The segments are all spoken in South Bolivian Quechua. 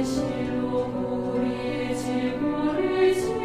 실로 우리의 질고를 지고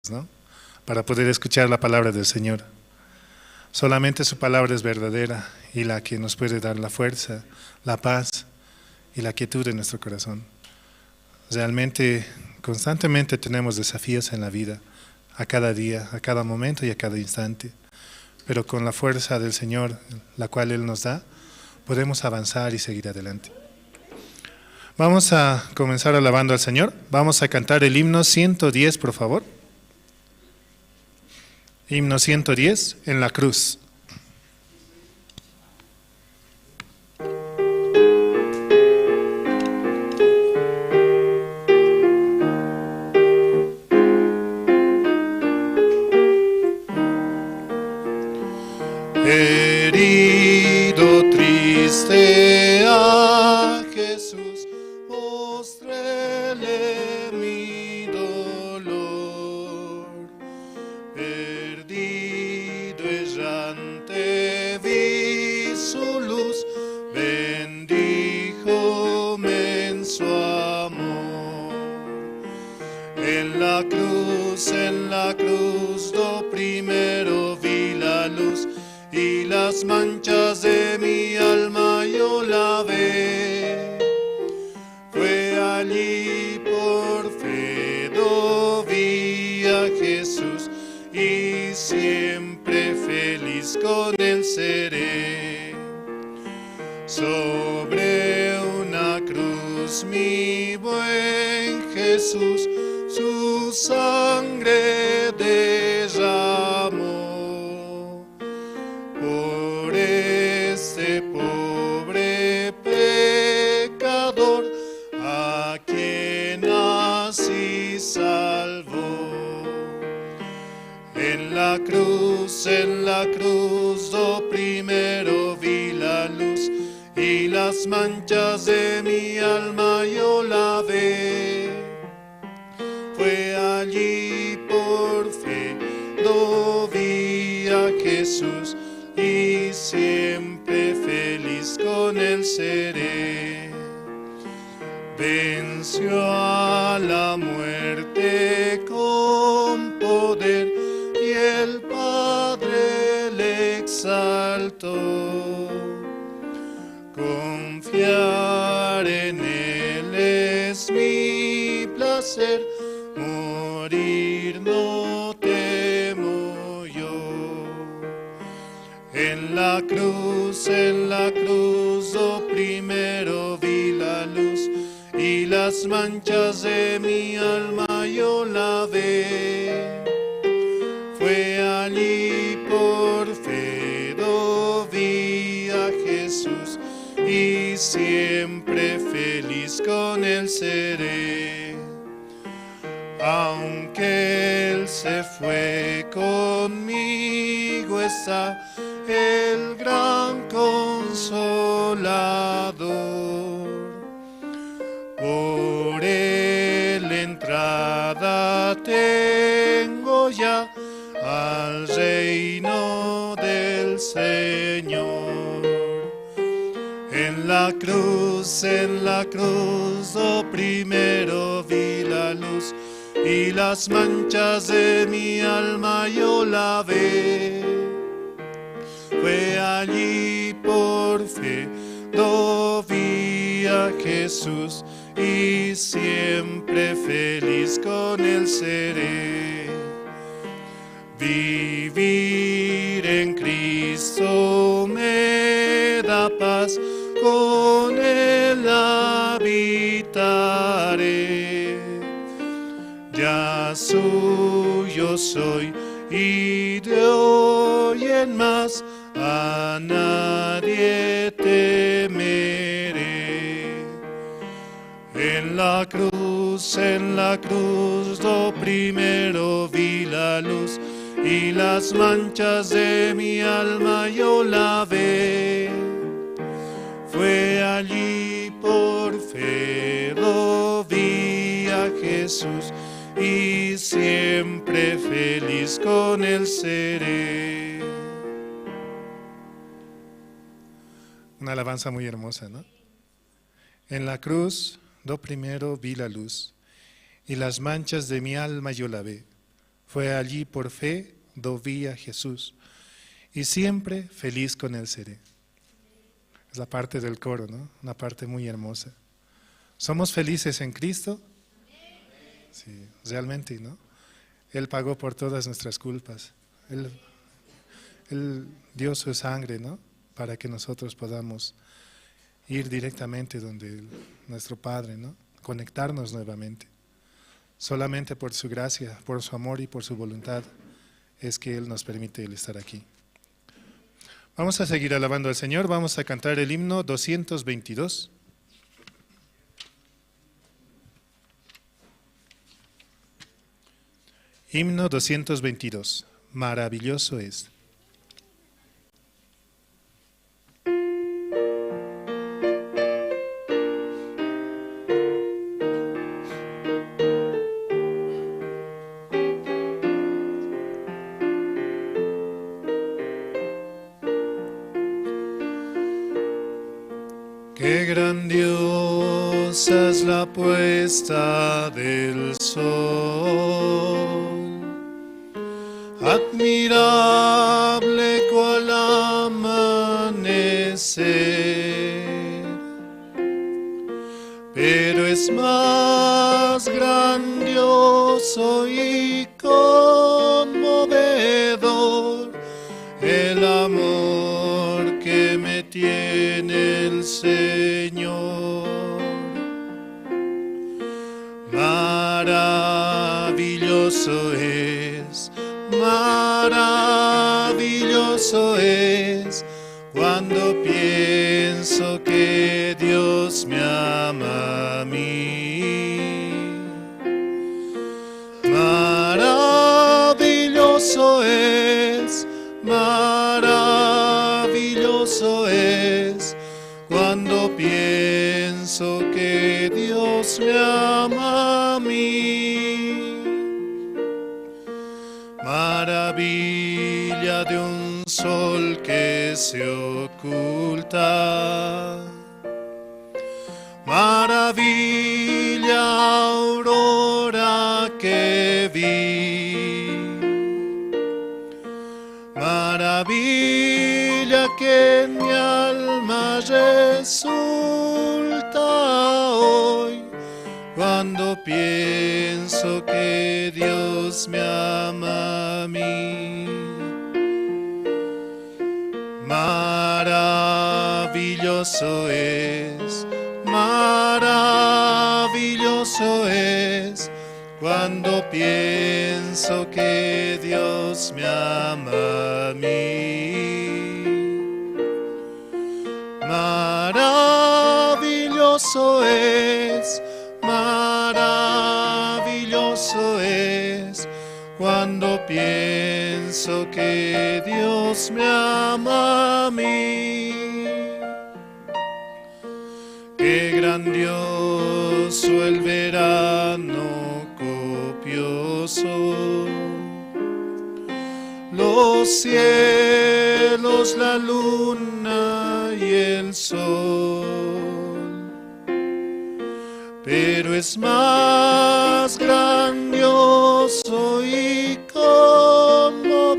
¿No? Para poder escuchar la palabra del Señor. Solamente su palabra es verdadera y la que nos puede dar la fuerza, la paz y la quietud en nuestro corazón. Realmente, constantemente tenemos desafíos en la vida, a cada día, a cada momento y a cada instante. Pero con la fuerza del Señor, la cual Él nos da, podemos avanzar y seguir adelante. Vamos a comenzar alabando al Señor. Vamos a cantar el himno 110, por favor. Himno 110, en la cruz. Herido triste a Jesús, mostréle mi dolor. Perdido errante vi su luz, bendíjome en su amor. En la cruz, do primero vi la luz, y las manchas de mi alma yo lavé. Fue allí por fe do vi a Jesús, y siempre feliz con él seré. Sobre una cruz mi buen Jesús su sangre derramó. Por este pobre pecador, a quien así salvó. En la cruz, do primero vi la luz, y las manchas de mi alma yo lavé. Fue allí por fe, do vi a Jesús, y siempre feliz con él seré. Venció a la muerte con poder, y el Padre le exaltó. Confiar en él es mi placer, morir no temo yo. En la cruz, do primero vi la luz, y las manchas de mi alma yo lavé. Fue allí por fe, do vi a Jesús, y siempre feliz con él seré. Aunque él se fue, conmigo está el gran consolador. Por él entrada tengo ya al reino del Señor. En la cruz, do primero vi la luz, y las manchas de mi alma yo lavé. Fue allí por fe, do vi a Jesús, y siempre feliz con él seré. Vivir en Cristo me da paz, con él habitaré. Ya suyo soy, y de hoy en más a nadie temeré. En la cruz, do primero vi la luz, y las manchas de mi alma yo lavé. Fue allí por fe, do vi a Jesús, y siempre feliz con él seré. Una alabanza muy hermosa, ¿no? En la cruz, do primero vi la luz, y las manchas de mi alma yo lavé. Fue allí por fe do vi a Jesús y siempre feliz con él seré. Es la parte del coro, ¿no? Una parte muy hermosa. ¿Somos felices en Cristo? Sí, realmente, ¿no? Él pagó por todas nuestras culpas. Él dio su sangre, ¿no? Para que nosotros podamos ir directamente donde nuestro Padre, ¿no? Conectarnos nuevamente. Solamente por su gracia, por su amor y por su voluntad es que Él nos permite el estar aquí. Vamos a seguir alabando al Señor, vamos a cantar el himno 222. Himno 222, maravilloso es. Qué grandiosa es la puesta del sol, admirable cual amanecer, pero es más grandioso y conmovedor el amor que me tiene el Señor. Maravilloso es, maravilloso es, cuando pienso que Dios me ama a mí. Maravilloso es, maravilloso es, cuando pienso que Dios me ama a mí. Maravilla de un sol que se oculta, maravilla aurora que vi, maravilla que en mi alma resulta hoy, cuando pienso que Dios me ama a mí. Maravilloso es, maravilloso es, cuando pienso que Dios me ama a mí. Maravilloso es, maravilloso es, cuando pienso que Dios me ama a mí. Qué grandioso el verano copioso, los cielos, la luna y el sol. Pero es más grandioso y conmovedor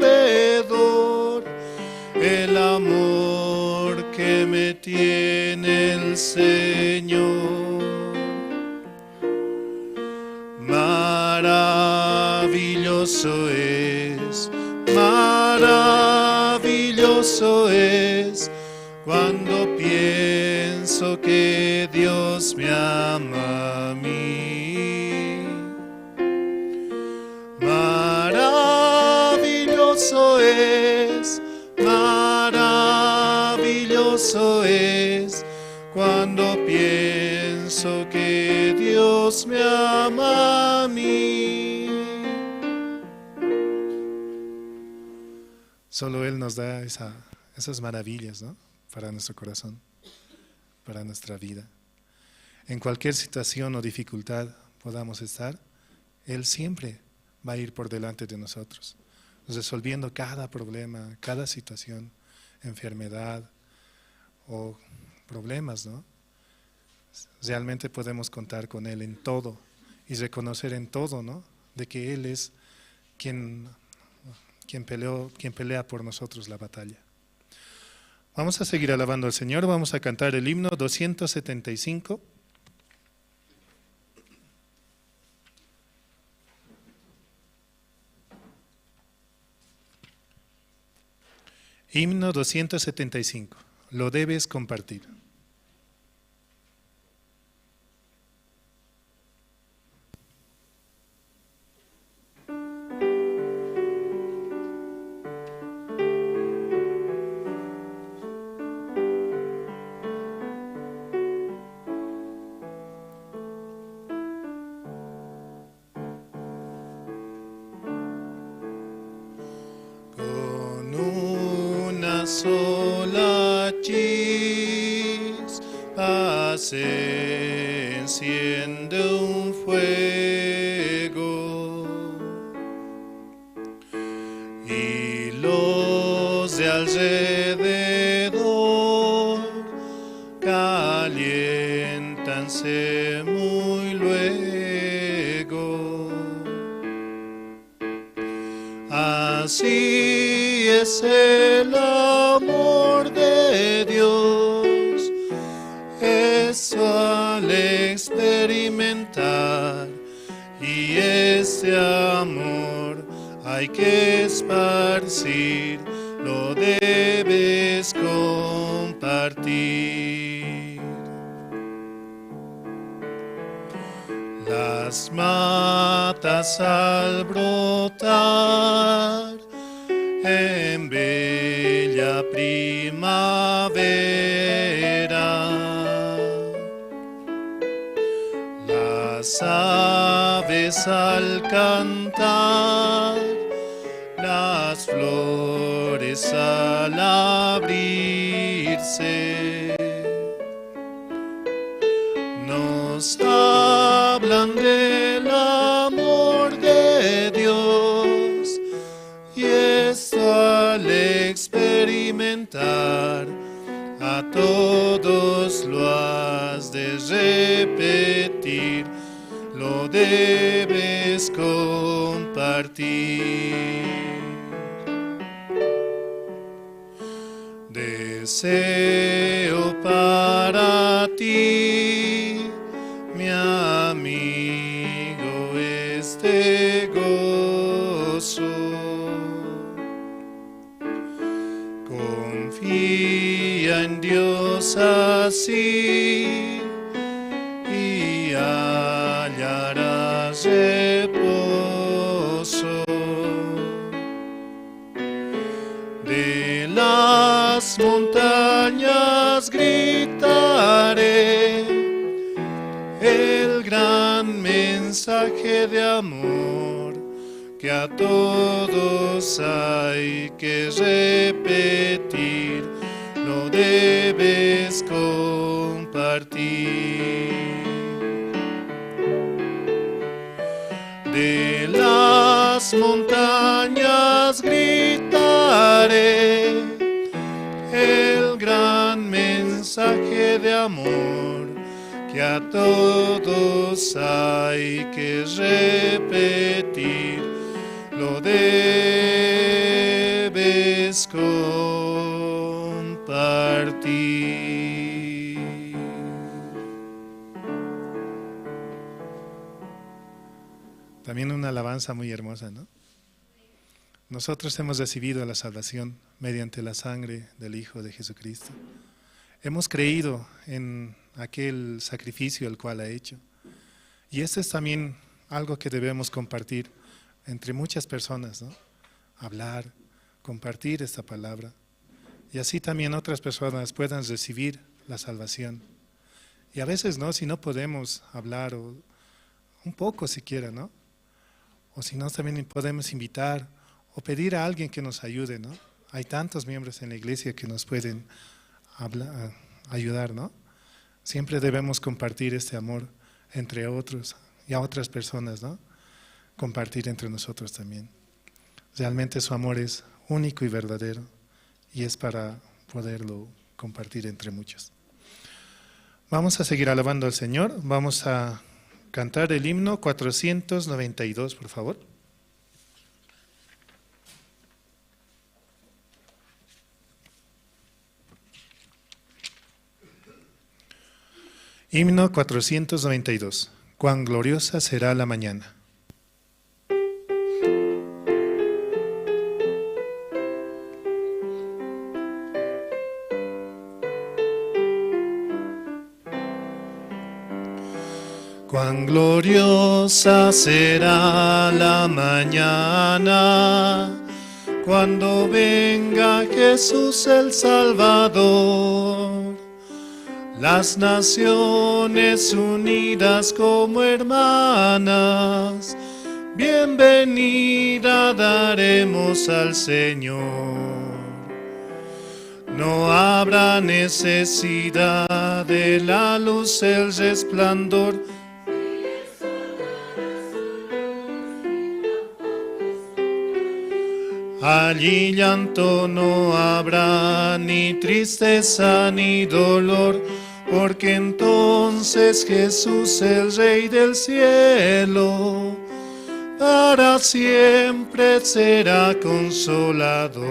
el amor que me tiene el Señor. Maravilloso es, maravilloso es, cuando pienso que Dios me ama a mí. Maravilloso es, maravilloso es, cuando pienso que Dios me ama a mí. Solo Él nos da esas maravillas, ¿no? Para nuestro corazón, para nuestra vida. En cualquier situación o dificultad podamos estar, Él siempre va a ir por delante de nosotros, resolviendo cada problema, cada situación, enfermedad o problemas, ¿no? Realmente podemos contar con Él en todo y reconocer en todo, ¿no? De que Él es quien, quien, peleó, quien pelea por nosotros la batalla. Vamos a seguir alabando al Señor, vamos a cantar el himno 275. Himno 275. Lo debes compartir. Con una sola chispa se enciende un fuego y los de alrededor caliéntanse muy luego. Así es el amor de Dios, eso al experimentar, y ese amor hay que esparcir, lo debes compartir. Las matas al brotar en bella primavera, las aves al cantar, las flores al abrirse, nos hablan del amor de Dios, y esto al experimentar, a todos lo has de repetir, lo debes compartir. Deseo para ti, mi amigo, este gozo. Confía en Dios así y hallarás reposo. De las montañas gritaré el gran mensaje de amor que a todos hay que repetir, lo debes compartir. De las montañas gritaré el gran mensaje de amor que a todos hay que repetir, lo debes compartir. También una alabanza muy hermosa, ¿no? Nosotros hemos recibido la salvación mediante la sangre del Hijo de Jesucristo. Hemos creído en aquel sacrificio el cual ha hecho. Y esto es también algo que debemos compartir entre muchas personas, ¿no? Hablar, compartir esta palabra. Y así también otras personas puedan recibir la salvación. Y a veces, ¿no? Si no podemos hablar, o un poco siquiera, ¿no? O si no, también podemos invitar o pedir a alguien que nos ayude, ¿no? Hay tantos miembros en la iglesia que nos pueden ayudar, ¿no? Siempre debemos compartir este amor entre otros y a otras personas, ¿no? Compartir entre nosotros también. Realmente su amor es único y verdadero y es para poderlo compartir entre muchos. Vamos a seguir alabando al Señor. Vamos a cantar el himno 492, por favor. Himno 492. Cuán gloriosa será la mañana. Cuán gloriosa será la mañana cuando venga Jesús el Salvador. Las naciones unidas como hermanas, bienvenida daremos al Señor. No habrá necesidad de la luz, el resplandor. Allí llanto no habrá, ni tristeza ni dolor, porque entonces Jesús, el Rey del cielo, para siempre será consolador.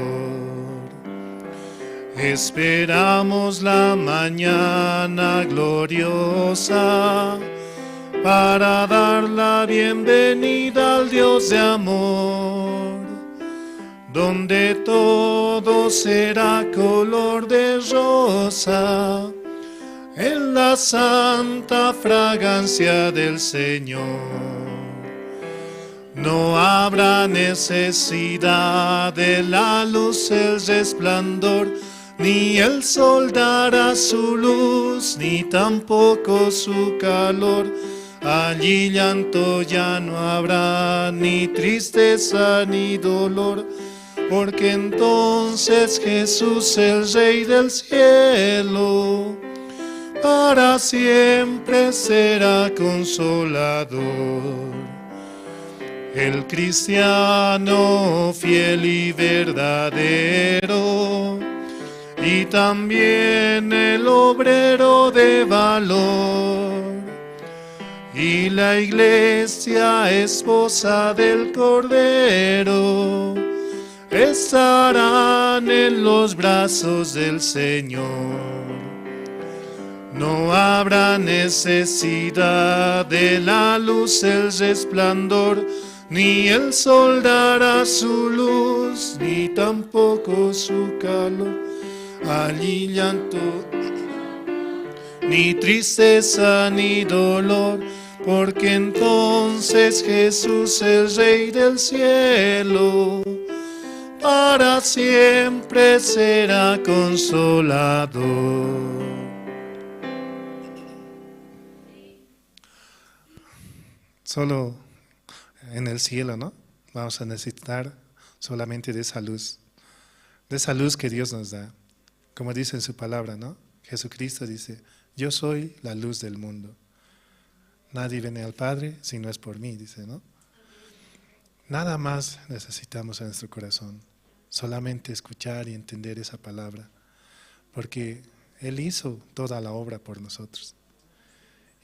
Esperamos la mañana gloriosa para dar la bienvenida al Dios de amor, donde todo será color de rosa, en la santa fragancia del Señor. No habrá necesidad de la luz, el resplandor, ni el sol dará su luz, ni tampoco su calor. Allí llanto ya no habrá, ni tristeza ni dolor, porque entonces Jesús, el Rey del cielo, para siempre será consolador. El cristiano fiel y verdadero, y también el obrero de valor, y la iglesia esposa del Cordero, estarán en los brazos del Señor. No habrá necesidad de la luz, el resplandor, ni el sol dará su luz, ni tampoco su calor. Allí llanto, ni tristeza ni dolor, porque entonces Jesús, el Rey del cielo, para siempre será consolador. Solo en el cielo, ¿no? Vamos a necesitar solamente de esa luz que Dios nos da. Como dice en su palabra, ¿no? Jesucristo dice: yo soy la luz del mundo. Nadie viene al Padre si no es por mí, dice, ¿no? Nada más necesitamos en nuestro corazón, solamente escuchar y entender esa palabra, porque Él hizo toda la obra por nosotros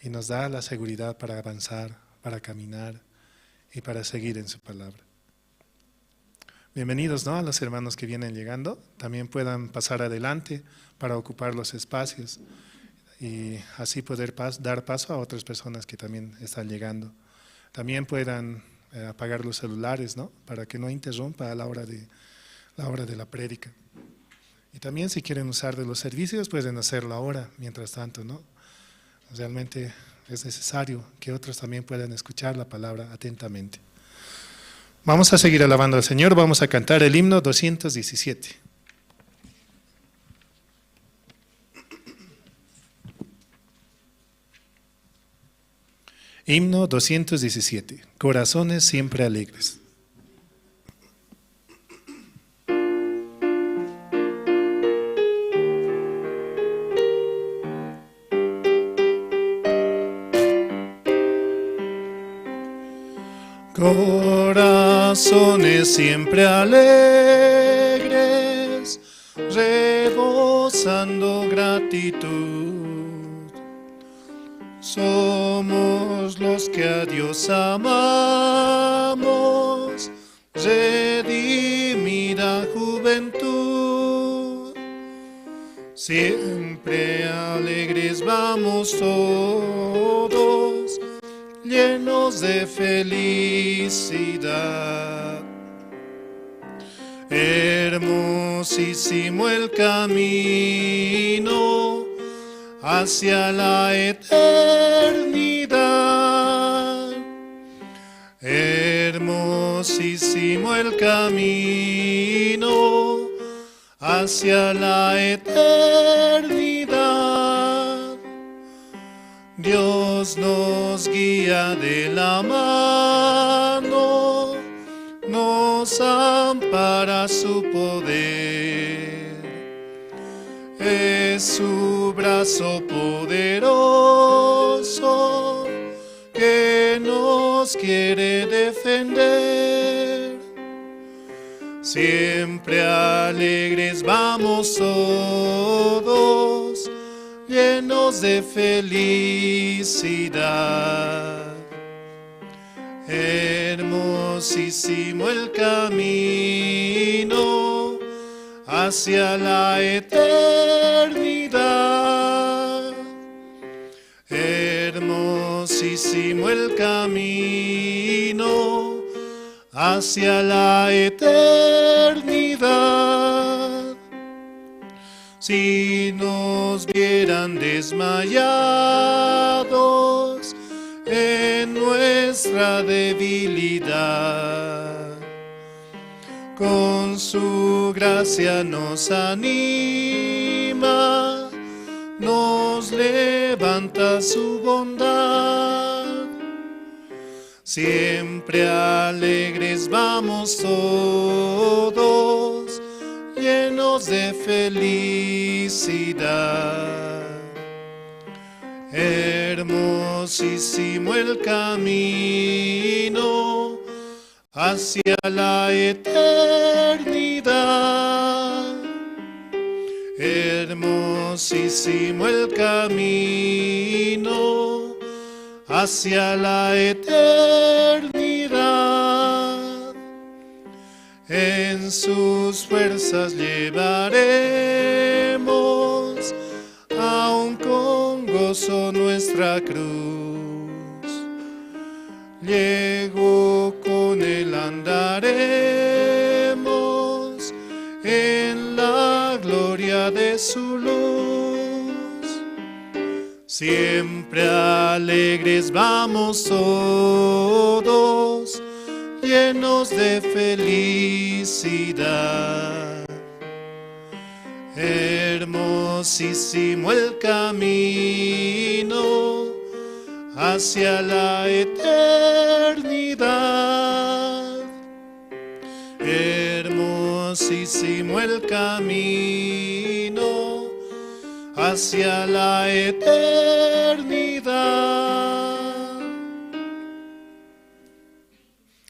y nos da la seguridad para avanzar, para caminar y para seguir en su palabra. Bienvenidos, ¿no?, a los hermanos que vienen llegando, también puedan pasar adelante para ocupar los espacios y así poder dar paso a otras personas que también están llegando. También puedan apagar los celulares, ¿no?, para que no interrumpa a la hora de la prédica. Y también si quieren usar de los servicios, pueden hacerlo ahora, mientras tanto, ¿no? Realmente es necesario que otros también puedan escuchar la palabra atentamente. Vamos a seguir alabando al Señor, vamos a cantar el himno 217. Himno 217, Corazones siempre alegres. Corazones siempre alegres, rebosando gratitud. Somos los que a Dios amamos, redimida juventud. Siempre alegres vamos todos, llenos de felicidad. Hermosísimo el camino hacia la eternidad. Hermosísimo el camino hacia la eternidad. Dios nos guía de la mano, nos ampara su poder. Es su brazo poderoso que nos quiere defender. Siempre alegres vamos todos, llenos de felicidad. Hermosísimo el camino hacia la eternidad. Hermosísimo el camino hacia la eternidad. Si nos vieran desmayados en nuestra debilidad, con su gracia nos anima, nos levanta su bondad. Siempre alegres vamos todos, llenos de felicidad. Hermosísimo el camino hacia la eternidad. Hermosísimo el camino hacia la eternidad. En sus fuerzas llevaremos aún con gozo nuestra cruz. Luego con él andaremos en la gloria de su luz. Siempre alegres vamos todos, llenos de felicidad. Hermosísimo el camino hacia la eternidad. Hermosísimo el camino hacia la eternidad.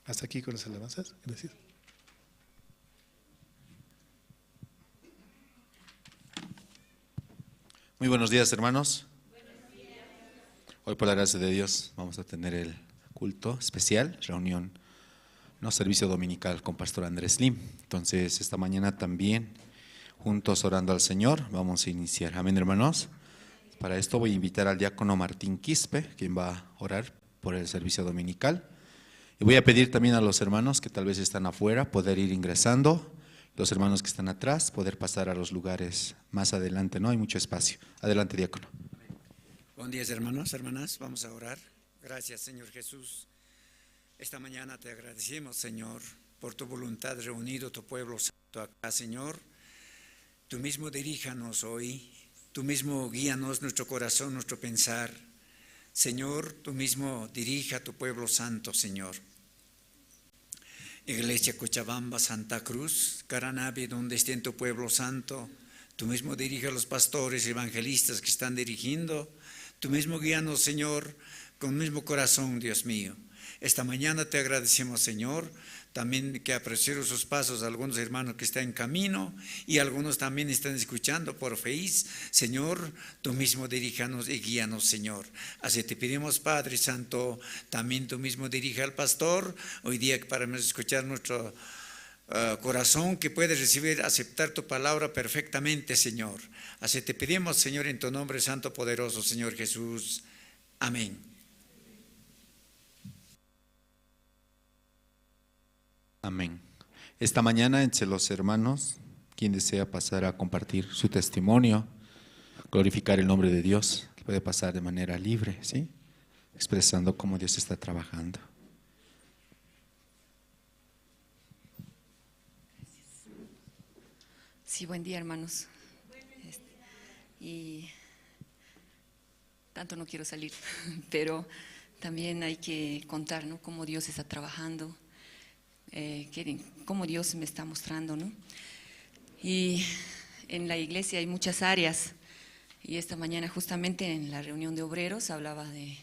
Hasta aquí con las alabanzas. Gracias. Muy buenos días, hermanos. Hoy, por la gracia de Dios, vamos a tener el culto especial, reunión, no servicio dominical con Pastor Andrés Lim. Entonces, esta mañana también, juntos orando al Señor, vamos a iniciar. Amén, hermanos. Para esto voy a invitar al diácono Martín Quispe, quien va a orar por el servicio dominical. Y voy a pedir también a los hermanos que tal vez están afuera, poder ir ingresando. Los hermanos que están atrás, poder pasar a los lugares más adelante, ¿no? Hay mucho espacio. Adelante, diácono. Buen día, hermanos, hermanas. Vamos a orar. Gracias, Señor Jesús. Esta mañana te agradecemos, Señor, por tu voluntad reunido tu pueblo santo acá, Señor. Tú mismo diríjanos hoy, tú mismo guíanos nuestro corazón, nuestro pensar. Señor, tú mismo dirija a tu pueblo santo, Señor. Iglesia Cochabamba, Santa Cruz, Caranavi, donde esté en tu pueblo santo, tú mismo dirige a los pastores, evangelistas que están dirigiendo. Tú mismo guíanos, Señor, con el mismo corazón, Dios mío. Esta mañana te agradecemos, Señor, también que aprecio sus pasos a algunos hermanos que están en camino y algunos también están escuchando por Face. Señor, tú mismo diríjanos y guíanos, Señor. Así te pedimos, Padre Santo, también tú mismo dirija al pastor hoy día para escuchar nuestra corazón que puede recibir, aceptar tu palabra perfectamente, Señor. Así te pedimos, Señor, en tu nombre santo, poderoso, Señor Jesús. Amén. Amén. Esta mañana, entre los hermanos, quien desea pasar a compartir su testimonio, glorificar el nombre de Dios, puede pasar de manera libre, ¿sí? Expresando cómo Dios está trabajando. Sí, buen día, hermanos. Y tanto no quiero salir, pero también hay que contar, ¿no? Cómo Dios está trabajando, cómo Dios me está mostrando, ¿no? Y en la iglesia hay muchas áreas, y esta mañana justamente en la reunión de obreros hablaba de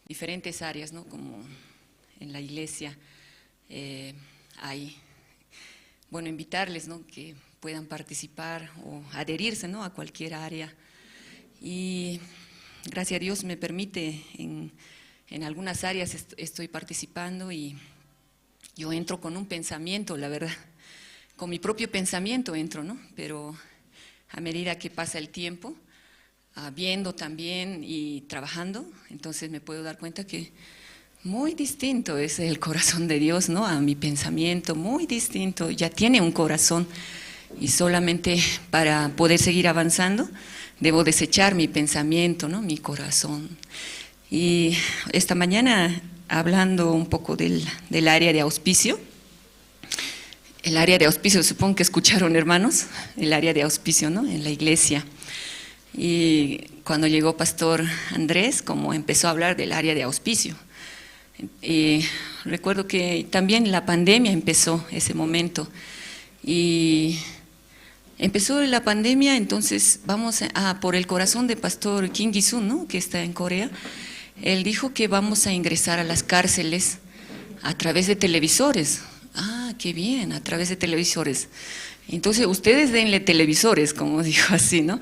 diferentes áreas, ¿no? Como en la iglesia hay, bueno, invitarles, ¿no? Que puedan participar o adherirse, ¿no? A cualquier área. Y gracias a Dios me permite, en algunas áreas estoy participando y yo entro con un pensamiento, la verdad, con mi propio pensamiento entro, ¿no? Pero a medida que pasa el tiempo, viendo también y trabajando, entonces me puedo dar cuenta que muy distinto es el corazón de Dios, ¿no? A mi pensamiento, muy distinto, ya tiene un corazón y solamente para poder seguir avanzando debo desechar mi pensamiento, ¿no? Mi corazón. Y esta mañana, hablando un poco del área de auspicio, el área de auspicio, supongo que escucharon, hermanos, el área de auspicio, ¿no? En la iglesia. Y cuando llegó Pastor Andrés, como empezó a hablar del área de auspicio. Y recuerdo que también la pandemia empezó ese momento. Y empezó la pandemia, entonces vamos a por el corazón de Pastor Kim Gi-sun, ¿no? Que está en Corea. Él dijo que vamos a ingresar a las cárceles a través de televisores. Ah, qué bien, a través de televisores. Entonces, ustedes denle televisores, como dijo así, ¿no?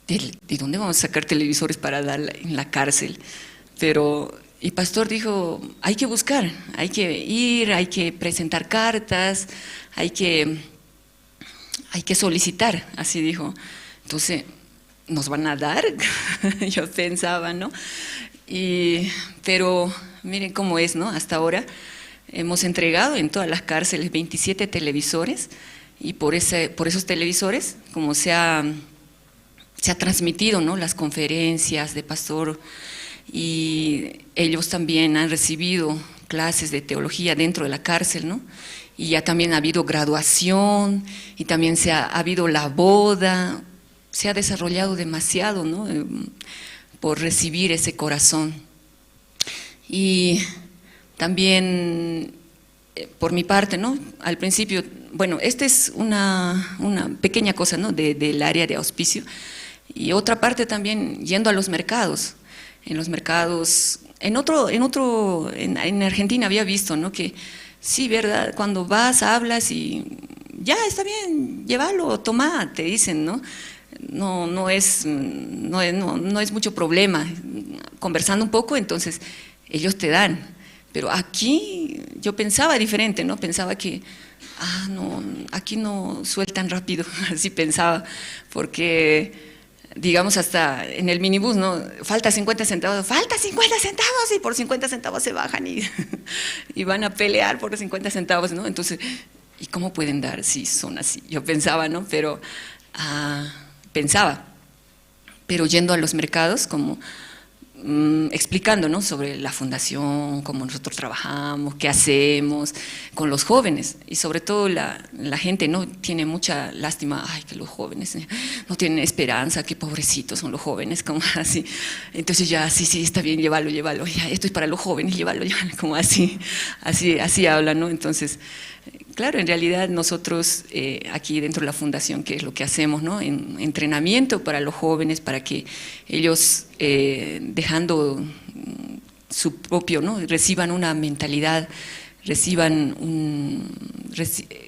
¿De dónde vamos a sacar televisores para dar en la cárcel? Pero, y pastor dijo, hay que buscar, hay que ir, hay que presentar cartas, hay que solicitar, así dijo. Entonces, ¿nos van a dar? Yo pensaba, ¿no? Pero miren cómo es, ¿no? Hasta ahora hemos entregado en todas las cárceles 27 televisores y por esos televisores, como se ha transmitido, ¿no? Las conferencias de pastor, y ellos también han recibido clases de teología dentro de la cárcel, ¿no? Y ya también ha habido graduación, y también ha habido la boda, se ha desarrollado demasiado, ¿no? Por recibir ese corazón. Y también, por mi parte, ¿no? Al principio, bueno, esta es una pequeña cosa, ¿no? Del área de auspicio. Y otra parte también, yendo a los mercados. En los mercados, en Argentina había visto, ¿no? Que sí, ¿verdad? Cuando vas, hablas y ya está bien, llévalo, toma, te dicen, ¿no? No es mucho problema. Conversando un poco, entonces ellos te dan. Pero aquí yo pensaba diferente, ¿no? Pensaba que, no, aquí no sueltan rápido, así pensaba, porque digamos hasta en el minibús, ¿no? Falta 50 centavos, falta 50 centavos, y por 50 centavos se bajan y van a pelear por los 50 centavos, ¿no? Entonces, ¿y cómo pueden dar si son así? Yo pensaba, ¿no? Pero pensaba, pero yendo a los mercados, como explicando, ¿no? Sobre la fundación, cómo nosotros trabajamos, qué hacemos con los jóvenes, y sobre todo la gente, ¿no? Tiene mucha lástima, ay, que los jóvenes no tienen esperanza, qué pobrecitos son los jóvenes, como así. Entonces ya, sí, está bien, llévalo, ya, esto es para los jóvenes, llévalo, como así hablan, ¿no? Entonces, claro, en realidad nosotros aquí dentro de la fundación, ¿qué es lo que hacemos, no? En entrenamiento para los jóvenes, para que ellos, dejando su propio, ¿no? Reciban una mentalidad,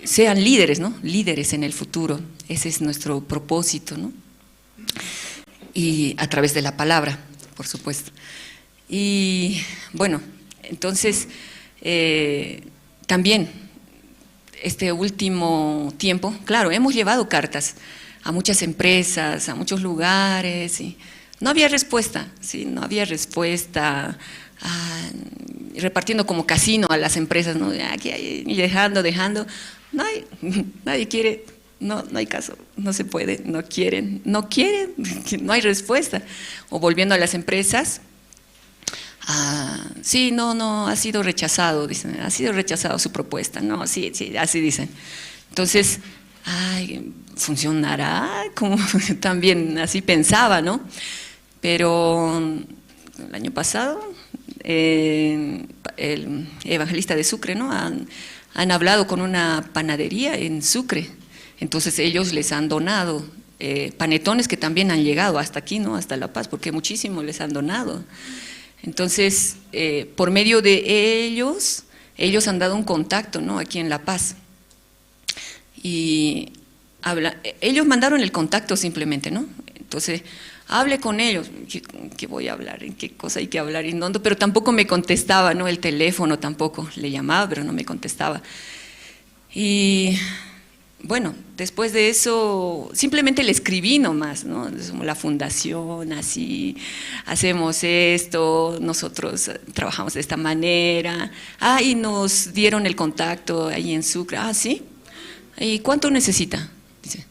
sean líderes, ¿no? Líderes en el futuro. Ese es nuestro propósito, ¿no? Y a través de la palabra, por supuesto. Y bueno, entonces, también Este último tiempo, claro, hemos llevado cartas a muchas empresas, a muchos lugares, y no había respuesta, ¿sí? No había respuesta, repartiendo como casino a las empresas, ¿no? Aquí hay, y dejando, dejando, no hay, nadie quiere, no, no hay caso, no se puede, no quieren, no quieren, no hay respuesta. O volviendo a las empresas, sí, no, no, ha sido rechazado, dicen, ha sido rechazado su propuesta, no, sí, sí, así dicen. Entonces, ay, ¿funcionará? Como también así pensaba, ¿no? Pero el año pasado, el evangelista de Sucre, ¿no? Han hablado con una panadería en Sucre, entonces ellos les han donado panetones que también han llegado hasta aquí, ¿no? Hasta La Paz, porque muchísimo les han donado. Entonces, por medio de ellos, ellos han dado un contacto, ¿no? Aquí en La Paz. Y ellos mandaron el contacto simplemente, ¿no? Entonces, hable con ellos. ¿Qué voy a hablar? ¿En qué cosa hay que hablar? Y no, pero tampoco me contestaba, ¿no? El teléfono tampoco. Le llamaba, pero no me contestaba. Y bueno, después de eso, simplemente le escribí nomás, ¿no? Somos la fundación, así, hacemos esto, nosotros trabajamos de esta manera. Ah, y nos dieron el contacto ahí en Sucre. Ah, sí. ¿Y cuánto necesita? Dice,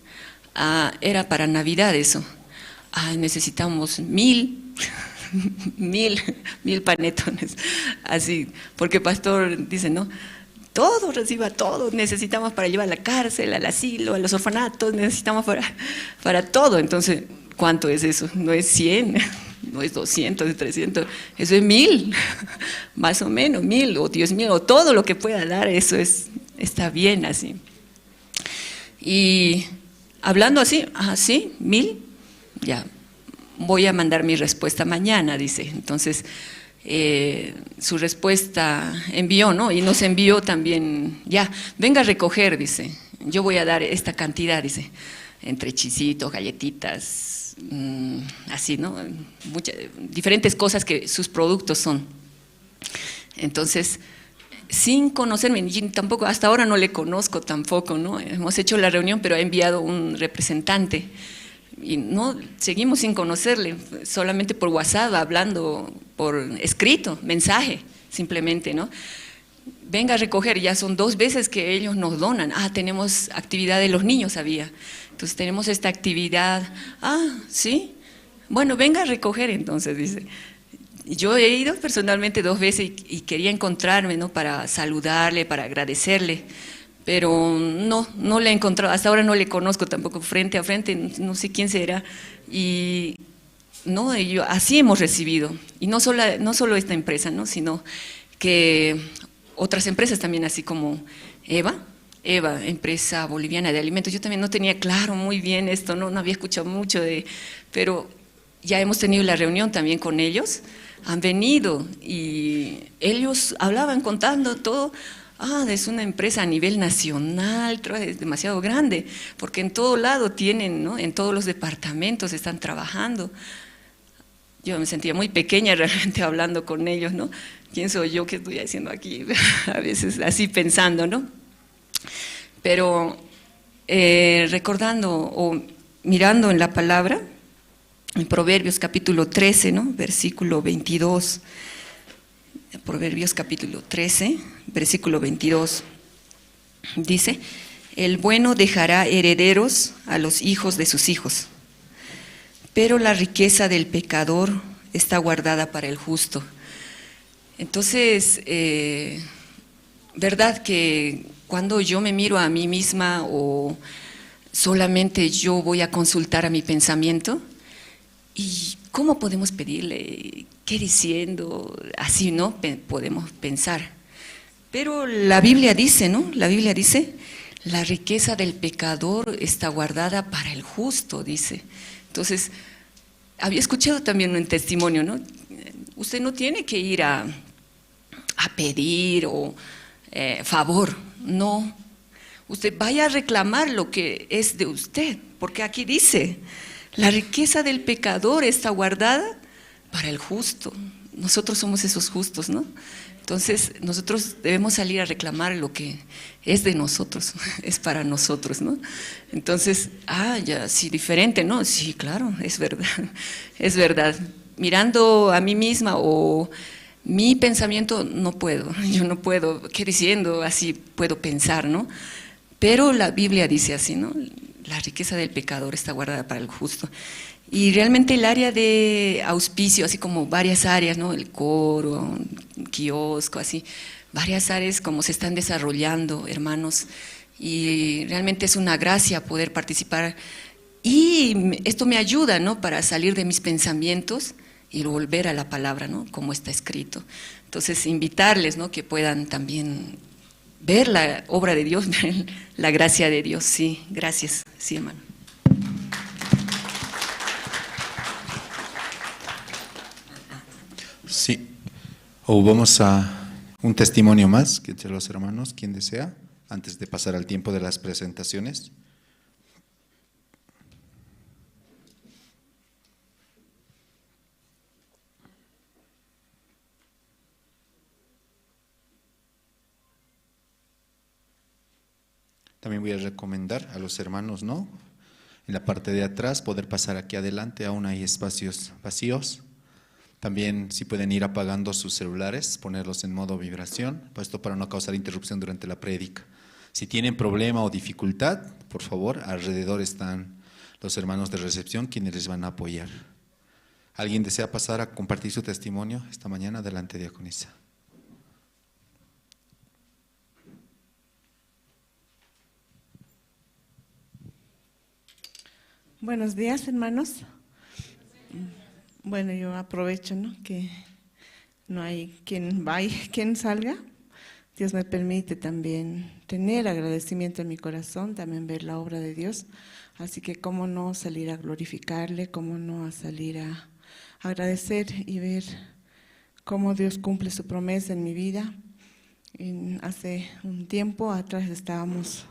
ah, era para Navidad eso. Ah, necesitamos 1000, 1000 panetones. Así, porque pastor dice, ¿no? Todo, reciba todo, necesitamos para llevar a la cárcel, al asilo, a los orfanatos, necesitamos para todo. Entonces, ¿cuánto es eso? No es 100, no es 200, es 300, eso es 1000, más o menos, 1000 o 10.000, o todo lo que pueda dar, eso es, está bien así. Y hablando así, así, 1000, ya, voy a mandar mi respuesta mañana, dice. Entonces, su respuesta envió, ¿no? Y nos envió también, ya, venga a recoger, dice, yo voy a dar esta cantidad, dice, entre chisitos, galletitas, así, ¿no? Muchas, diferentes cosas que sus productos son. Entonces, sin conocerme, tampoco, hasta ahora no le conozco tampoco, ¿no? Hemos hecho la reunión, pero ha enviado un representante. Y no, seguimos sin conocerle, solamente por WhatsApp, hablando por escrito, mensaje, simplemente, ¿no? Venga a recoger, ya son 2 veces que ellos nos donan. Ah, tenemos actividad de los niños, había. Entonces tenemos esta actividad. Ah, sí. Bueno, venga a recoger entonces, dice. Yo he ido personalmente 2 veces y quería encontrarme, ¿no? Para saludarle, para agradecerle. Pero no, no le he encontrado, hasta ahora no le conozco tampoco frente a frente, no sé quién será. Y no, yo, así hemos recibido, y no solo esta empresa, ¿no? Sino que otras empresas también, así como Eva, empresa boliviana de alimentos. Yo también no tenía claro muy bien esto, no había escuchado mucho de, pero ya hemos tenido la reunión también con ellos, han venido y ellos hablaban contando todo. Ah, es una empresa a nivel nacional, es demasiado grande, porque en todo lado tienen, ¿no? En todos los departamentos están trabajando. Yo me sentía muy pequeña realmente hablando con ellos, ¿no? ¿Quién soy yo? ¿Qué estoy haciendo aquí? A veces así pensando, ¿no? Pero recordando o mirando en la palabra, en Proverbios capítulo 13, ¿no? Versículo 22. Proverbios capítulo 13, versículo 22, dice: el bueno dejará herederos a los hijos de sus hijos, pero la riqueza del pecador está guardada para el justo. Entonces, verdad que cuando yo me miro a mí misma o solamente yo voy a consultar a mi pensamiento, ¿y cómo podemos pedirle? ¿Qué diciendo? Así, ¿no? Podemos pensar. Pero la Biblia dice, ¿no? La Biblia dice, la riqueza del pecador está guardada para el justo, dice. Entonces, había escuchado también un testimonio, ¿no? Usted no tiene que ir a pedir o favor, no. Usted vaya a reclamar lo que es de usted, porque aquí dice, la riqueza del pecador está guardada para el justo. Nosotros somos esos justos, ¿no? Entonces, nosotros debemos salir a reclamar lo que es de nosotros, es para nosotros, ¿no? Entonces, ya, sí, diferente, ¿no? Sí, claro, es verdad, es verdad. Mirando a mí misma o mi pensamiento, no puedo, yo no puedo, ¿qué diciendo? Así puedo pensar, ¿no? Pero la Biblia dice así, ¿no? La riqueza del pecador está guardada para el justo. Y realmente el área de auspicio, así como varias áreas, ¿no? El coro, un kiosco, así, varias áreas como se están desarrollando, hermanos, y realmente es una gracia poder participar. Y esto me ayuda, ¿no? Para salir de mis pensamientos y volver a la palabra, ¿no? Como está escrito. Entonces, invitarles, ¿no? Que puedan también ver la obra de Dios, ver la gracia de Dios. Sí, gracias. Sí, hermano. Sí. O vamos a un testimonio más que entre los hermanos, quien desea, antes de pasar al tiempo de las presentaciones. También voy a recomendar a los hermanos, ¿no? En la parte de atrás, poder pasar aquí adelante, aún hay espacios vacíos. También si pueden ir apagando sus celulares, ponerlos en modo vibración, esto para no causar interrupción durante la prédica. Si tienen problema o dificultad, por favor, alrededor están los hermanos de recepción quienes les van a apoyar. ¿Alguien desea pasar a compartir su testimonio esta mañana? Adelante, diaconisa. Buenos días, hermanos. Bueno, yo aprovecho, ¿no?, que no hay quien vaya, quien salga. Dios me permite también tener agradecimiento en mi corazón, también ver la obra de Dios. Así que cómo no salir a glorificarle, cómo no a salir a agradecer y ver cómo Dios cumple su promesa en mi vida. Hace un tiempo atrás estábamos,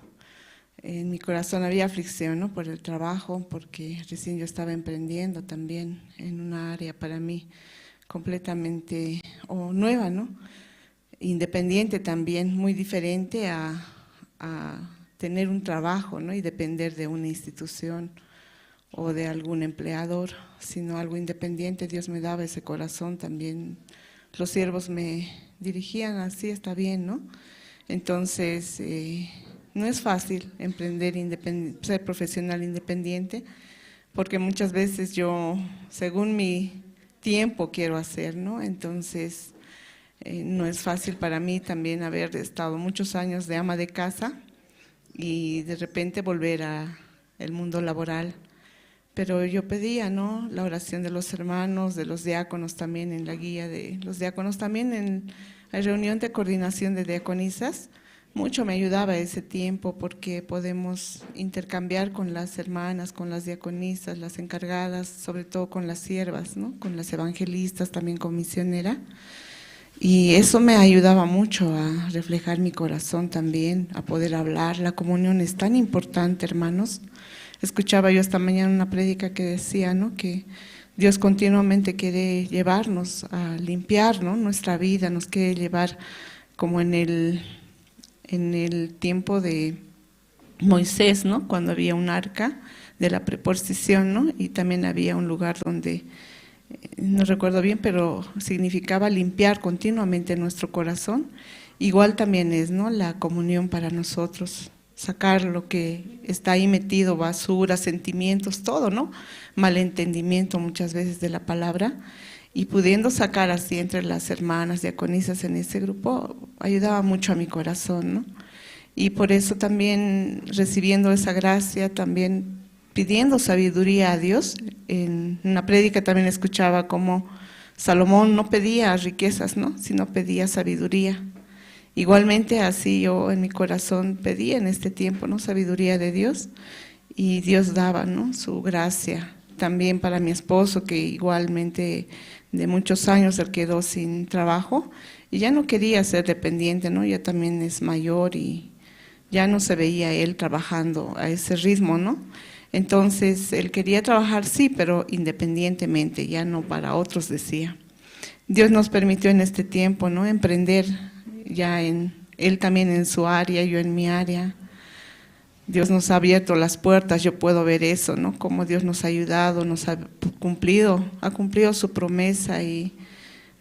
en mi corazón había aflicción, ¿no?, por el trabajo, porque recién yo estaba emprendiendo también en una área para mí completamente nueva, ¿no?, independiente también, muy diferente a tener un trabajo, ¿no?, y depender de una institución o de algún empleador, sino algo independiente. Dios me daba ese corazón también, los siervos me dirigían así, está bien, ¿no? Entonces, no es fácil emprender, ser profesional independiente, porque muchas veces yo, según mi tiempo, quiero hacer, ¿no? Entonces, no es fácil para mí también haber estado muchos años de ama de casa y de repente volver al mundo laboral. Pero yo pedía, ¿no?, la oración de los hermanos, de los diáconos también, en la guía de los diáconos también, en la reunión de coordinación de diaconisas. Mucho me ayudaba ese tiempo porque podemos intercambiar con las hermanas, con las diaconisas, las encargadas, sobre todo con las siervas, ¿no?, con las evangelistas, también con misionera. Y eso me ayudaba mucho a reflejar mi corazón también, a poder hablar. La comunión es tan importante, hermanos. Escuchaba yo esta mañana una prédica que decía, ¿no?, que Dios continuamente quiere llevarnos a limpiar, ¿no?, nuestra vida, nos quiere llevar como en el tiempo de Moisés, ¿no?, cuando había un arca de la preposición, ¿no?, y también había un lugar donde, no recuerdo bien, pero significaba limpiar continuamente nuestro corazón. Igual también es, ¿no?, la comunión para nosotros, sacar lo que está ahí metido, basura, sentimientos, todo, ¿no?, malentendimiento muchas veces de la palabra. Y pudiendo sacar así entre las hermanas diaconisas en ese grupo, ayudaba mucho a mi corazón, ¿no? Y por eso también recibiendo esa gracia, también pidiendo sabiduría a Dios. En una prédica también escuchaba cómo Salomón no pedía riquezas, ¿no?, sino pedía sabiduría. Igualmente así yo en mi corazón pedía en este tiempo, ¿no?, sabiduría de Dios, y Dios daba, ¿no?, su gracia. También para mi esposo, que igualmente de muchos años él quedó sin trabajo y ya no quería ser dependiente, ¿no?, ya también es mayor y ya no se veía él trabajando a ese ritmo, ¿no? Entonces él quería trabajar, sí, pero independientemente, ya no para otros, decía. Dios nos permitió en este tiempo, ¿no? Emprender ya en él también en su área, yo en mi área. Dios nos ha abierto las puertas, yo puedo ver eso, ¿no? Cómo Dios nos ha ayudado, nos ha cumplido, ha cumplido su promesa y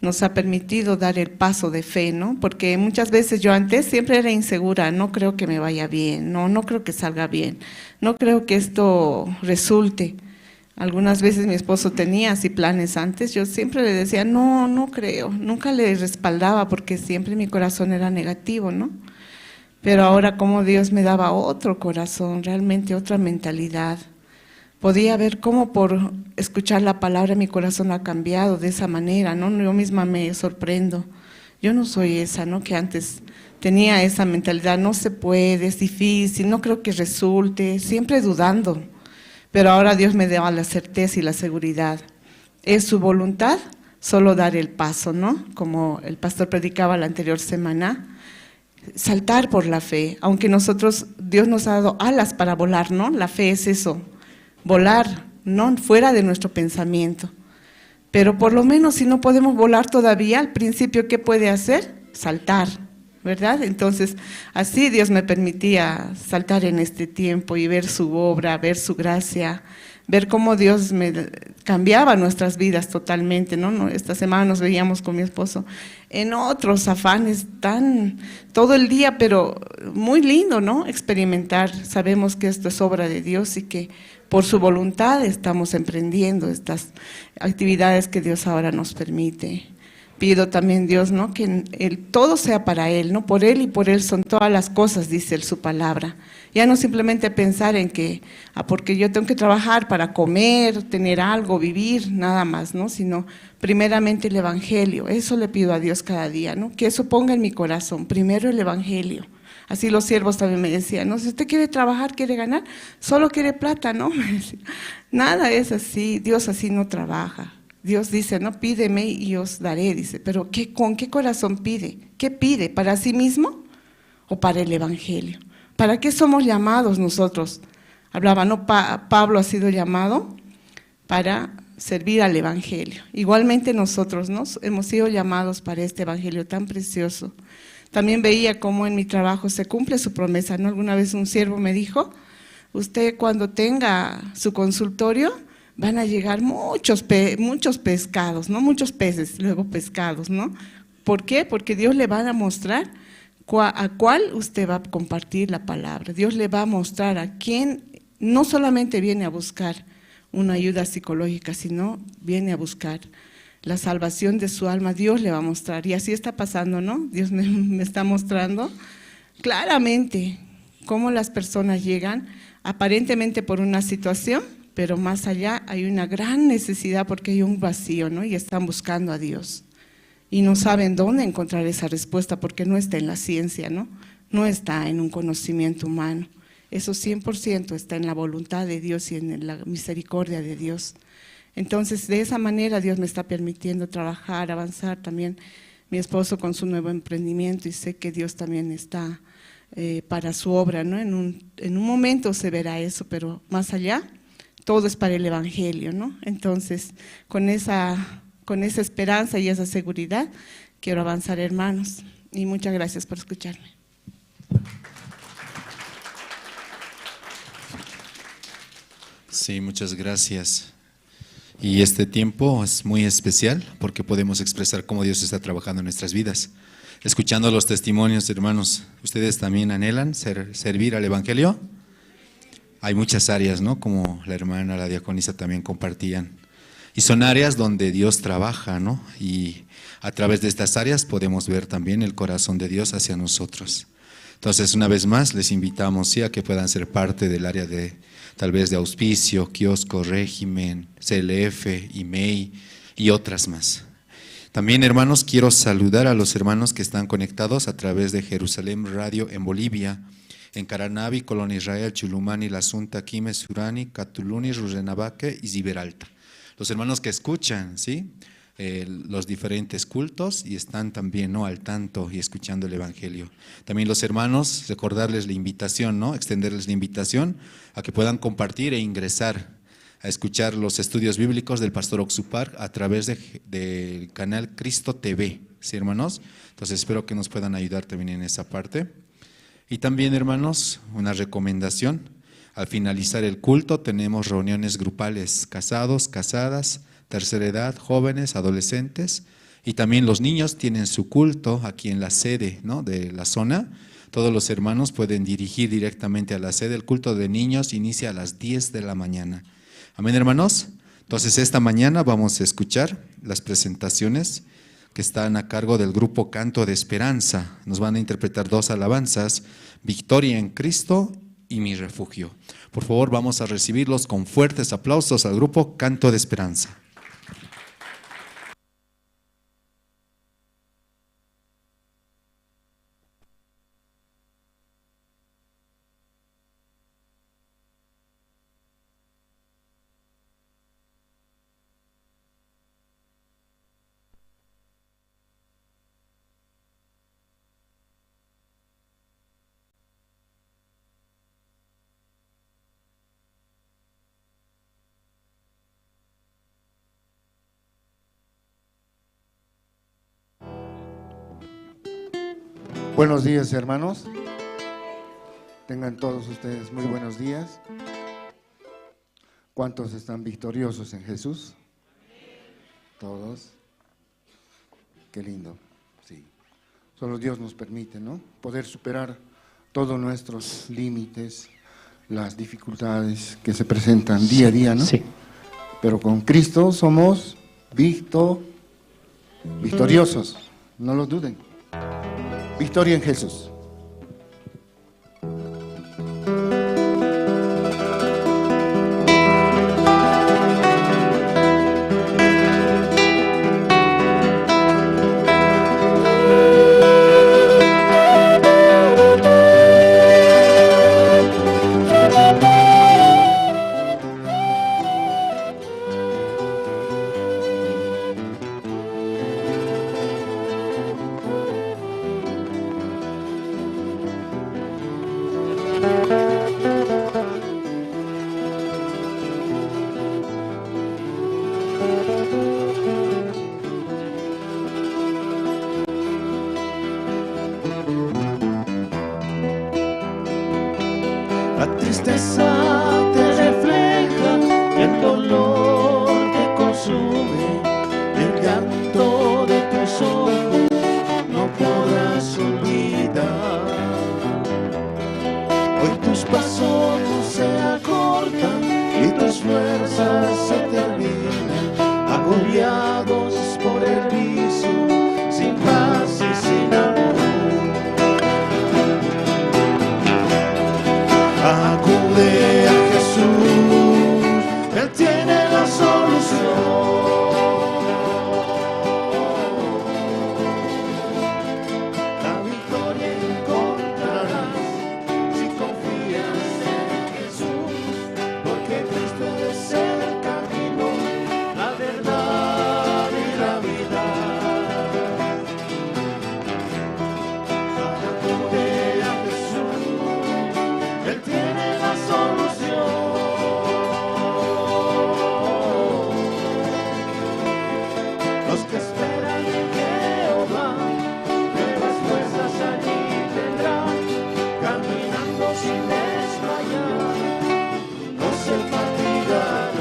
nos ha permitido dar el paso de fe, ¿no? Porque muchas veces yo antes siempre era insegura, no creo que me vaya bien, no creo que salga bien, no creo que esto resulte. Algunas veces mi esposo tenía así planes antes, yo siempre le decía, no, no creo, nunca le respaldaba porque siempre mi corazón era negativo, ¿no? Pero ahora como Dios me daba otro corazón, realmente otra mentalidad. Podía ver cómo por escuchar la palabra mi corazón ha cambiado de esa manera, ¿no? Yo misma me sorprendo. Yo no soy esa, ¿no? Que antes tenía esa mentalidad, no se puede, es difícil, no creo que resulte, siempre dudando. Pero ahora Dios me da la certeza y la seguridad. Es su voluntad solo dar el paso, ¿no? Como el pastor predicaba la anterior semana, saltar por la fe, aunque nosotros, Dios nos ha dado alas para volar, ¿no? La fe es eso, volar, ¿no? Fuera de nuestro pensamiento. Pero por lo menos si no podemos volar todavía, al principio, ¿qué puede hacer? Saltar, ¿verdad? Entonces, así Dios me permitía saltar en este tiempo y ver su obra, ver su gracia, ver cómo Dios me cambiaba nuestras vidas totalmente, ¿no? Esta semana nos veíamos con mi esposo en otros afanes tan todo el día, pero muy lindo, ¿no? Experimentar. Sabemos que esto es obra de Dios y que por su voluntad estamos emprendiendo estas actividades que Dios ahora nos permite. Pido también Dios, ¿no? Que el, todo sea para Él, ¿no? Por Él y por Él son todas las cosas, dice él, su palabra. Ya no simplemente pensar en que, porque yo tengo que trabajar para comer, tener algo, vivir, nada más, ¿no? Sino primeramente el Evangelio. Eso le pido a Dios cada día, ¿no? Que eso ponga en mi corazón, primero el Evangelio. Así los siervos también me decían, ¿no? Si usted quiere trabajar, quiere ganar, solo quiere plata, ¿no? Me decía, nada es así, Dios así no trabaja. Dios dice, no, pídeme y os daré, dice, pero ¿qué, con qué corazón pide? ¿Qué pide? ¿Para sí mismo o para el Evangelio? ¿Para qué somos llamados nosotros? Hablaba, ¿no? Pablo ha sido llamado para servir al Evangelio. Igualmente nosotros, ¿no? Hemos sido llamados para este Evangelio tan precioso. También veía cómo en mi trabajo se cumple su promesa, ¿no? Alguna vez un siervo me dijo, usted cuando tenga su consultorio, van a llegar muchos pescados, ¿no? Muchos peces, luego pescados, ¿no? ¿Por qué? Porque Dios le va a mostrar a cuál usted va a compartir la palabra. Dios le va a mostrar a quién no solamente viene a buscar una ayuda psicológica, sino viene a buscar la salvación de su alma. Dios le va a mostrar. Y así está pasando, ¿no? Dios me está mostrando claramente cómo las personas llegan aparentemente por una situación, pero más allá hay una gran necesidad porque hay un vacío, ¿no? Y están buscando a Dios. Y no saben dónde encontrar esa respuesta porque no está en la ciencia, ¿no? No está en un conocimiento humano. Eso 100% está en la voluntad de Dios y en la misericordia de Dios. Entonces, de esa manera Dios me está permitiendo trabajar, avanzar también. Mi esposo con su nuevo emprendimiento, y sé que Dios también está para su obra, ¿no? En un momento se verá eso, pero más allá, todo es para el Evangelio, ¿no? Entonces, con esa esperanza y esa seguridad, quiero avanzar, hermanos. Y muchas gracias por escucharme. Sí, muchas gracias. Y este tiempo es muy especial porque podemos expresar cómo Dios está trabajando en nuestras vidas. Escuchando los testimonios, hermanos, ¿ustedes también anhelan servir al Evangelio? Hay muchas áreas, ¿no? Como la hermana, la diaconisa también compartían. Y son áreas donde Dios trabaja, ¿no? Y a través de estas áreas podemos ver también el corazón de Dios hacia nosotros. Entonces, una vez más, les invitamos, ¿sí?, a que puedan ser parte del área de, tal vez, de auspicio, kiosco, régimen, CLF, IMEI y otras más. También, hermanos, quiero saludar a los hermanos que están conectados a través de Jerusalén Radio en Bolivia, en Caranavi, Colonia Israel, Chulumani, La Asunta, Quimes, Surani, Catuluni, Rurrenabaque y Ziberalta. Los hermanos que escuchan, ¿sí?, los diferentes cultos y están también, ¿no?, al tanto y escuchando el Evangelio. También los hermanos, recordarles la invitación, ¿no?, extenderles la invitación a que puedan compartir e ingresar a escuchar los estudios bíblicos del pastor Oxupar a través del canal Cristo TV, ¿sí, hermanos? Entonces espero que nos puedan ayudar también en esa parte. Y también, hermanos, una recomendación. Al finalizar el culto tenemos reuniones grupales, casados, casadas, tercera edad, jóvenes, adolescentes, y también los niños tienen su culto aquí en la sede, ¿no?, de la zona. Todos los hermanos pueden dirigir directamente a la sede. El culto de niños inicia a las 10 de la mañana. Amén, hermanos. Entonces esta mañana vamos a escuchar las presentaciones que están a cargo del grupo Canto de Esperanza. Nos van a interpretar dos alabanzas, Victoria en Cristo y Mi Refugio. Por favor, vamos a recibirlos con fuertes aplausos al grupo Canto de Esperanza. Buenos días, hermanos. Tengan todos ustedes muy buenos días. ¿Cuántos están victoriosos en Jesús? Todos. Qué lindo, sí. Solo Dios nos permite, ¿no?, poder superar todos nuestros límites, las dificultades que se presentan día a día, ¿no? Sí. Pero con Cristo somos victoriosos, no lo duden. Victoria en Jesús. La tristeza te refleja, el dolor te consume, el llanto de tus ojos no podrás olvidar. Hoy tus pasos se acortan y tus fuerzas se terminan, agobiados por el vicio, sin paz y sin amor. Acude a Jesús, Él tiene la solución. La victoria encontrarás si confías en Jesús, porque Cristo es el camino, la verdad y la vida. Acude a Jesús, Él tiene la solución. Los que esperan en Jehová, nuevas fuerzas allí tendrán, caminando sin desmayar, no se fatigarán.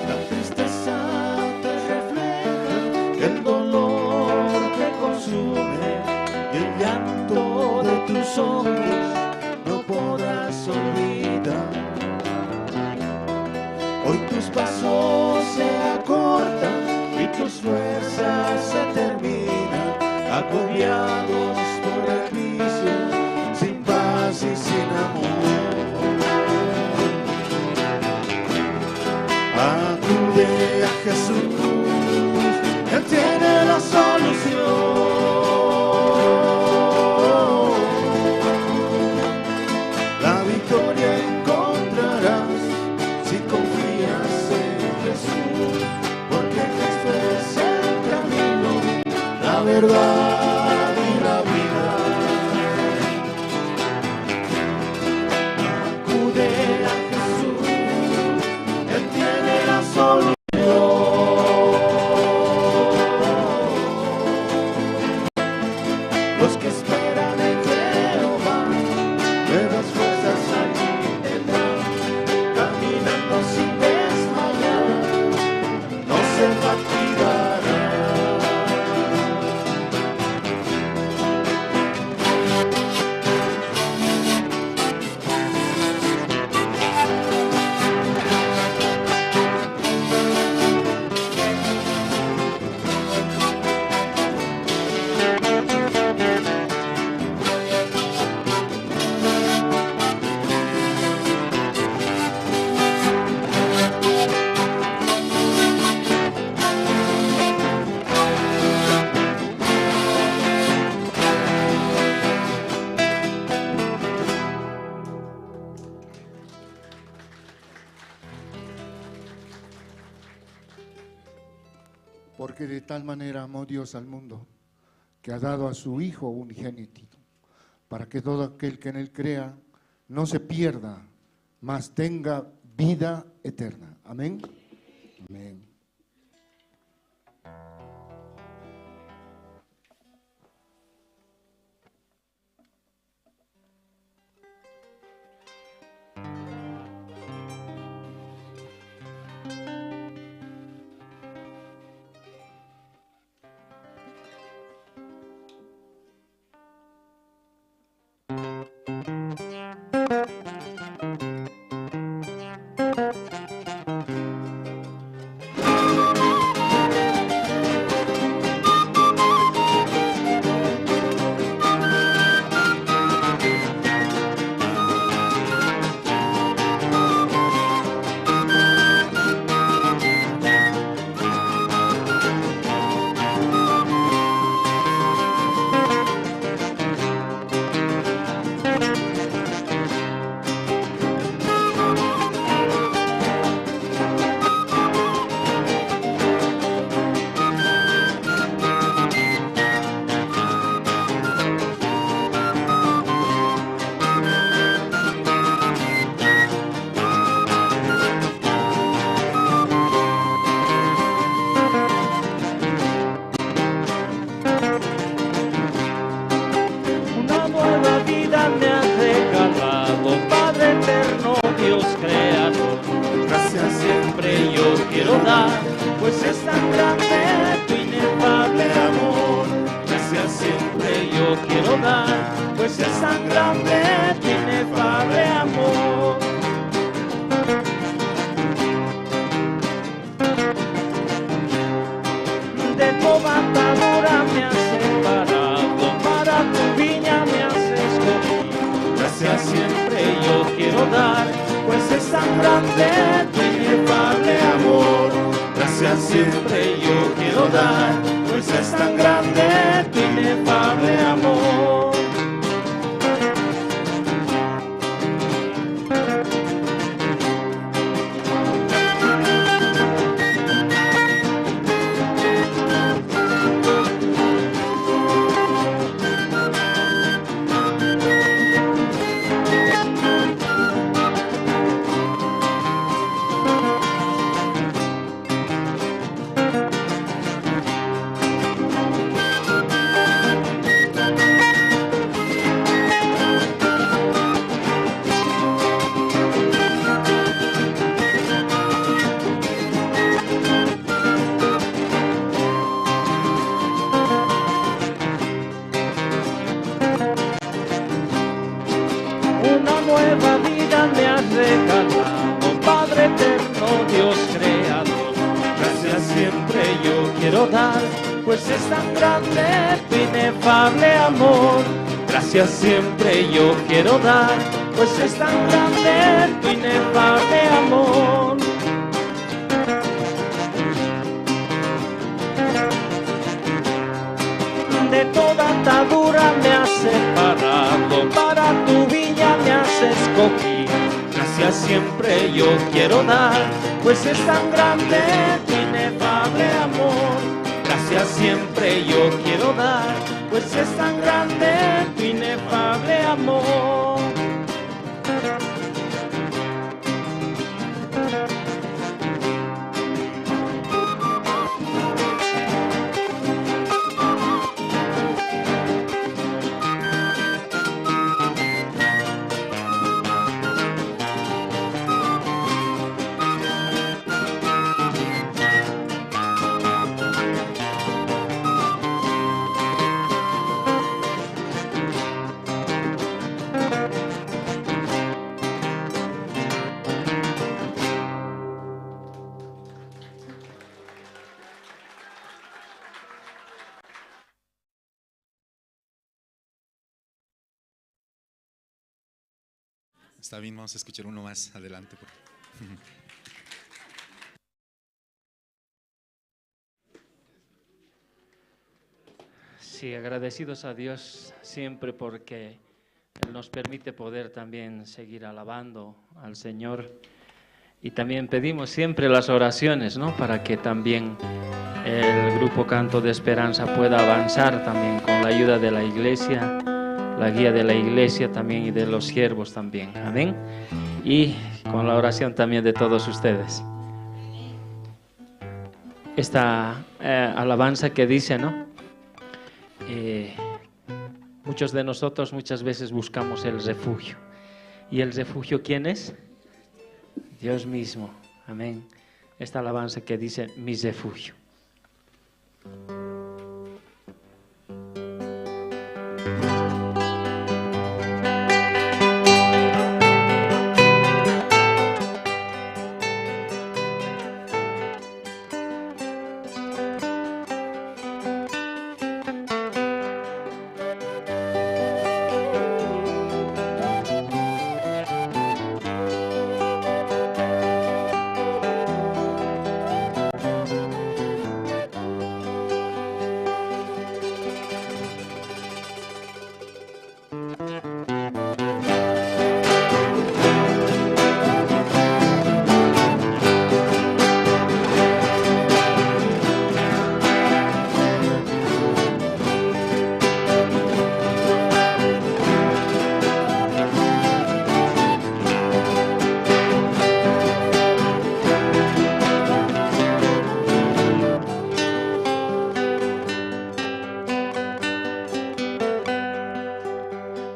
La tristeza te refleja, el dolor te consume y el llanto de tus ojos no podrás olvidar. Hoy tus pasos se acortan y tus fuerzas se terminan, agobiados por el vicio, sin paz y sin amor. Acude a Jesús, Él tiene la solución. La victoria encontrarás si confías en Jesús, porque Cristo es el camino, la verdad y la vida. Acude a Jesús, Él tiene la solución. Los que esperan en Jehová, nuevas fuerzas allí tendrán, caminando sin desmayar, no se fatigarán. Porque de tal manera amó Dios al mundo, que ha dado a su Hijo unigénito, para que todo aquel que en él crea no se pierda, mas tenga vida eterna. Amén. Amén. Una nueva vida me has regalado, Padre eterno, Dios creador. Gracias siempre yo quiero dar, pues es tan grande tu inefable amor. Gracias siempre yo quiero dar, pues es tan grande tu inefable amor. De toda atadura me has separado, para tu viña me has escogido. Gracias siempre yo quiero dar, pues es tan grande tu inefable amor. Gracias siempre yo quiero dar, pues es tan grande tu inefable amor. Una nueva vida me has regalado, Padre eterno, Dios creador. Gracias siempre yo quiero dar, pues es tan grande tu inefable amor. Gracias siempre yo quiero dar, pues es tan grande tu inefable amor. De toda atadura me has separado, para tu viña me has escogido. Gracias siempre yo quiero dar, pues es tan grande tu inefable amor. Gracias siempre yo quiero dar, pues es tan grande tu inefable amor. Está bien, vamos a escuchar uno más adelante. Sí, agradecidos a Dios siempre porque Él nos permite poder también seguir alabando al Señor. Y también pedimos siempre las oraciones, ¿no? Para que también el Grupo Canto de Esperanza pueda avanzar también con la ayuda de la iglesia, la guía de la iglesia también y de los siervos también. Amén. Y con la oración también de todos ustedes. Esta alabanza que dice, ¿no? Muchos de nosotros muchas veces buscamos el refugio. ¿Y el refugio quién es? Dios mismo. Amén. Esta alabanza que dice, mi refugio.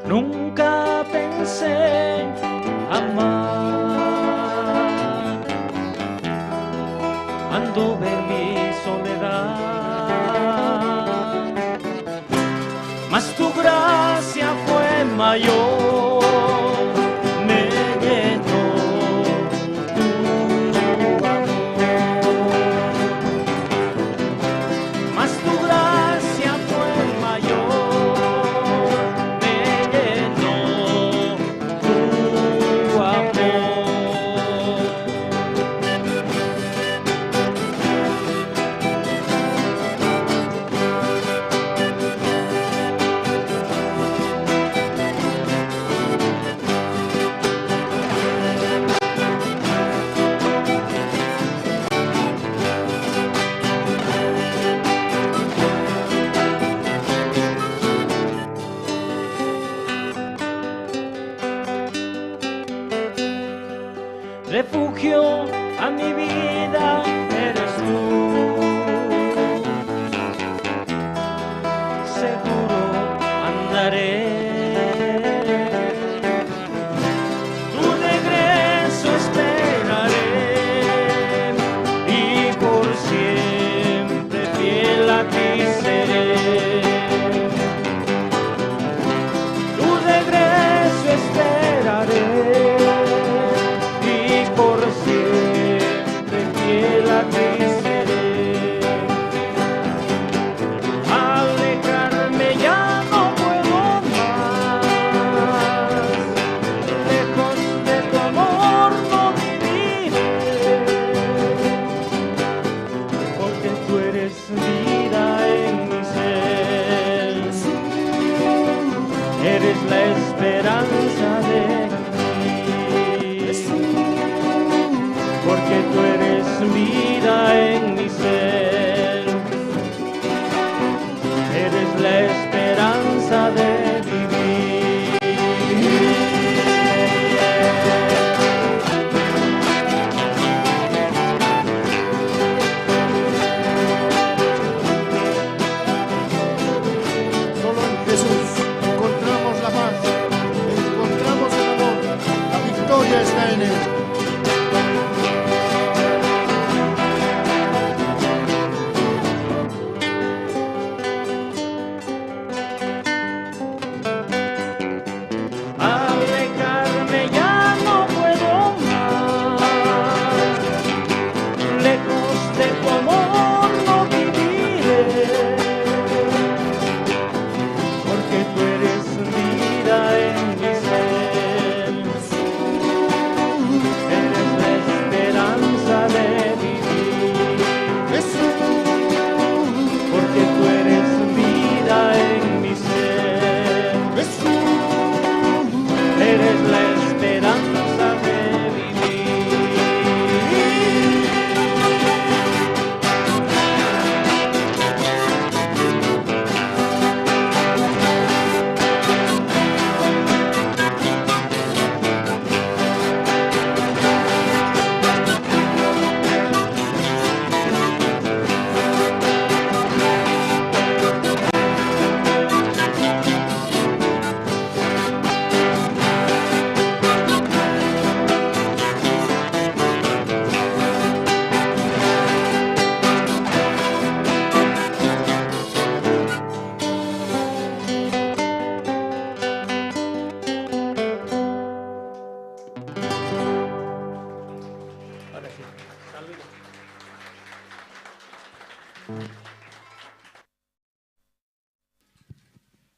Nunca pensé amar, anduve en mi soledad, mas tu gracia fue mayor, me llenó tu amor, mas tu gracia fue mayor. Refugio a mi vida eres tú, seguro andaré, tu regreso esperaré y por siempre fiel a ti seré. Tu regreso esperaré. Por siempre fiel a ti seré.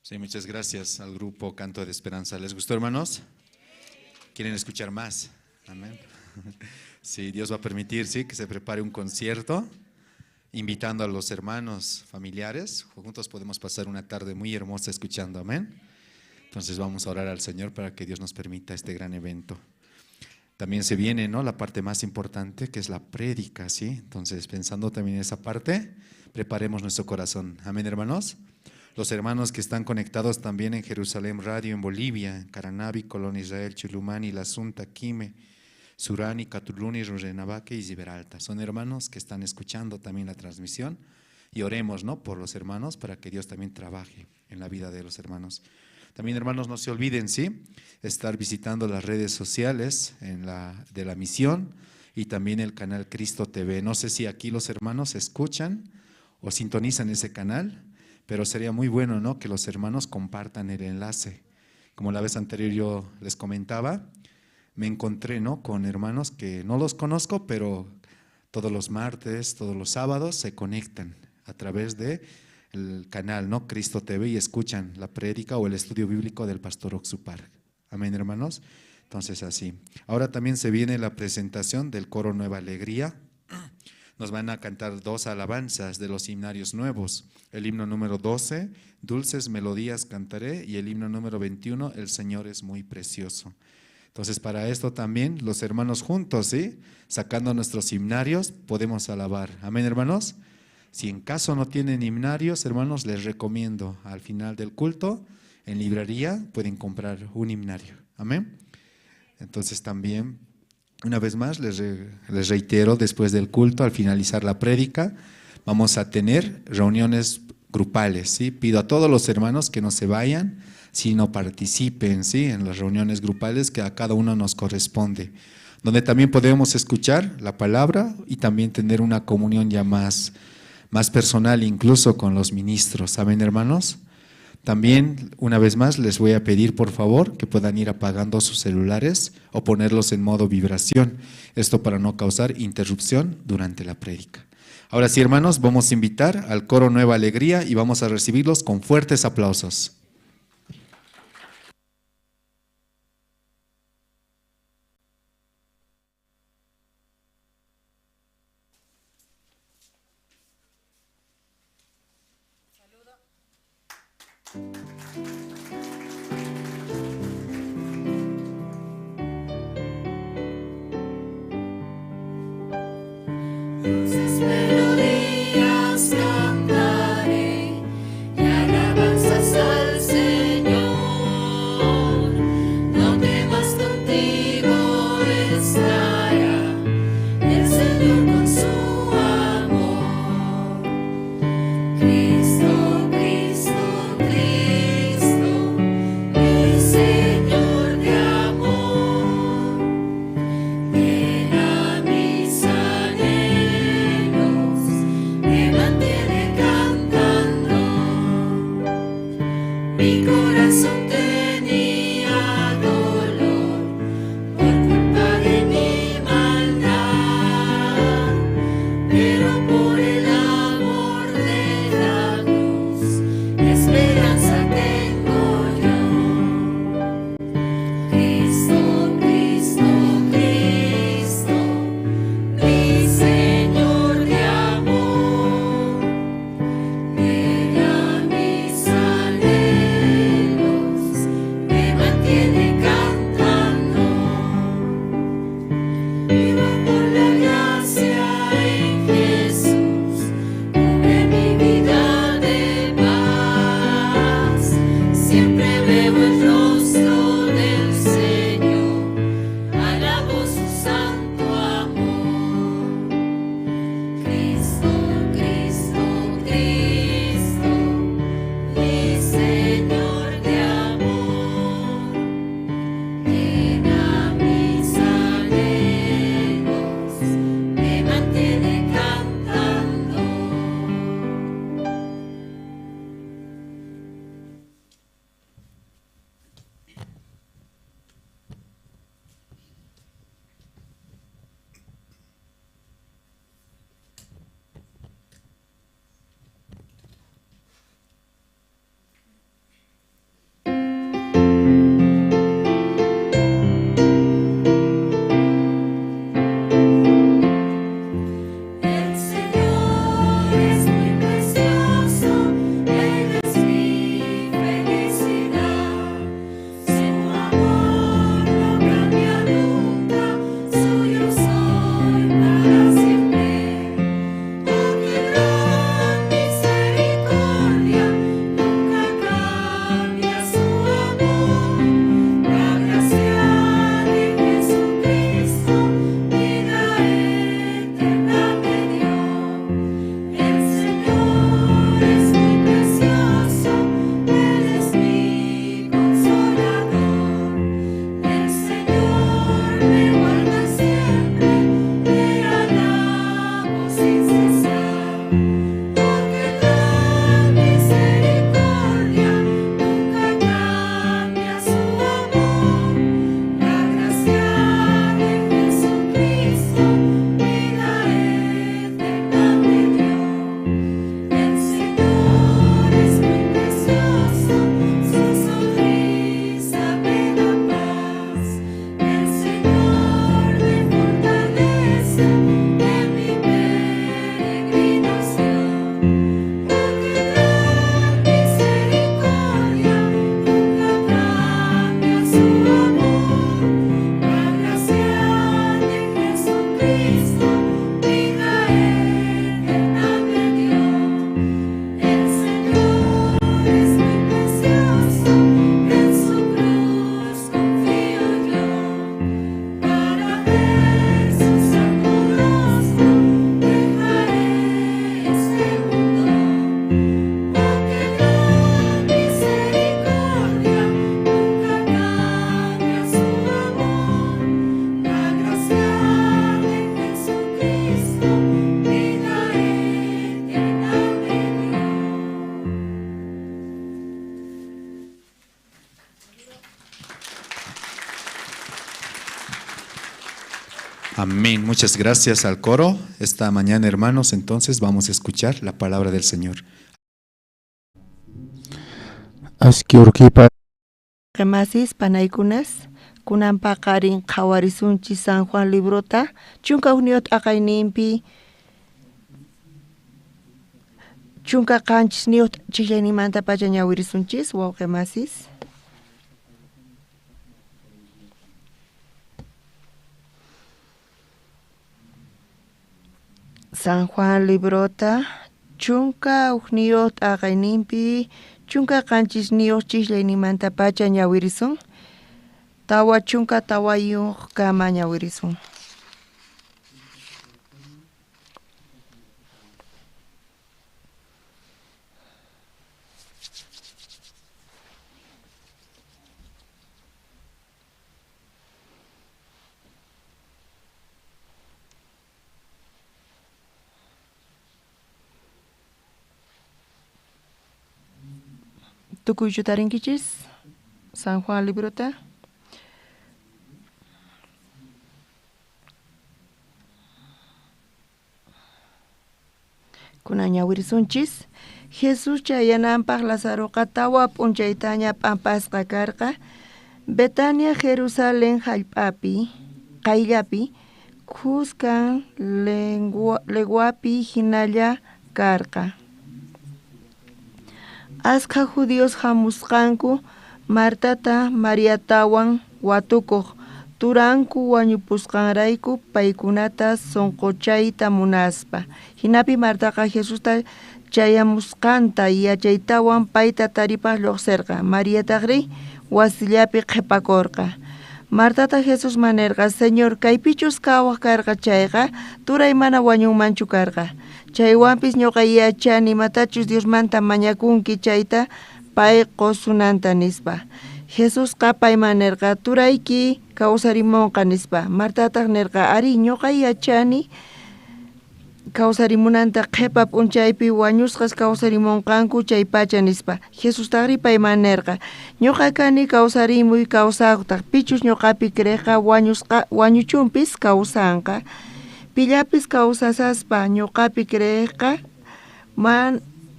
Sí, muchas gracias al grupo Canto de Esperanza. ¿Les gustó, hermanos? ¿Quieren escuchar más? Amén. Sí, Dios va a permitir, sí, que se prepare un concierto, invitando a los hermanos familiares. Juntos podemos pasar una tarde muy hermosa escuchando. Amén. Entonces vamos a orar al Señor para que Dios nos permita este gran evento. También se viene, ¿no?, la parte más importante, que es la prédica, ¿sí? Entonces, pensando también en esa parte, preparemos nuestro corazón. Amén, hermanos. Los hermanos que están conectados también en Jerusalén Radio, en Bolivia, en Caranavi, Colón, Israel, Chulumani, La Asunta, Quime, Surani, Catuluni, Rurrenabaque y Ziberalta. Son hermanos que están escuchando también la transmisión y oremos, ¿no?, por los hermanos para que Dios también trabaje en la vida de los hermanos. También, hermanos, no se olviden, ¿sí?, estar visitando las redes sociales de la misión y también el canal Cristo TV. No sé si aquí los hermanos escuchan o sintonizan ese canal, pero sería muy bueno, ¿no?, que los hermanos compartan el enlace. Como la vez anterior yo les comentaba, me encontré, ¿no?, con hermanos que no los conozco, pero todos los martes, todos los sábados se conectan a través de el canal, ¿no?, Cristo TV, y escuchan la prédica o el estudio bíblico del pastor Oxupar. Amén, hermanos. Entonces, así. Ahora también se viene la presentación del coro Nueva Alegría. Nos van a cantar dos alabanzas de los himnarios nuevos. El himno número 12, Dulces Melodías Cantaré, y el himno número 21, El Señor es muy precioso. Entonces, para esto también, los hermanos juntos, ¿sí?, sacando nuestros himnarios, podemos alabar. Amén, hermanos. Si en caso no tienen himnarios, hermanos, les recomiendo al final del culto, en librería, pueden comprar un himnario. Amén. Entonces también, una vez más, les reitero, después del culto, al finalizar la prédica, vamos a tener reuniones grupales, ¿sí? Pido a todos los hermanos que no se vayan, sino participen, ¿sí?, en las reuniones grupales que a cada uno nos corresponde, donde también podemos escuchar la palabra y también tener una comunión ya más personal, incluso con los ministros. ¿Saben, hermanos? También, una vez más, les voy a pedir, por favor, que puedan ir apagando sus celulares o ponerlos en modo vibración. Esto para no causar interrupción durante la prédica. Ahora sí, hermanos, vamos a invitar al coro Nueva Alegría y vamos a recibirlos con fuertes aplausos. Dulces melodías cantaré y alabanzas al Señor. No temas, contigo estará el Señor con su amor. Cristo, Cristo, Cristo. Amén. Muchas gracias al coro. Esta mañana, hermanos, entonces vamos a escuchar la palabra del Señor. Aski urquipa. Masis panaykunas kunan paqarin qhawarisunchis San Juan librota 11 t'aqayninpi 17 ch'illayninmantapacha ñawirisunchis wawqi masis. San Juan librota 11 t'aqayninpi 17 ch'illayninmantapacha ñawirisun 44 kama ñawirisun. Tukuychu tarinkichis San Juan librota. Kunan ñawirisunchis Jesús chayananpaq Lazaroqa tawa p'unchaytaña p'ampasqa karqa Betania Jerusalén hallp'api qayllapi khuskan leguapi hinalla karqa. Askha judíos hamusqanku Martata Mariatawan watukuq turanku wañupusqanrayku paykunata sunquchayta munaspa. Hinapi Martaqa Jesusta chayamusqanta yachaytawan payta taripaq lluqsirqa. Mariataqri wasillapi qhipakurqa. Martata Jesusman nirqa: Señor, kaypichus kawaq karqa chayqa turay mana wañunmanchu karqa. Chaywanpis ñuqa yachani imatachus Diosmanta mañakunki chayta pay qusunanta nispa. Jesusqa payman nirqa: turayki kawsarimunqa nispa. Martataq nirqa: ari, ñuqa yachani kawsarimunanta qhipa p'unchaypi wañusqas kawsarimunqanku chaypacha nispa. Jesustaqri payman nirqa: ñuqa kani kawsarimuy kawsaqtaq, pichus ñuqapi creeqqa wañuchunpis kawsanqa. Pillapis kawsasaspa ñuqapi creeqqa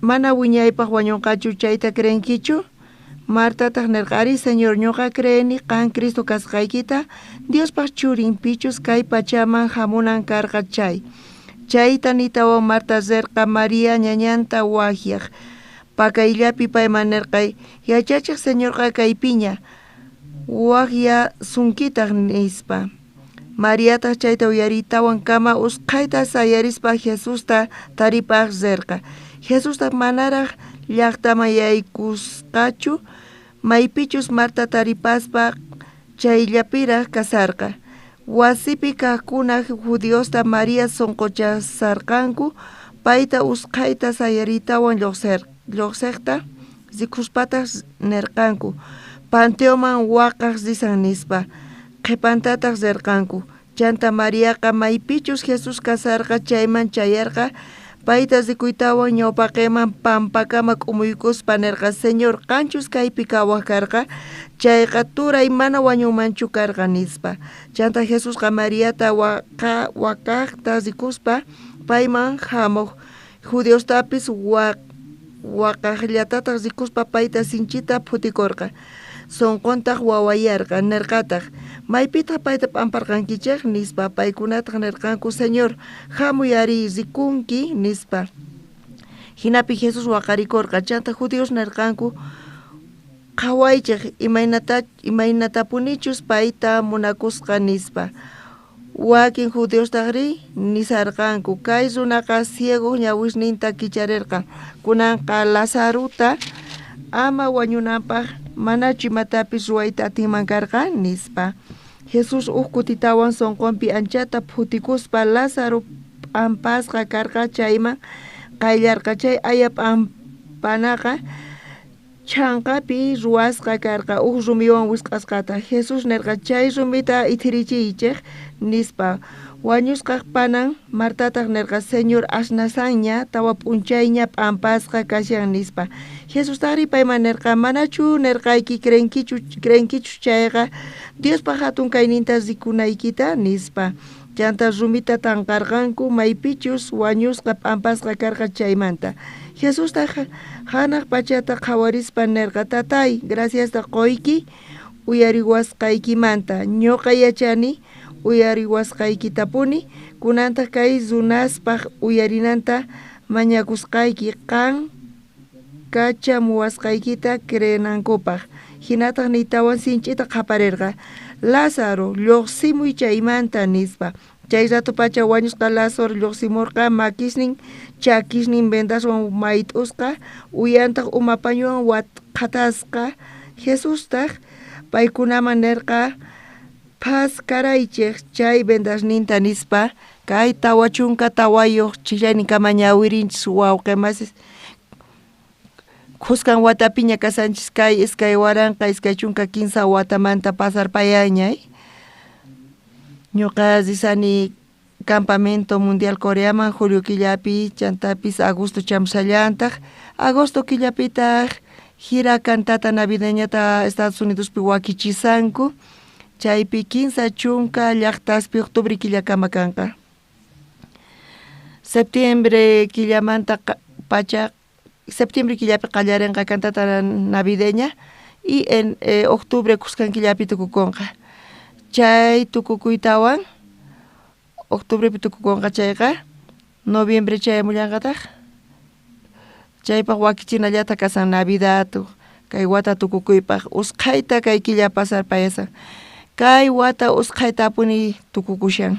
mana wiñaypaq wañunqachu, chayta creenkichu? Martataq nirqa: ari, Señor, ñuqa creeni qan Cristo kasqaykita, Diospaq churin pichus kay pachaman hamunan karqa chay. Chayta nitawan Marta rirqa María ñañanta waqyaq. Pakayllapi payman nirqa: yachachiq Señorqa kaypiña, waqyasunkitaq nispa. Mariataq chayta uyariytawan kama usqhayta sayarispa Jesusta taripaq rirqa. Jesustaq manaraq llaqtaman yaykusqachu, maypichus Marta taripaspa chayllapiraq kasarqa. Wasipi kaqkuna judiosta María sunquchasarqanku, payta usqhayta sayariytawan lluqsiqta rikuspataq nirqanku: panteoman waqaq risan nispa. Qhipantataq rirqanku. Chanta Mariaqa maypichus Jesús kasarqa chayman chayarqa, payta rikuytawan ñawpaqinman pampakama k'umuykuspa nirqa: Señor, qanchus kaypi kawaq karqa chayqa turay mana wañunmanchu karqa nispa. Chanta Jesusqa Mariata waqaqta rikuspa payman hamuq judiostapis waqaqllatataq rikuspa payta sinchita phutikurqa. Sunquntaq wawayarqa, nirqataq: maypitaq payta p'amparqankichik nispa. Paykunataq nirqanku: Señor, hamuy ari rikunki nispa. Hinapi Jesús waqarikurqa. Chanta judíos nirqanku: qhawaychik imaynatapunichus payta munakusqa nispa. Wakin judiostaqri nisarqanku: kay runaqa ciego ñawisninta kicharirqa, kunanqa Lazaruta ama wañunanpaq manachu imatapis ruwayta atinman karqa nispa. Jesús uj kutitawan sunqunpi anchata phutikuspa Lázaro p'ampasqa karqa chayman qayllarqa. Chay aya p'ampanaqa chhanqapi ruwasqa karqa uj rumiwan wisq'asqata. Jesús nirqa: chay rumita ithirichiychik nispa. Wañusqaq panan Martataq nirqa: Señor, asnasanña, tawa p'unchayña p'ampasqa kashan nispa. Jesustaqri payman nirqa: manachu nirqayki creenkichus chayqa Diospaq hatun kayninta rikunaykita nispa. Chanta rumita tanqarqanku maypichus wañusqa p'ampasqa karqa chaymanta. Jesustaj janaj pachata qhawarispa nerqa, Tatay, graciasta qoyki uyariwasqaykimanta. Ñuqa yachani uyariwasqaykitapuni, kunantaj kay runaspaj uyarinanta mañakusqayki qan kachamuwasqaykita creenankupaj. Jinataj niytawan sinch'ita qhaparerqa, Lázaro, lluqsimuy chaymanta, nispa. Chay rato pacha wañusqa Lázaro lluqsimurqa makisnin chakisnin vendaswan mayt'usqa, uyantaj uma pañuwan qhatasqa. Jesustaj paykunaman nerqa, phaskaraychej chay vendasninta, nispa. Kay 44 chillayninkama ñawirinchis wawqi masis. Khuskan watapiña kasanchis kay 2023 watamanta pasarpayaña. Ñuqa risani campamento mundial Coreaman julio killapi, chantapis agosto chamsallantaq. Agosto killapitaj gira cantata navideñata Estados Unidospi wakichisanku, chaypi 30 llaqtaspi octubre killakama kanqa. Septiembre killamanta pacha, septiembre killapi qallarinqa cantata navideña y en octubre khuskan killapi tukukunqa. Chay tukukuytawan octubrepi tukukunqa chayqa noviembre chayamullanqataq. Chaypaq wakichinallata kasan Navidad kay wata tukukuypaq usqhayta kay killa pasarpayasan. Kay wata usqhaytapuni tukukushan.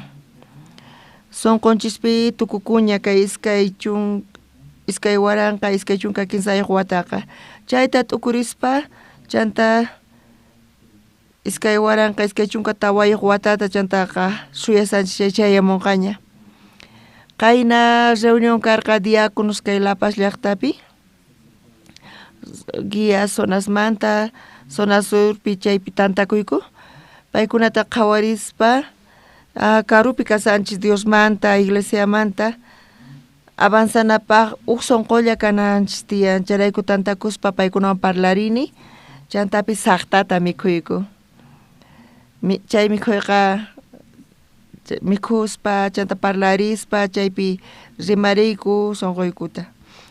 Sunqunchispi tukukuña kay 2023 wataqa. Chayta t'ukurispa chanta 2024 watata chantaqa suyasanchis chay chayamunqaña. Qayna reunión karqa diáconos kay La Paz llaqtapi, guía zonasmanta, zona surpi chaypi tantakuyku. Paykunata qhawarispa karupi kasanchis Diosmanta, iglesiamanta, avanzanapaj uj sunqulla kananchis tiyan. Chayrayku tantakuspa paykunawan parlarini, chantapis saqtata mikhuyku. Chay mikhuyqa mikhuspa chanta parlarispa chaypi rimariyku sunquykuta.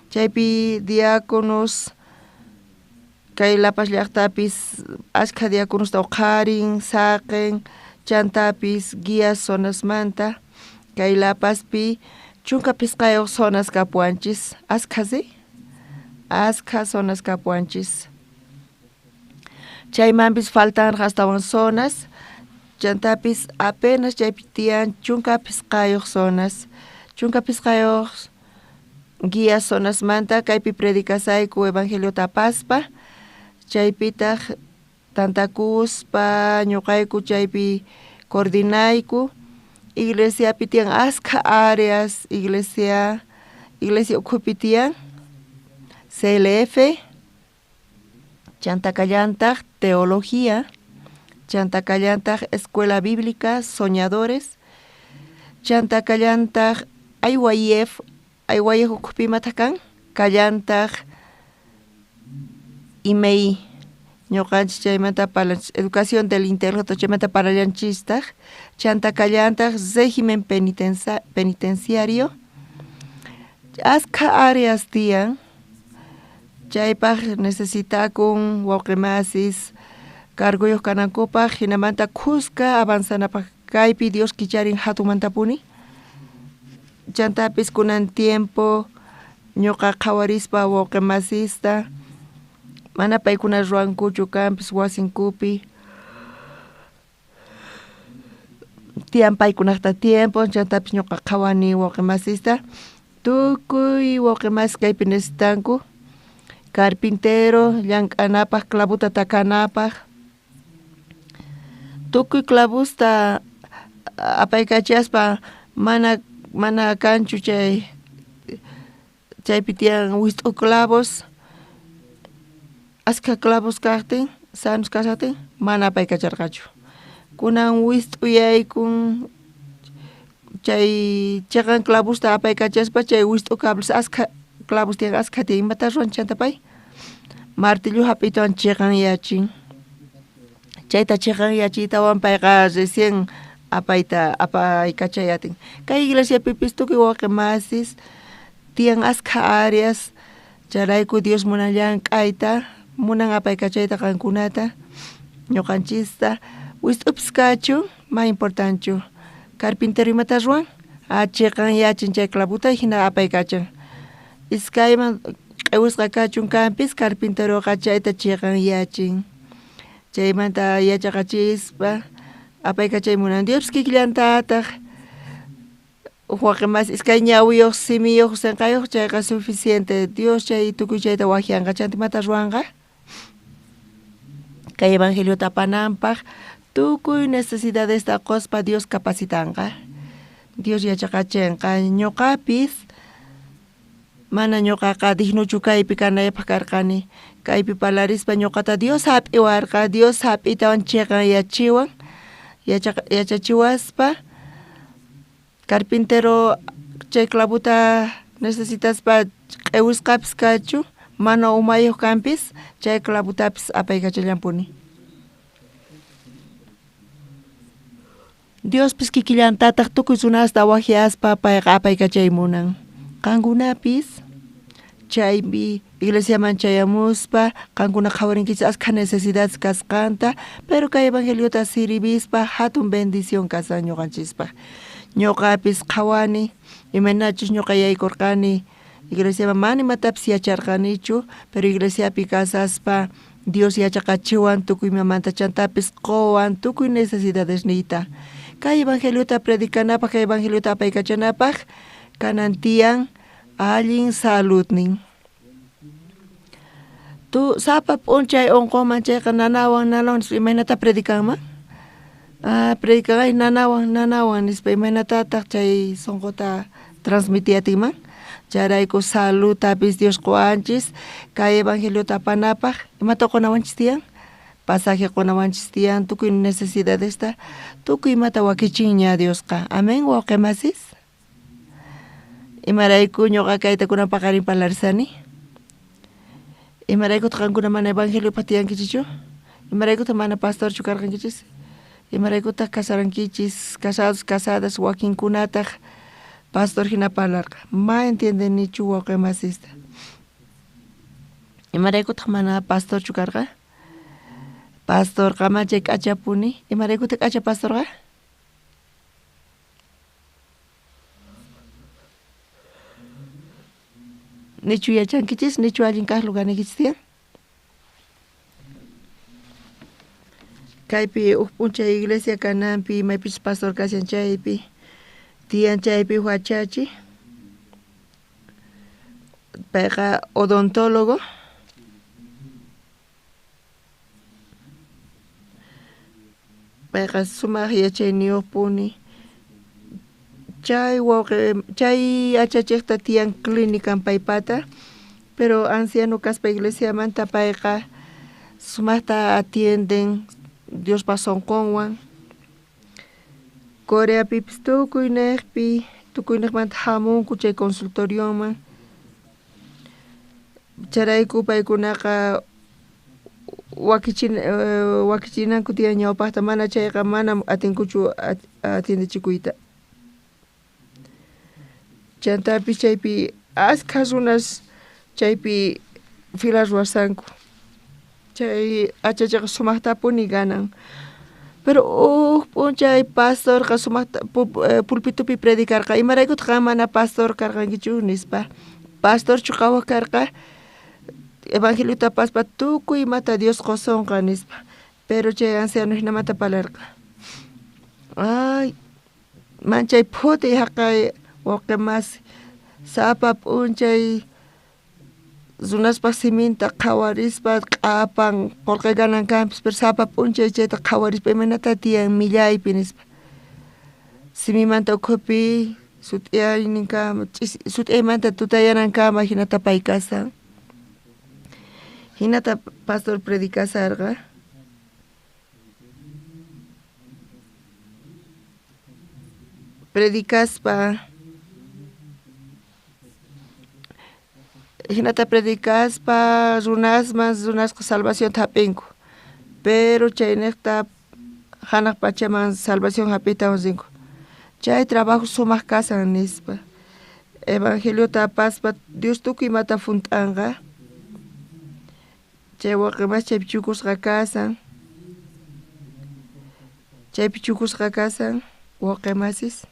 Chaypi diáconos kay La Paz llaqtapis ashkha diáconosta uqharin, saqen, chantapis guías zonasmanta kay La Pazpi 15 zonas kapuwanchis. Ashkha si? Ashkha zonas kapuwanchis. Chaymanpis faltanraq astawan zonas, chantapis apenas chaypi tiyan 15 zonas. 15 guías zonasmanta kaypi predicasayku evangeliota apaspa, chaypitaq tantakuspa ñuqayku chaypi coordinayku. Iglesiapi tiyan askha áreas, iglesia ukhupi tiyan CLF, chanta kallantaq teología, chanta kallantaq escuela bíblica, soñadores, chanta kallantaq IYF, IYF ukhupi imataq kan, kallantaq IMEI, ñuqanchis chaymanta parlanchis, educación del intelecto chaymanta parlanchistaq, chanta kallantaq régimen penitenciario, askha áreas tiyan, chaypaq necesitakun wawqimasis carguyuq kanankupaq, hinamanta khuska avanzanapaq kaypi Dios kicharin hatunmantapuni. Chantapis kunan tiempo ñuqa qhawarispa wawqimasista mana paykuna ruwankuchu kanpis wasinkupi, tiyan paykunaqta tiempo, chantapis ñuqa qhawani wawqimasista tukuy wawqimasis kaypi necesitanku carpintero llank'anapaq, clavuta takanapaq, tukuy clavusta apaykachaspa mana kanchu chay chaypi tiyan wist'u clavos, askha clavos kaqtin, sanos kashaqtin mana apaykacharqachu. Kunan wist'uyaykun chay chiqan clavosta apaykachaspa chay wist'u cables askha clavos tiyan, askha tiyan, imata ruwan chanta pay martillo hap'iytawan chiqanyachin. Chayta chiqanyachiytawan payqa recién Apayta apaykachay atin. Kay iglesiapipis tukuy wawqi masis tiyan askha áreas, chayrayku Dios munan llank'ayta, munan apaykachayta qankunata, ñuqanchista, wist'upis kachun, may importanchu. Carpintero imata ruwan? Chiqan yachin chay clavuta hina apaykachan. Iskayman q'iwisqa kachun kanpis carpinteroqa chayta chiqan yachin. Chaymanta yachaqachispa apaykachay munan. Dios kikillantataq waqi mas iskay ñawiyuq, simiyuq, sinqayuq chayqa suficiente. Dios chay tukuy chayta wajyanqa. Chanta imata ruwanqa? Kay evangeliota apananpaq tukuy necesidadesta quspa Dios capacitanqa. Dios yachaqachinqa. Ñuqapis mana ñuqaqa dignuchu kaypi kanaypaq karqani. Kaypi parlarispa ñuqata Dios hap'iwarqa, Dios hap'itawan chiqan yachiwan, yachachiwaspa carpintero chay clavuta necesitaspa q'iwisqapis kachu, mana umayuq kanpis chay clavutapis apaykachallanpuni. Diospis kikillantataq tukuy runasta wajyaspa payqa apaykachay munan. Qankunapis chaypi iglesiaman chayamuspa qankuna qhawarinkichis askha necesidades kasqanta, pero kay evangeliota sirvispa hatun bendición kasan ñuqanchispaq. Ñuqapis qhawani imaynachus ñuqa yaykurqani iglesiaman mana imatapis yacharqanichu, pero iglesiapi kasaspa Dios yachaqachiwan tukuy imamanta chantapis quwan tukuy necesidadesniyta. Kay evangeliota predicanapaq, kay evangeliota apaykachanapaq kanan tiyan allin saludnin. Tu sapa p'unchay unquman chayqa nanawan nanawan nispa imaynata predicanman? Predican ay nanawan nanawan nispa imaynatataq chay sunquta transmitiy atinman? Chayrayku saludtapis Dios quwanchis kay evangeliota apanapaq imata qunawanchis tiyan? Pasaje qunawanchis tiyan tukuy necesidadesta tukuy imata wakichinña Diosqa. Amén, wawqi masis. Imarayku ñuqa kayta kunan paqarin parlarisani? Imaraykutaq qankuna mana evangeliopaq tiyankichichu? Imaraykutaq mana pastorchu karqankichis? Imaraykutaq casarankichis, casados, casadas, wakinkunataq pastor hina parlarqa? Ma entiendenichu wawqi masista. Imaraykutaq mana pastorchu karqa? Pastorqa machay k'achapuni. Imaraykutaq k'acha pastorqa? Nichu yachankichis, nichu allin kaq lugarniykichis tiyan? Kaypi huk p'unchay iglesia kananpi maypichus pastor kashan chaypi tiyan chaypi huk achachi. Payqa odontólogo. Payqa sumaq yachayniyuqpuni. Chay wawqi chay achachiqta tiyan clínica paypata, pero anciano kaspa iglesiamanta payqa sumaqta atienden Diospa sunqunwan. Coreapipis tukuy niqpi tukuy niqmanta hamunku chay consultorioman. Chayrayku paykunaqa wakichinanku tiyan ñawpaqta, mana chayqa manam atinkuchu atiendichikuyta. Chantapis chaypi askha runas chaypi fila ruwasanku. Chay achachiqa sumaqtapuni ganan. Pero huk p'unchay pastorqa sumaqta pulpitupi predicarqa. Imaraykutaq qan mana pastor karqankichu nispa. Pastorchu qhawaq karqa evangeliota apaspa tukuy imata Dios qusunqa nispa. Pero chay anciano hinamanta parlarqa. Ay, manchay phutiy haqay wawqi masi sapa p'unchay runaspaq siminta qhawarispa q'apan qullqi ganan kanpis, pero sapa p'unchay chayta qhawarispa imaynata tiyan millaypi nispa. Simimanta ukhupi sut'iyayninkama sut'iyaymanta tutayanankama hinata pay kasan. Hinata pastor predicasarqa. Predicaspa hinata predicaspa runasman runasqa salvacionta hap'inku. Pero chayniqta Hanaq pachaman salvación hap'iytawan rinku. Chay trabajo sumaq kasan nispa. Evangeliota apaspa Dios tukuy imata junt'anqa. Chay wawqimas chaypi chukusqa kasan. Chaypi chukusqa kasan wawqimasis.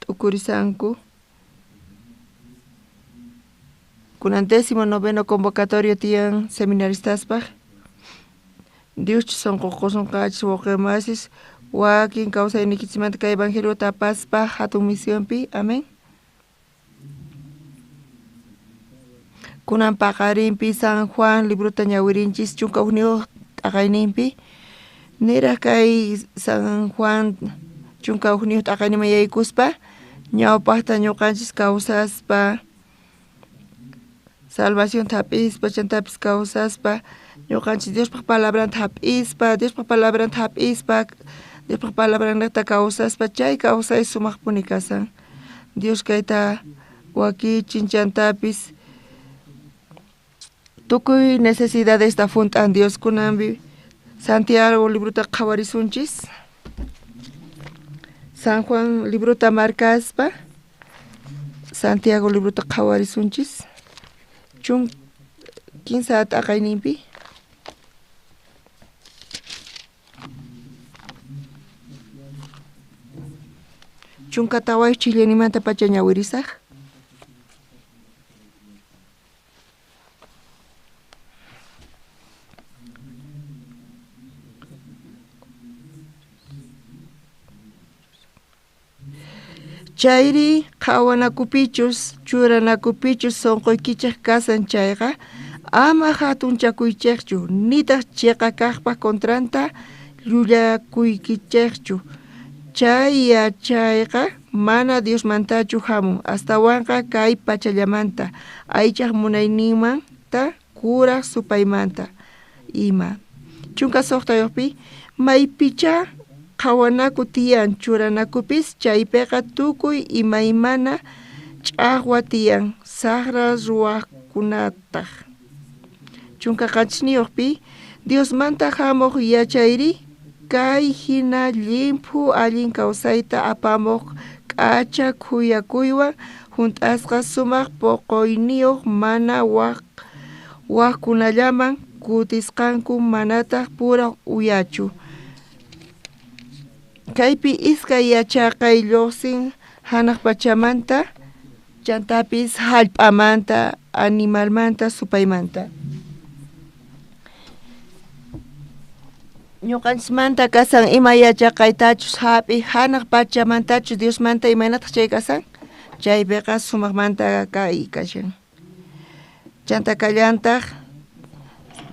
T'ukurisanku. Kunan 19 convocatorio tiyan seminaristaspaj. Dios sunqu qusunqachis wawqimasis wakin kawsayniykichismanta kay evangeliota apaspa hatun misionpi. Amén. Kunan paqarinpi San Juan librota ñawirinchis 11 t'aqayninpi. Niraj kay San Juan 11 t'aqayninman yaykuspa ñawpaqta ñuqanchis kawsaspa salvación hap'ispa chantapis kawsaspa ñuqanchis Diospaq palabranta hap'ispa Diospaq palabranta hap'ispa Diospaq palabranta kawsaspa chay kawsay sumaqpuni kasan. Dios kayta wakichin chantapis tukuy necesidadesta junt'an Dios. Kunanpi Santiago librota qhawarisunchis. San Juan librota markaspa Santiago librota qhawarisunchis. 15 t'aqayninpi. Chunka tawayuq chillanimanta pacha ñawirisaq. Chayri qhawanakupichus churanakupichus sunquykichej kasan chayqa ama hatunchakuychejchu nitaq chiqa kaqpa kontranta llullakuykichejchu. Chay yachayqa mana Diosmantachu hamun, astawanqa kay pachallamanta aychaj munayninmanta kuraj supaymanta ima. 16 maypicha qhawanaku tiyan churanakupis chaypiqa tukuy imaymana ch'aqwa tiyan saqra ruwaqkunataq. 17 Diosmanta hamuq yachayri kay hina llimphu allin kawsayta apamuq k'acha khuyakuywan junt'asqa sumaq poqoyniyuq mana waqkunallaman kutisqanku manataq puraq uyachu. Kaypi iskay yachaqay lluqsin hanaq pachamanta chantapis hallp'amanta animalmanta supaymanta. Ñuqanchismanta kasan ima yachaqaytachus hap'i hanaq pachamantachus Diosmanta imaynataq chay kasan chaypiqa sumaqmanta kay kashan. Chanta kallantaq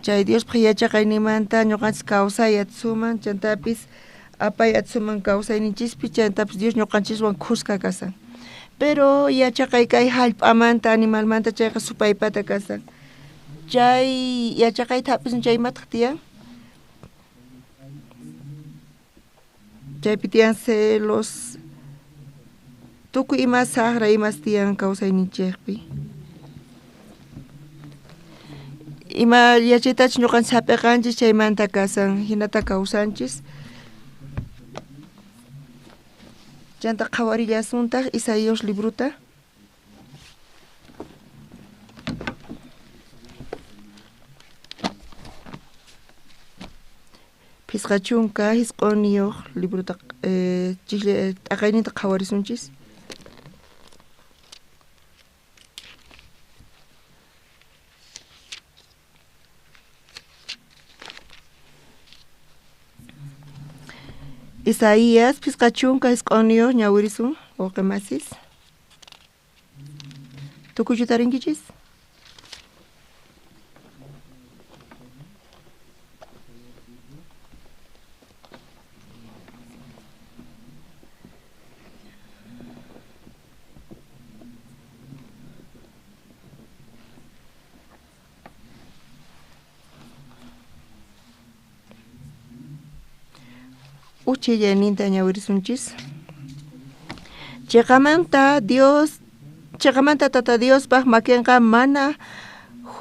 chay Diospaq yachaqaynimanta ñuqanchis kawsay atsuman chantapis apay atsuman kawsayninchispi chantapis Dios ñuqanchiswan khuska kasan. Pero yachaqay kay hallp'amanta animalmanta chayqa supaypata kasan. Chay yachaqayta hap'isun chaymataq tiyan. Chaypi tiyan celos, tukuy ima saqra imas tiyan kawsayninchikpi. Ima yachaytachus ñuqanchis hap'iqanchis chaymanta kasan hinata kawsanchis. Chanta qhawarillasuntaq Isaías librota. Phisqa chunka hisq'uniyuq librota t'aqayninta qhawarisunchis. Isaías 59 ñawirisun wawqimasis. Tukuychu tarinkichis? Uchillayninta ñawirisunchis. Chiqamanta Dios, chiqamanta Tata Diospaq makinqa mana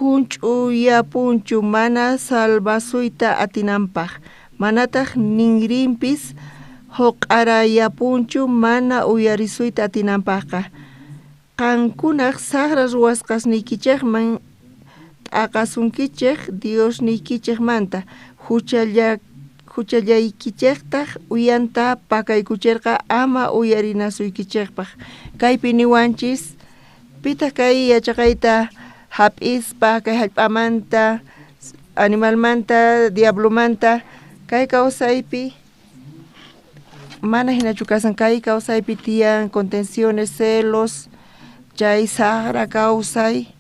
Junch'uyapunchu mana salvasuyta atinanpaj, manataj ninrinpis joq'arayapunchu mana uyarisuyta atinanpajqa. Qankunaj sajra ruwasqasniykichejman t'aqasunkichej Diosniykichejmanta, juchallaykichejtaj uyanta pakaykucherqa ama uyarinasuykichejpaj. Kaypi niwanchis, pitaq kay yachaqayta hap'ispa kay hallp'amanta, animalmanta, diablomanta, kay kawsaypi mana hinachu kasan, kay kawsaypi tiyan contenciones, celos, chay sajra kawsay,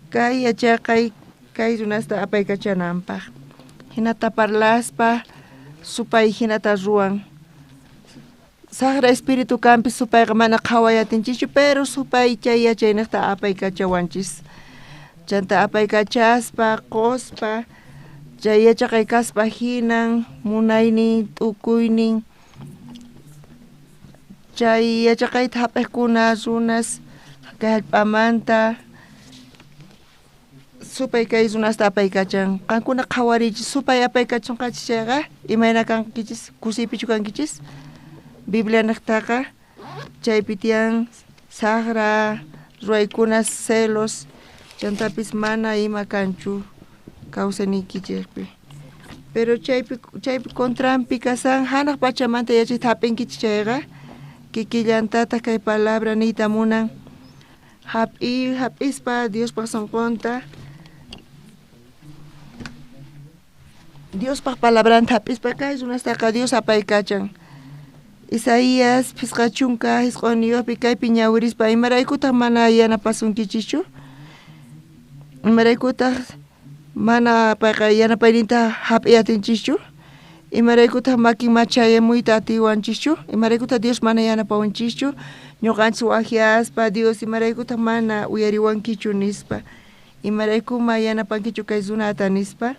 kay yachaqay kay runasta apaykachananpaj. Hinata parlaspa supay hinata ruwan. Sajra espíritu kanpis supayqa mana qhaway atinchischu, pero supay chay yachaynejta apaykachawanchis. Chanta apaykachaspa, qospa, chay yachaqay kaspa hinan, munaynin, t'ukuynin, chay yachaqayta hap'iqkuna runas kay hallp'amanta supay kay runasta apaykachan. Qankuna qhawariychis, supay apaykachunqachis chayqa, imayna kankichis, kusiypichu kankichis? Biblia niqtaqa chaypi tiyan sajra ruwaykuna, celos, chantapis mana ima kanchu kawsayniykichikpi. Pero chaypi contranpi kasan hanaq pachamanta yachayta hap'inkichis chayqa, kikillantataq kay palabra niyta munan, hap'ispa Diospaq sunqunta, Diospaq palabranta hap'ispa kay runastaqa Dios apaykachan. Isaías 59 kaypi ñawirispa, imaraykutaq mana yanapasunkichischu? Imaraykutaq mana payqa yanapayninta hap'iy atinchischu? Imaraykutaq makin machayamuyta atiwanchischu? Imaraykutaq Dios mana yanapawanchischu? Ñuqanchis wajyaspa Dios imaraykutaq mana uyariwankichu nispa? Imaraykuma yanapankichu kay runata nispa?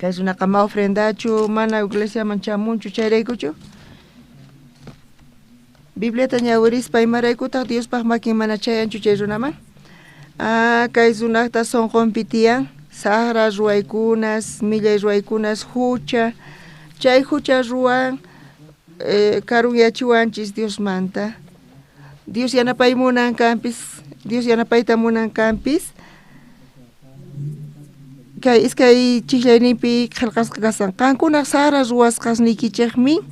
Kay runaqa ma ofrendachu, mana iglesiaman chamunchu, chayraykuchu? Bibliata ñawirispa imaraykutaq Diospaq makin mana chayanchu chay runaman? Ah, kay runaqta sunqunpi tiyan sajra ruwaykunas, millay ruwaykunas, hucha. Chay hucha ruwan karunyachiwanchis Diosmanta. Dios yanapay munan kanpis, Dios yanapayta munan kanpis. Kay iskay chijllayninpi qhelqasqa kasan. Qankunaq sajra ruwasqasniykichejmin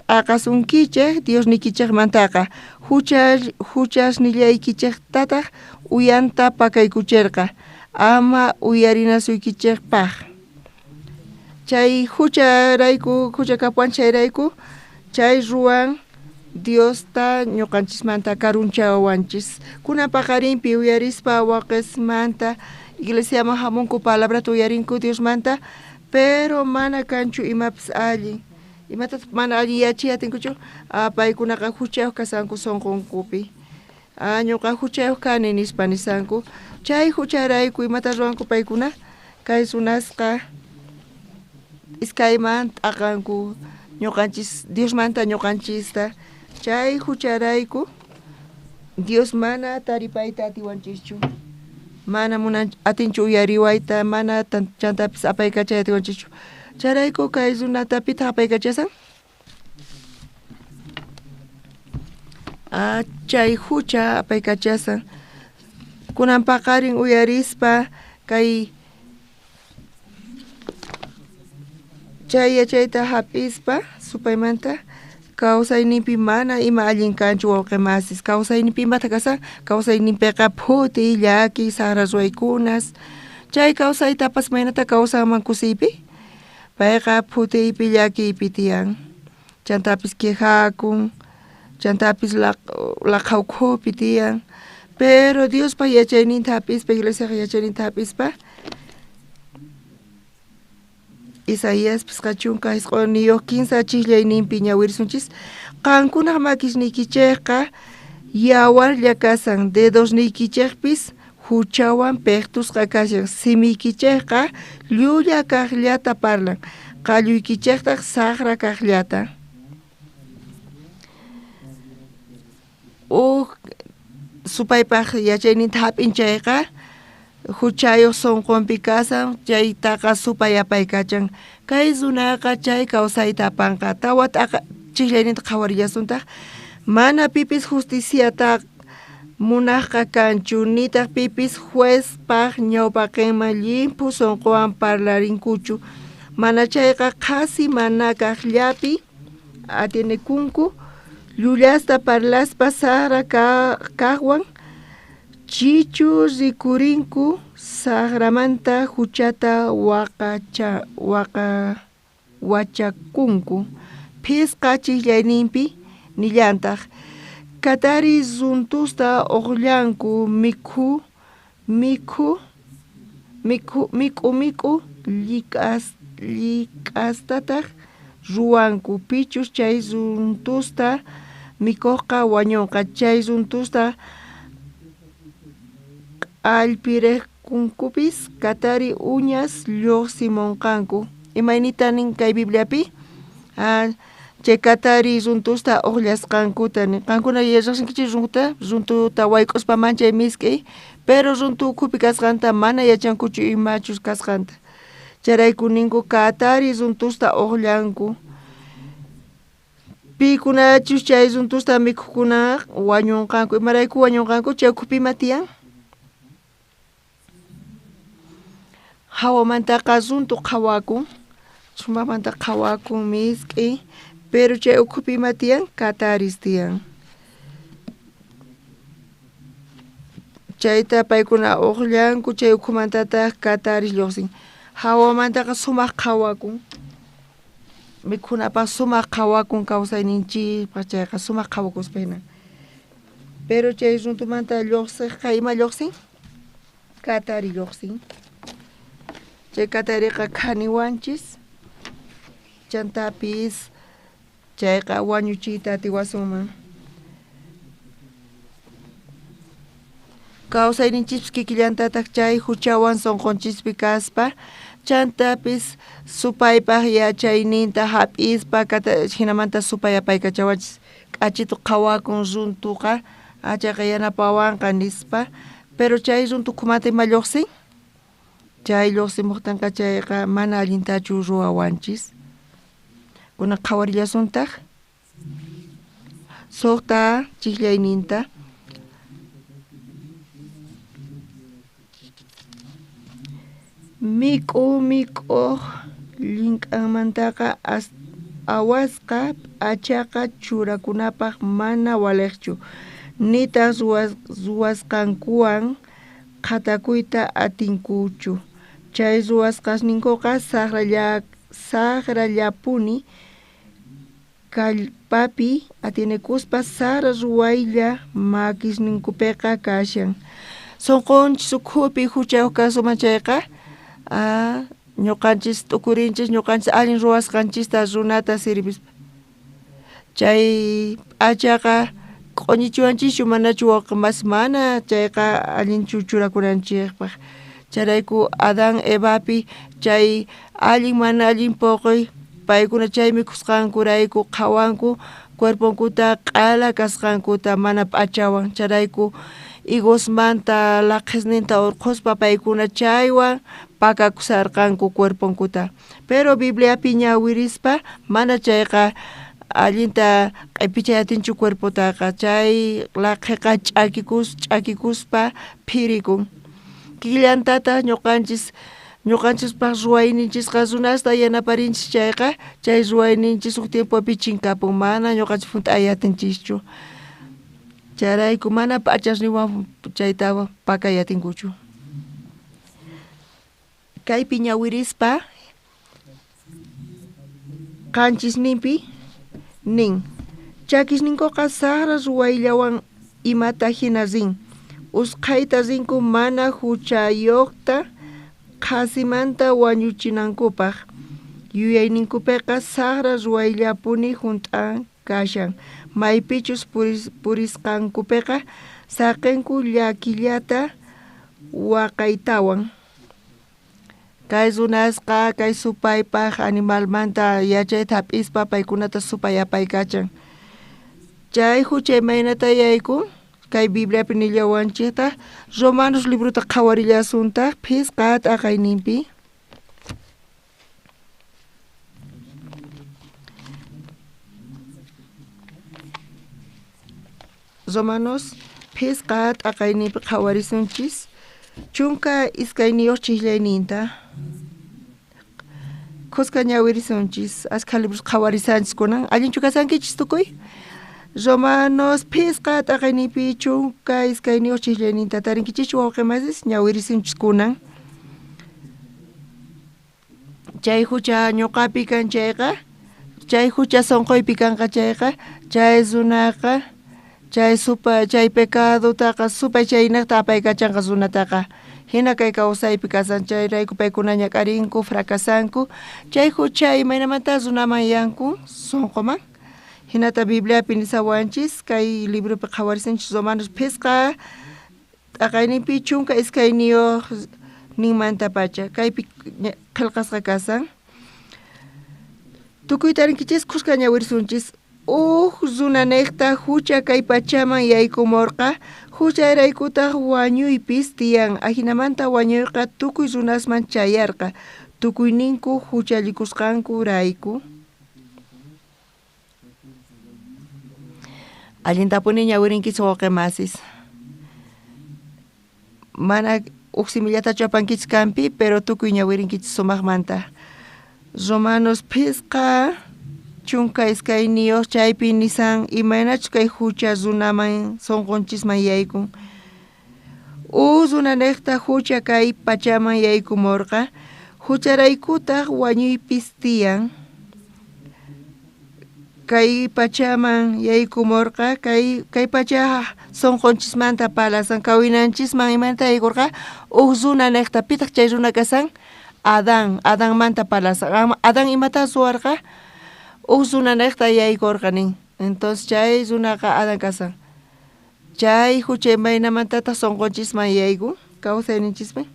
t'aqasunkichej Diosniykichejmantaqa. Huchasnillaykichejtataq uyanta pakaykucherqa ama uyarinasuykichejpaj. Chay hucharayku, hucha kapuwan chayrayku, chay ruwan Diosta ñuqanchismanta karunchawanchis. Kunan paqarinpi uyarispa waqismanta iglesiaman hamunku palabrata uyarinku Diosmanta, pero mana kanchu imapis allin. Imatataq mana allin yachiy atinkuchu? Paykunaqa huchayuq kasanku sunqunkupi. Ñuqa huchayuq kani nispa nisanku. Chay hucharayku imata ruwanku paykuna? Kay runasqa iskayman t'aqanku ñuqanchis Diosmanta ñuqanchista. Chay hucharayku Dios mana taripayta atiwanchischu. Mana munan atinchu uyariwayta, mana chantapis apaykachay atiwanchischu. Chayrayku kay runata pitaq apaykachasan? Chay hucha apaykachasan. Kunan paqarin uyarispa kay chay yachayta hap'ispa supaymanta kawsayninpi mana ima allin kanchu wawqimasis. Kawsayninpi imata kasan? Kawsayninpiqa phuti, llaki, sajra ruwaykunas. Chay kawsaytapas maynata kawsanman kusiypi? Payqa phutiypi llakiypi tiyan. Chantapis quejakun, chantapis laqhawkhupi tiyan. Pero Diospa yachayninta hap'ispa, iglesiaqa yachayninta hap'ispa, Isaías 59 15 chijllayninpi ñawirisunchis. Qankunaq makisniykichejqa yawarlla kasan, dedosniykichejpis huchawan pejtusqa kashan, simiykichejqa llulla kaqllata parlan, qalluykichejtaq sajra kaqllata. Uj supaypaq yachayninta hap'in chayqa, Juchayoj sonqonpi kasan, chaytaqa supay apaykachan. Kay runaqa chay kawsayta apanqa. Tawa t'aqa chijllayninta qhawarillasuntaq. Mana pipis justiciata munajqa kanchu, nitaq pipis juezpaj ñawpaqenman llimphu sonqowan parlarinkuchu. Mana chayqa qhasi mana kaqllapi atienekunku, llullasta parlaspa saqra kaqwan chichu rikurinku, saqramanta juchata wachakunku. Phisqa chijllayninpi nillantaq katari runtusta uqllanku, mikhu mikhu mikhu mik'u mik'u llik'astataq ruwanku. Pichus chay runtusta mikojqa wañonqa. Chay runtusta q'allpirejkunkupis katari uñas lluqsimunqanku. Imaynita nin kay Bibliapi? Chay katari runtusta uqllasqankuta nin. Qankuna yachaqsinkichis runtuta wayk'uspa manchay misk'i, pero runtu ukhupi kasqanta mana yachankuchu imachus kasqanta. Chayrayku ninku katari runtusta uqllanku. Pikunachus chay runtusta mikhukuna wañunqanku. Imarayku wañunqanku? Chay ukhupi ima tiyan? Hawamantaqa runtu qhawakun, sumaqmanta qhawakun misk'i, pero chay ukhupi ima tiyan? Kataris tiyan. Chayta paykuna uqllanku, chay ukhumantataq kataris lluqsin. Hawamantaqa sumaq qhawakun, mikhunapaq sumaq qhawakun kawsayninchikpaq, chayqa sumaq qhawakuspa hina. Pero chay runtumanta lluqsiqqa ima lluqsin? Katari lluqsin. Chay katariqa khaniwanchis, chantapis chayqa wañuchiyta atiwasunman. Kawsayninchispis kikillantataq chay huchawan sunqunchispi kaspa, chantapis supaypaq yachayninta hap'ispa hinamanta supay apaykachawanchis. K'achitu qhawakun runtuqa, chayqa yanapawanqa nispa, pero chay runtu ukhumanta ima lluqsin? Chay lluqsimuqtinqa chayqa mana allintachu ruwawanchis. Kunan qhawarillasuntaq suqta chijllayninta. Mik'u mik'uq llink'anmantaqa awasqa p'achaqa churakunapaq mana waliqchu, nitaq ruwasqankuwan qhatakuyta atinkuchu. Chay ruwasqasninkuqa saqrallapuni kallpapi atienekuspa saqra ruwaylla makisninkupiqa kashan. Sunqunchis ukhupi huchayuq kasuman chayqa, ñuqanchis t'ukurinchis, ñuqanchis allin ruwasqanchista runata sirvispa. Chay p'achaqa q'uñichiwanchischu manachu wawqi mas mana chayqa allinchu churakunanchikpaq. Chayrayku Adán Evapi chay allin mana allin puquy paykuna chay mikhusqankurayku qhawanku cuerponkuta q'ala kasqankuta mana p'achawan. Chayrayku higosmanta laqhisninta urqhuspa paykuna chaywan pakakusarqanku cuerponkuta. Pero Bibliapi ñawirispa mana chayqa allinta q'ipichay atinchu cuerpotaqa. Chay laqhiqa ch'akikuspa phirikun. Kikillantataq ñuqanchispaq ruwayninchisqa runasta yanaparinchis chayqa, chay ruwayninchis huk tiempopi chinkapun, mana ñuqanchis hunt'ay atinchischu. Chayrayku mana p'achasniwan chayta pakay atinkuchu. Kaypi ñawirispa qanchisninpi nin, chakisninkuqa saqra ruwayllawan imata hina rin, usqhayta rinku mana huchayuqta qhasimanta wañuchinankupaq. Yuyayninkupiqa saqra ruwayllapuni hunt'an kashan. Maypichus purisqankupiqa saqinku llakillata waqaytawan. Kay runasqa kay supaypaq animalmanta yachayta hap'ispa paykunata supay apaykachan. Chay hucha imaynata yaykun? Kay Bibliapi nillawanchejtaj Romanos librota qhawarillasuntaj phisqa t'aqayninpi. Romanos phisqa t'aqayninpi qhawarisunchis 12 chijllayninta. Khuska ñawirisunchis, askha libros qhawarisanchis kunan. Allinchu kasankichis tukuy? Romanos phisqa t'aqayninpi 12 chijllayninta tarinkichischu wawqe masis? Ñawirisunchis kunan. Chay hucha ñuqapi kan chayqa, chay hucha sonqoypi kanqa chayqa, chay runaqa, chay supa, chay pecadotaqa supay chaynejta apaykachanqa runataqa. Hina kay kawsaypi kasan, chayrayku paykuna ñak'arinku, fracasanku. Chay hucha imaynamanta runaman yankun sonqoman. Hinata Bibliapi nisawanchis, kay libropi qhawarisunchis Romanos phisqa t'aqayninpi 12 ninmantapacha kaypi qhelqasqa kasan. Tukuy tarinkichis khuska ñawirisunchis. Uj runanejta hucha kay pachaman yaykumorqa, hucharaykutaq wañuypis tiyan. Ajinamanta wañuyqa tukuy runasman chayarqa, tukuyninku huchallikusqankurayku. Allintapuni ñawirinkichis wawqe masis. Mana uj simillatachu apankichis kampi, pero tukuy ñawirinkichis sumaqmanta. Romanos phisqa 12 chaypi nisan imaynachus kay hucha runaman sonqonchisman yaykun. Uj runanejta hucha kay pachaman yaykumorqa, hucharaykutaq wañuypis tiyan. Kay pachaman yaykumorqa, kay pacha sonqonchismanta palasan, kawinanchisman imanta yaykurqa, uj runanejta. Pitaq chay runa kasan? Adán, Adanmanta palasan. Adán imata ruwarqa? Uj runanejta yaykurqa nin. Entonces chay runaqa Adán kasan. Chay hucha imaynamantataq sonqonchisman yaykun, kawsayninchisman.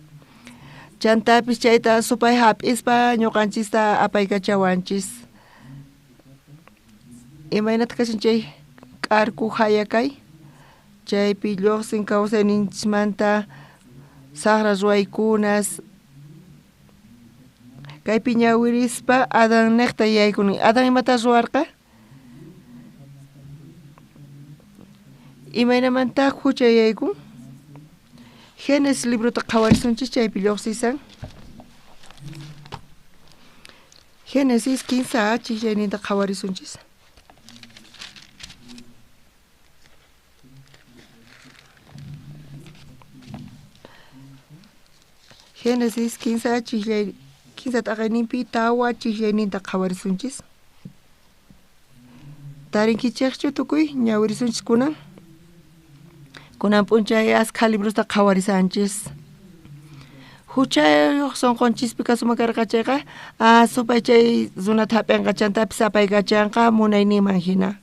Chantapis chayta supay hap'ispa ñuqanchista apaykachawanchis. Imaynataq kashan chay k'arku hayakay? Chaypi lluqsin kawsayninchismanta saqra ruwaykunas. Kaypi ñawirispa Adán neqta yaykuni. Adán imata ruwarqa? Imaynamanta hucha yaykun? Génesis librota qhawarisunchis chaypi lluqsisan. Génesis 15 chijllayninta qhawarisunchis. Génesis 15 chijllay 15 t'aqayninpi 4 chijllayninta qhawarisunchis. Tarinkichejchu tukuy ñawirisunchis kunan? Kunan p'unchay askha librosta qhawarisanchis. Huchayuq sonqonchispi kasuma karqa chayqa, supay chay runata hap'inqa chantapis apaykachanqa munayninman hina.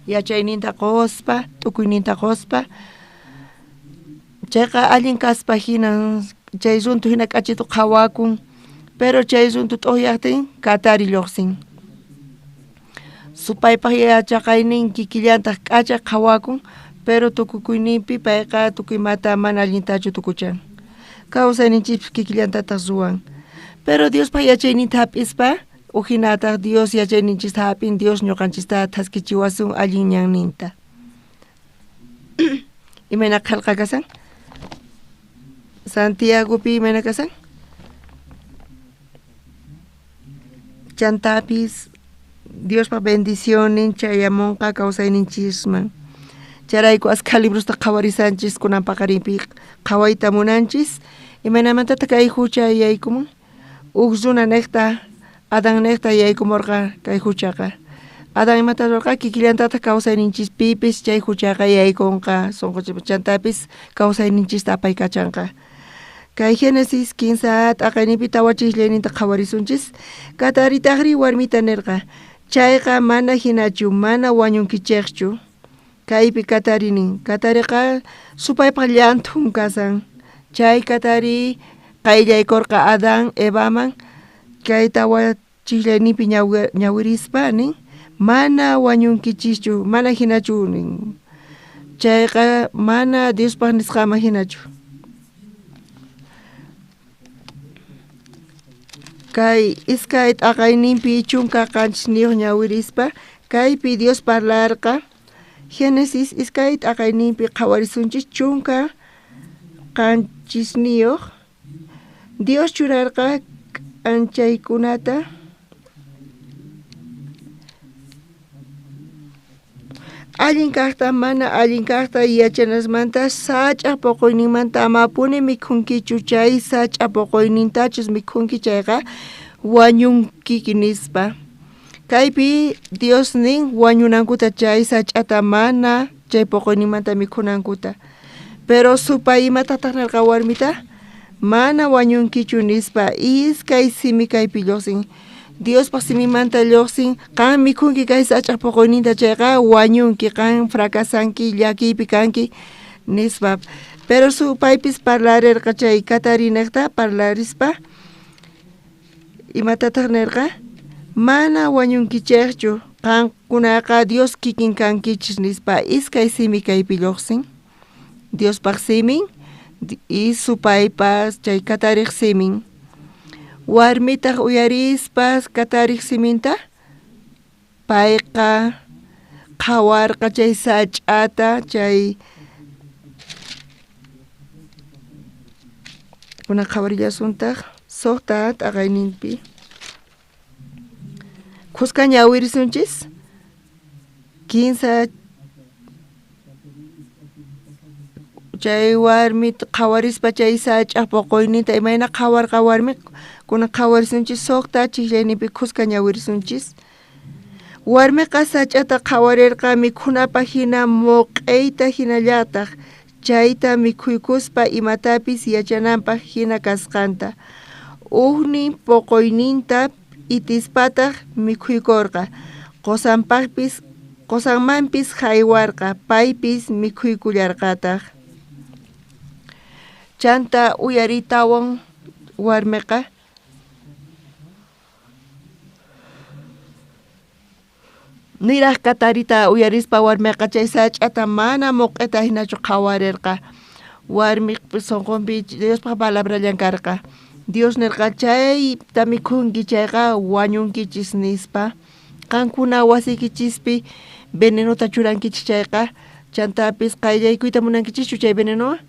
Yachayninta quspa, tukuyninta quspa. Chayqa allin kaspa hina, chay runtu hina k'achitu qhawakun, pero chay runtu t'uqyaqtin katari lluqsin. Supaypaq yachaqaynin kikillantaq k'acha qhawakun, pero tukukuyninpi payqa tukuy imata mana allintachu tukuchan. Kawsayninchispis kikillantataq ruwan. Pero Diospaq yachayninta hap'ispa, ujinataq Dios yachayninchista hap'in, Dios ñuqanchista thaskichiwasun allin ñanninta. Imayna qhelqa kasan? Santiagopi imayna kasan? Chantapis Diospaq bendicionnin chayamunqa kawsayninchisman. Chayrayku askha librosta qhawarisanchis kunan paqarinpi qhawayta munanchis. Imaynamantataq kay hucha yaykumun? Uj runa neqta, Adán neqta yaykumurqa kay huchaqa. Adán imata ruwarqa? Kikillantataq kawsayninchispipis chay huchaqa yaykunqa sonqonchispi, chantapis kawsayninchista apaykachanqa. Kay Génesis 15 t'aqayninpi 4 chijllayninta qhawarisunchis. Kataritaqri warmita nirqa, chayqa mana hinachu, mana wañunkichejchu. Kaypi katari nin. Katariqa supaypaq llanthun kasan. Chay katari qayllaykurqa Adán Evaman, kay 4 chijllayninpi ñawirispa nin, mana wañunkichischu, mana hinachu nin. Chayqa mana Diospaj nisqanman hinachu. Kay iskay t'aqayninpi 17 ñawirispa kaypi Dios parlarqa. Génesis iskay t'aqayninpi qhawarisunchis 17. Dios churarqa k'anchaykunata allin kajta mana allin kajta yachanasmanta sach'aj poqoyninmanta amapuni mikhunkichu chay sach'a poqoynintachus mikhunki chayqa wañunkiki nispa. Kaypi Dios nin wañunankuta chay sach'ata mana chay poqoyninmanta mikhunankuta. Pero supay imatataq nirqa warmita? Mana wañunkichu nispa. Iskay simi kaypi lluqsin. Diospaj simimanta lluqsin, qan mikhunki kay sach'aj poqoyninta chayqa wañunki, qan fracasanki, llakiypi kanki nispa. Pero supaypis parlarirqa chay katarinejta parlarispa imatataq nirqa? Mana wañunkichejchu, qankunaqa Dios kikin kankichis nispa. Iskay simi kaypi lluqsin. Diospaj simin y supaypas chay katariq simin. Warmitaq uyarispas katariq siminta payqa qhawarqa chay sach'ata chay kuna qhawarillasuntaq 6 t'aqayninpi. Khuska ñawirisunchis 15 chay warmi qhawarispa chay sach'aj poqoyninta imayna qhawarqa warmi kuna qhawarisunchis 6 chijllayninpi khuska ñawirisunchis. Warmiqa sach'ata qhawarirqa mikhunapaj hina moq'eyta hinallataq chayta mikhuykuspa imatapis yachananpaj hina kasqanta. Ujnin poqoyninta p'itispataq mikhuykorqa qosanmanpis haywarqa paypis mikhuykullarqataq. Chanta uyaritawan warmiqa niraj katarita uyarispa warmiqa chay sach'ata mana moq'eta hinachu qhawarirqa. Warmiq sunqunpi Diospaj palabrallan karqa. Dios nirqa chayta mikhunki chayqa wañunkichis nispa. Qankuna wasiykichispi venenota churankichis chayqa chantapis qayllaykuyta munankichischu chay venenowan?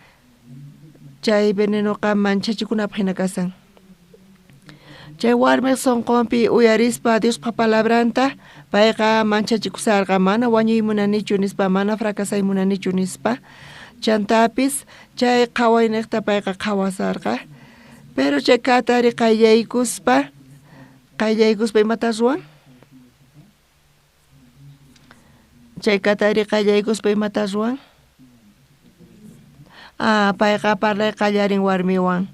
Chay venenoqa manchachikunapaj hina kasan. Chay warmiq sunqunpi uyarispa Diospaj palabranta payqa manchachikusarqa mana wañuy munanichu nispa, mana fracasay munanichu nispa. Chantapis chay qhawaynejta payqa qhawasarqa. Pero chay katari qayllaykuspa imata ruwan? Chay katari qayllaykuspa imata ruwan? Payqa parlay qallarin warmiwan.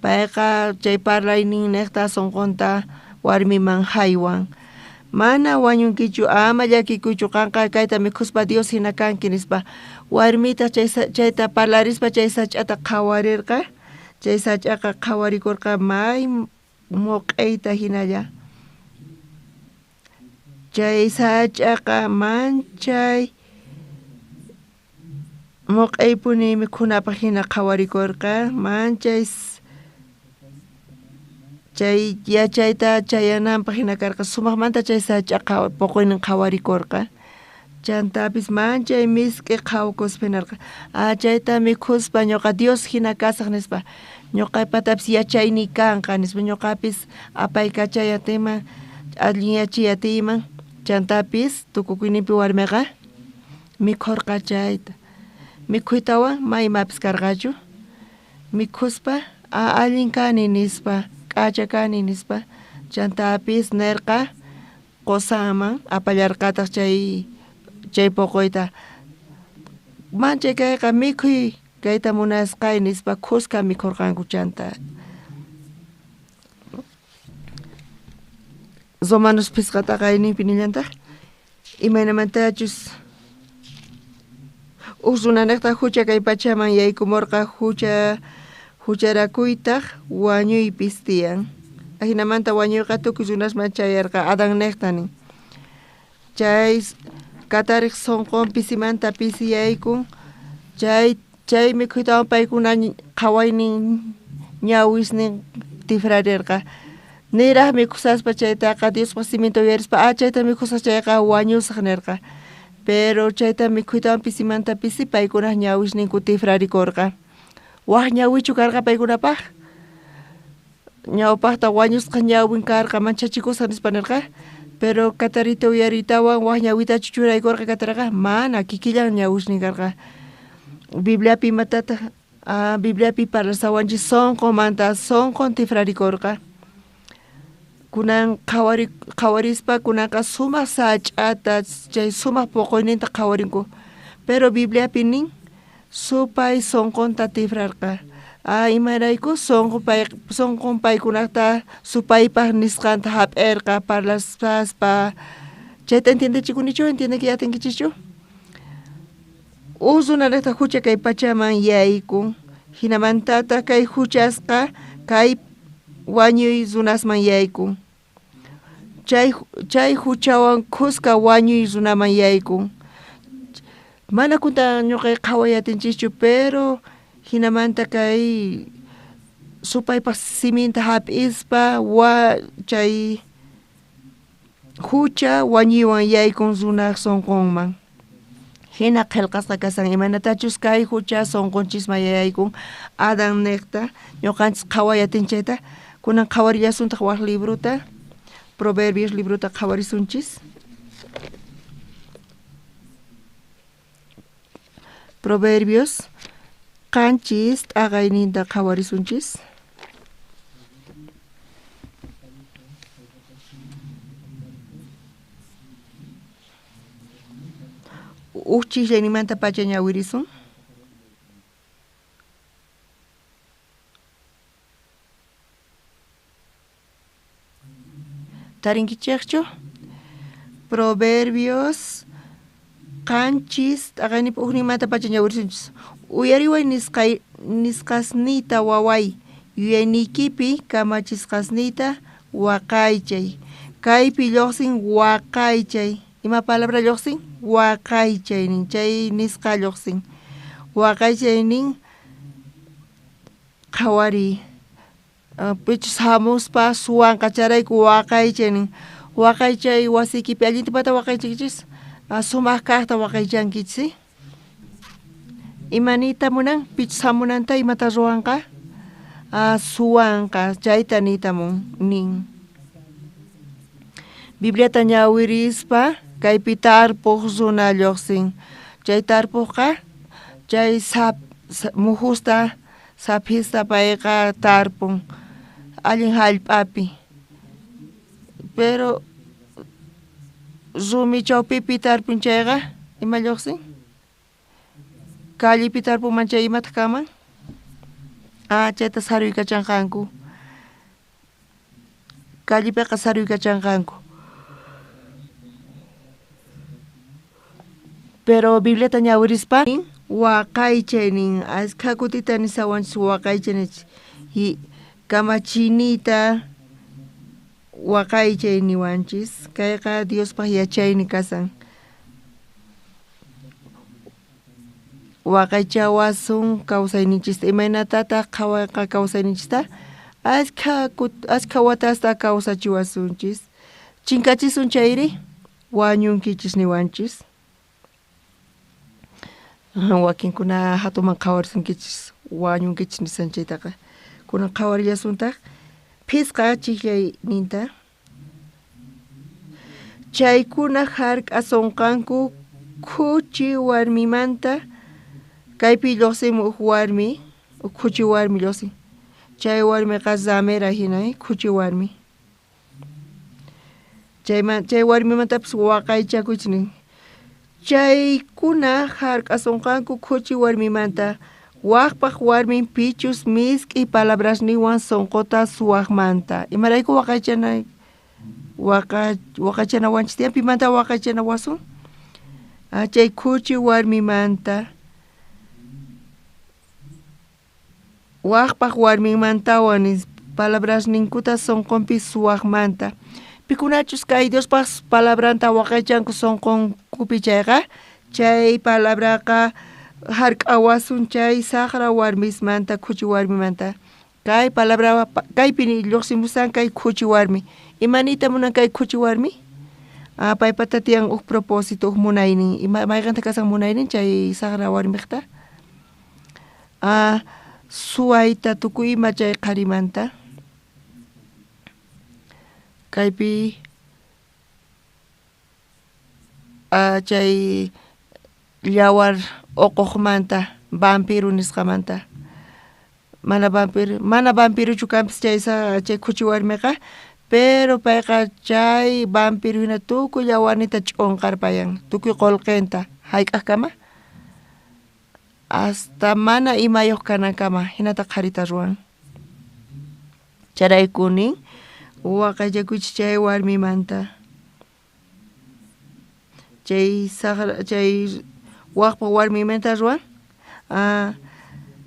Payqa chay parlayninnejta sunqunta warmiman haywan. Mana wañunkichu, ama llakikuychu, qanqa kayta mikhuspa Dios hina kanki nispa. Warmitaq chayta parlarispa chay sach'ata qhawarirqa. Chay sach'aqa qhawarikurqa may moq'eyta hinalla. Chay sach'aqa manchay moq'eypuni mikhunapaj hina qhawarikurqa, manchay chay yachayta chayananpaj hina karqa, sumaqmanta chay sach'aqa poqoynin qhawarikurqa. Chantapis manchay misk'i qhawakuspa hinarqa, chayta mikhuspa ñuqa Dios hina kasaq nispa, ñuqapatapis yachayniy kanqa nispa, ñuqapis apaykachay atiyman, allinyachiy atiyman. Chantapis tukukuyninpi warmiqa mikhurqa chayta. Mikhuytawan ma imapis karqachu. Mikhuspa allin kani nispa, k'acha kani nispa. Chantapis nirqa qosanman apallarqataq chay poqoyta. Manchay kayqa mikhuy kayta munasqay nispa khuska mikhurqanku chanta. Romanos 5 t'aqayninpi nillantaq imaynamantachus uj runanejta hucha kay pachaman yaykumurqa hucharakuytaq wañuypis tiyan. Ajinamanta wañuyqa tukuy runasman chayarqa Adannejta nin. Chay katariq sunqun pisimanta pisiyaykun Chay mikhuytawan paykuna qhawaynin ñawisnin tifrarerqa. Niraj mikhusaspa chaytaqa Diospa siminta uyarispa, chayta mikhusaj chayqa wañusaj nerqa. Pero chayta mikhuytawan pisimanta pisi paykunaj ñawisninku tifrarikorqa. Waj ñawichu karqa paykunapaj? Ñawpajta wañusqa ñawin karqa manchachikusaj nispa nerqa. Pero katarita uyariytawan waj ñawitachu churaykorqa kataraqa? Mana, kikillan ñawisnin karqa. Bibliapi imatataj? Bibliapi parlasawanchis sonqomanta, sonqon tifrarikorqa. Kunan qhawarispa kunanqa sumaq sach'ata chay sumaq poqoyninta qhawarinku. Pero Bibliapi nin supay sonqonta tifrarqa. Imarayku sonqon paykunata supaypaj nisqanta hap'erqa parlaspa. Chayta entiendechikunichu? Entiendeki atinkichischu? Uj runarajta hucha kay pachaman yaykun. Hinamantataq kay huchasqa kay wañuy runasman yaykun. Chay huchawan khuska wañuy runaman yaykun. Mana kunta ñuqay qhaway atinchischu, pero hinamanta kay supaypaj siminta hap'ispa chay hucha wañuywan yaykun runaj sonqonman. Hina qhelqasqa kasan imaynatachus kay hucha sonqonchisman yaykun Adan niqta ñuqanchis qhaway atinchayta. Kunan qhawarillasuntaq waj librota, Proverbios librota qhawarisunchis. Proverbios qanchis t'aqayninta qhawarisunchis. Uj chisllaynimanta pacha ñawirisun. Tarinkichejchu? Proverbios qanchis t'aqaynipi ujninmanta pacha ñawirisunchis. Uyariway nisqasniyta waway, yuyayniykipi kamachisqasniyta waqaychay. Kaypi lluqsin waqaychay. Ima palabra lluqsin? Waqaychay nin, chay nisqa lluqsin. Waqaychay nin qhawariy. Pichus hamuspa suwanqa chayrayku waqaychay nin. Waqaychay wasiykipi allinta imata waqaychankichis? Sumaq kaqta waqaychankichis. Ima niyta munan? Pichus hamunanta imata ruwanqa? Suwanqa, chayta niyta nin. Bibliata ñawirispa kaypi tarpuq runa lluqsin. Chay tarpuqqa chay mujusta saphista payqa tarpun allin hallp'api. Pero rumi chawpipi tarpun chayqa ima lluqsin? Callepi tarpunman chay imataq kanman? Chayta saruykachanqanku. Callepiqa saruykachanqanku. Pero Bibliata ñawirispa waqaychay nin, askha kutita nisawanchis waqaychay nich. Kamachiniyta waqaychay niwanchis. Kayqa Diospaj yachayni kasan. Waqaychawasun kawsayninchista. Imaynatataq qhawayqa kawsayninchista? Askha watasta kawsachiwasunchis. Chinkachisun chayri wañunkichis niwanchis. Wakinkuna hatuman qhawarisunkichis wañunkichis nisan chaytaqa. Kunan qhawarillasuntaq phisqa chijllayninta. Chaykuna hark'asunqanku khuchi warmimanta. Kaypi lluqsimun uj warmi, uj khuchi warmi lluqsin. Chay warmiqa ramera hina, khuchi warmi. Chay warmimantapis waqaychakuychis nin. Chaykuna hark'asunqanku khuchi warmimanta. Wajpaj warmin pichus misk'i palabrasniwan sonqota suwajmanta. Imarayku waqaychanawanchis tiyan? Pimanta waqaychanawasun? Chay khuchi warmimanta. Wajpaj warminmantawan palabrasninkuta sonqonpi suwajmanta. Pikunachus kay Diospaj palabranta waqaychanku sonqonkupi chayqa, chay palabraqa Jark'awasun chay saqra warmismanta, khuchi warmimanta. Kay palabra kaypi lluqsimusan kay khuchi warmi. Imaniyta munan kay khuchi warmi? Paypata tiyan uj propósito, uj munaynin. Ima mayqanta kasan munaynin chay saqra warmiqta? Suwayta tukuy ima chay qharimanta. Kaypi chay yawar uquqmanta, vampiro nisqamanta. Mana vampiro, mana vampirochu kanpis chay chay khuchi warmiqa, pero payqa chay vampiro hina tukuy yawarninta ch'unqarpayan, tukuy qullqinta, hayk'aqkama? Hasta mana imayuq kanankama, hinata qharita ruwan. Chayrayku nin, waqaychakuychis chay warmimanta. Chay saqra chay waqpa warmimanta ruwan.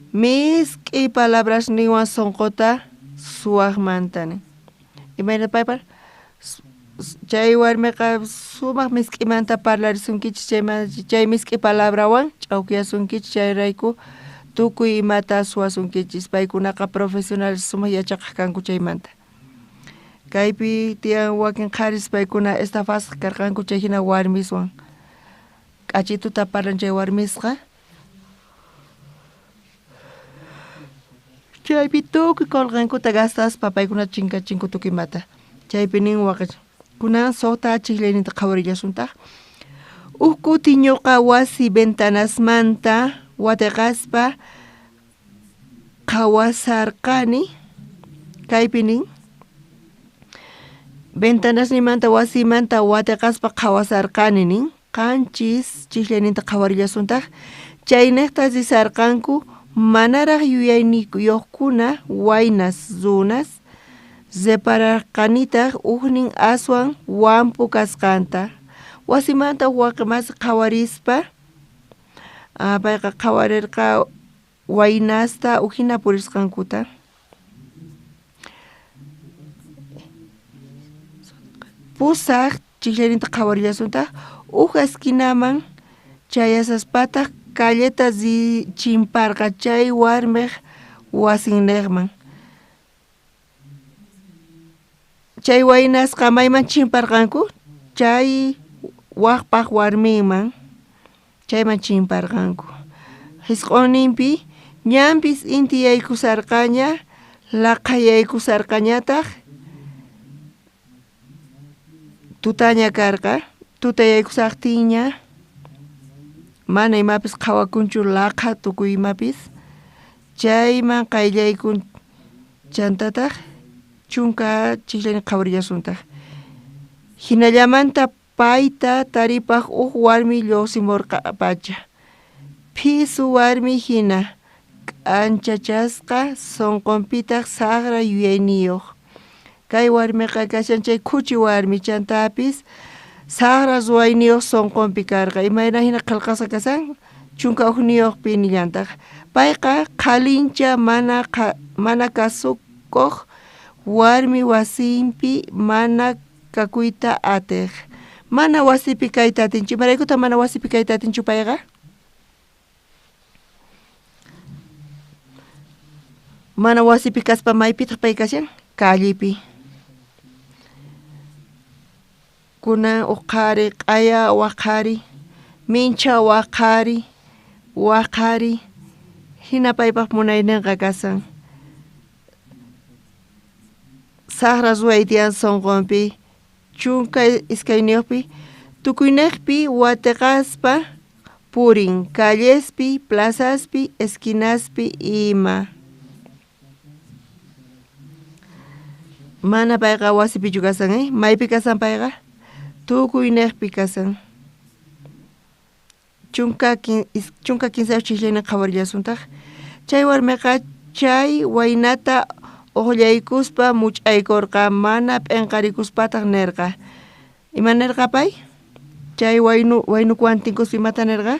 Misk'i palabrasninwan sunquta suwaqmanta nin. Imayna paypa chay warmiqa sumaq misk'imanta parlarisunkichis chay misk'i palabrawan ch'awkiyasunkichis chayrayku tukuy imata suwasunkichis paykunaqa profesionales sumaq yachaqaq kanku chaymanta. Kaypi tiyan wakin qharis paykuna estafasqa karqanku chay hina warmiswan. K'achituta parlan chay warmisqa. Chaypi tukuy qullqinkuta gastaspa paykuna chinkachinku tukuy imata. Chaypi nin waqach kunan suqta achiklayninta qhawarillasuntaq. Uj kuti ñuqa wasi ventanasmanta watiqaspa qhawasarqani. Kaypi nin ventanasninmanta wasimanta watiqaspa qhawasarqani nin. Qanchis chiklayninta qhawarillasuntaq. Chayniqta risarqanku manaraq yuyayniyuqkuna waynas runas repararqanitaq ujnin aswan wampu kasqanta. Wasimanta waqi masi qhawarispa payqa qhawarirqa waynasta ujina purisqankuta. Pusaq chiklayninta qhawarillasuntaq uj esquinaman chayasaspataq calleta chimparqa chay warmiq wasinniqman. Chay waynasqa mayman chimparqanku? Chay waqpaq warminman chayman chimparqanku. Jisq'unninpi ñanpis inti yaykusarqaña, laqhayaykusarqañataq tutaña karqa, tuta yaykusaqtinña mana imapis qhawakunchu laqha tukuy imapis chayman qayllaykun chantataq chunka chiklaynin qhawarillasuntaq. Hinallamanta payta taripaq uj warmi lluqsimurqapacha. Phisu warmi hina k'anchachasqa sunqunpitaq saqra yuyayniyuq. Kay warmiqa kashan chay khuchi warmi chantapis saqra ruwayniyuq sunqunpi karqa. Imayna hina qillqasqa kasan chunka ujniyuqpi nillantaq. Payqa qhalincha mana kasukuq warmi wasinpi mana kakuyta atiq. Mana wasipi kayta atinchu. Imaraykutaq mana wasipi kayta atinchu payqa? Mana wasipi kaspa maypitaq pay kashan? Callepi. Kunan uj qhari q'aya waq qhari, mincha waq qhari, waq qhari, hina paypaq munayninqa kasan. Saqra ruway tiyan sunqunpi, chunka iskayniyuqpi, tukuyniqpi watiqaspa purin, callespi, plazaspi, esquinaspi ima. Mana payqa wasipichu kasan, Maypi kasan payqa? Tukuyniqpi kasan. Chunka kinsayuq chiklaynin qhawarillasuntaq. Chay warmiqa chay waynata uqllaykuspa much'aykurqa, mana p'inqarikuspataq nirqa. Ima nirqa pay? Chay waynukuwan tinkuspa imata nirqa?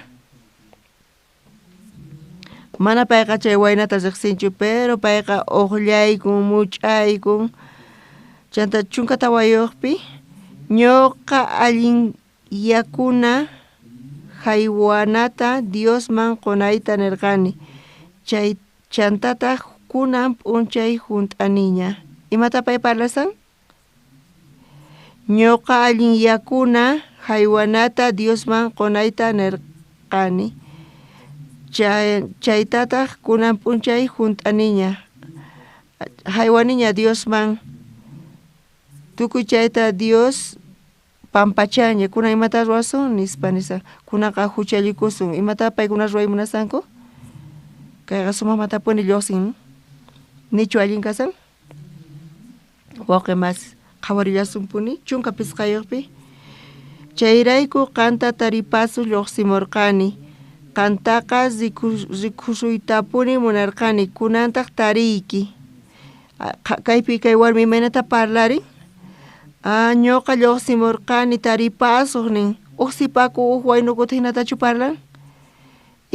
Mana payqa chay waynata riqsinchu, pero payqa uqllaykun, much'aykun. Chanta chunka tawayuqpi ñuqa allinyakuna Jaywanata Diosman qonayta nerqani. Chay chantataj kunan p'unchay junt'aniña. Imata pay parlasan? Ñuqa allinyakuna jaywanata Diosman qonayta nerqani. Chaytataj kunan p'unchay junt'aniña. Jaywaniña Diosman. Tukuy chayta Dios pampachaña. Kunan imata ruwasun nispa nisa. Kunanqa huchallikusun. Imata paykuna ruway munasanku? Kayqa sumaqmantapuni lluqsin. Nichu allin kasan? Wawqi mas qhawarillasunpuni 15yuqpi. Chayrayku qanta taripasu lluqsimurqani. Qantaqa rikusuytapuni munarqani. Kunantaq tariyki. Kaypi kay warmi imaynata parlarin? Ñuqa lluqsimurqani taripasuq nin. Uj sipaku uj waynukuta hinatachu parlan?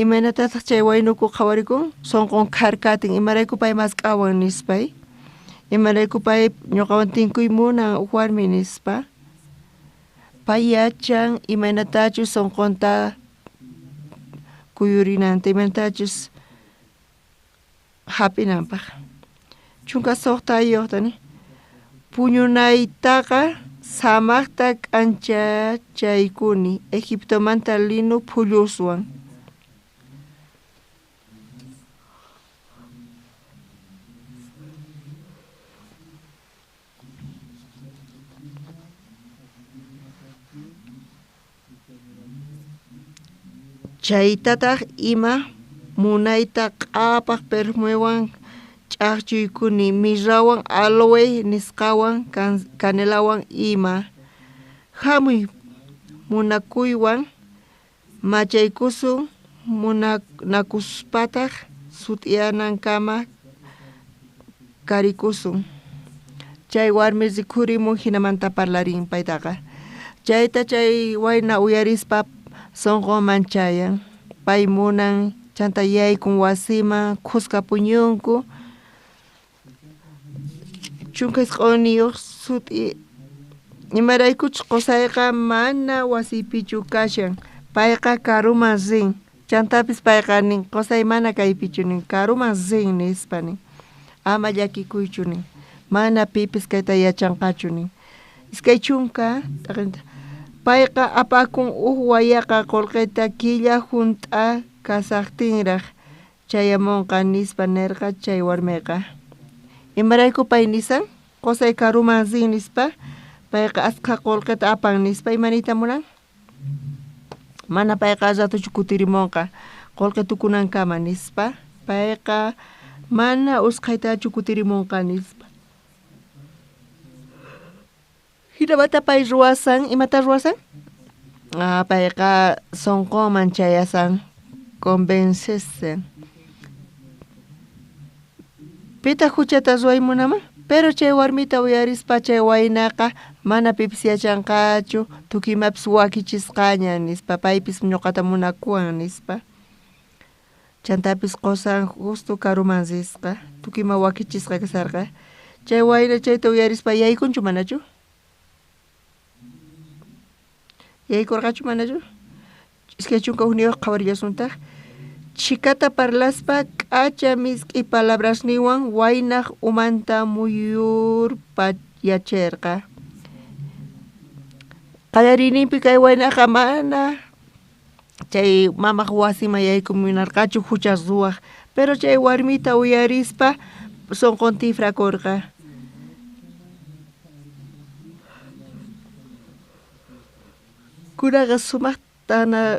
Imaynatataq chay waynuku qhawarikun? Sunqun kharkatin. Imarayku pay mask'awan nispa. Imarayku pay ñuqawan tinkuy munan uj warmi nispa. Pay yachan imaynatachus sunqunta kuyurinanta, imaynatachus hap'inanpaq. 16yuqta ni. Puñunaytaqa samaqta k'anchachaykuni Egiptomanta lino phulluswan. Chaytataq ima munayta q'apaq perfumewan ch'aqchuykuni mirrawan aloe nisqawan canelawan ima. Hamuy munakuywan machaykusun munakuspataq sut'iyanankama karikusun. Chay warmi rikhurimun hinamanta parlarin paytaqa. Chayta chay wayna uyarispa sunqunman chayan. Pay munan chanta yaykun wasiman khuska puñunku. 19yuq sut'i imaraykuchus qusayqa mana wasiypichu kashan. Payqa karuman rin. Chantapis payqa nin qusay mana kaypichu nin karuman rin nispa nin. Ama llakikuychu nin. Mana pipis kayta yachanqachu nin. 20 payqa apakun uj wayaqa qullqita killa junt'a kasaqtinraq chayamunqa nispa nerqa chay warmiqa. Imarayku pay nisan? Qusay karuman rin nispa payqa askha qullqita apan nispa imaniyta munan? Mana payqa ratuchu kutirimunqa qullqi tukunankama nispa payqa mana usqhaytachu kutirimunqa nispa. Hinamanta pay ruwasan, imata ruwasan? Payqa sunqunman chayasan, convencesen. Pitaq huchata ruway munaman? Pero chay warmita uyarispa chay waynaqa mana pipis yachanqachu, tukuy imapis wakichisqaña nispa, paypis ñuqata munakuwan nispa. Chantapis qusan justo karuman risqa, tukuy ima wakichisqa kasarqa. Chay wayna chayta uyarispa yaykunchu manachu? Yaykurqachu manachu? 21 qhawarillasuntaq. Chhikata parlaspa k'acha misk'i palabrasniwan waynaq umanta muyurpayachirqa. Qallariyninpi kay waynaqa mana chay mamaq wasiman yaykumunarqachu hucha ruwaq, pero chay warmita uyarispa sunqun tifrakurqa. Kunaqa sumaqtana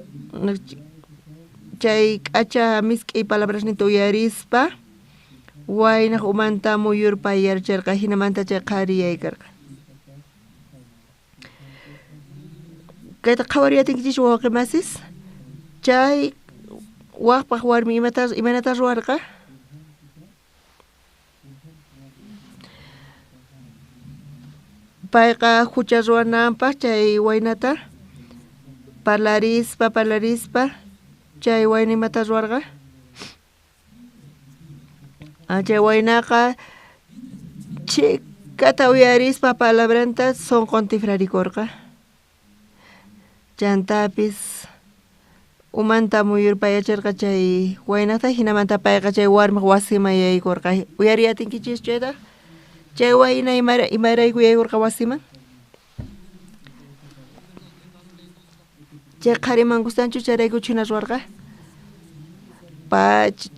chay k'acha misk'i palabrasninta uyarispa waynaq umanta muyurpayarcherqa hinamanta chay qhari yaykarqa. Kayta qhawariyatinkichis wawqi masis? Chay waqpaq warmi imaynata ruwarqa? Payqa hucha ruwananpaq chay waynata parlarispa chay wayna imata ruwarqa? Chay waynaqa chhikata uyarispa palabranta sunqun tifrarikurqa. Chantapis Umanta muyurpayacherqa chay waynata, jinamanta payqa chay warmej wasiman yaykorqa. Uyariy atinkichischu chayta? Chay wayna imarayku yaykorqa wasiman? Chay qhariman gustanchu chayrayku chhina ruwarqa?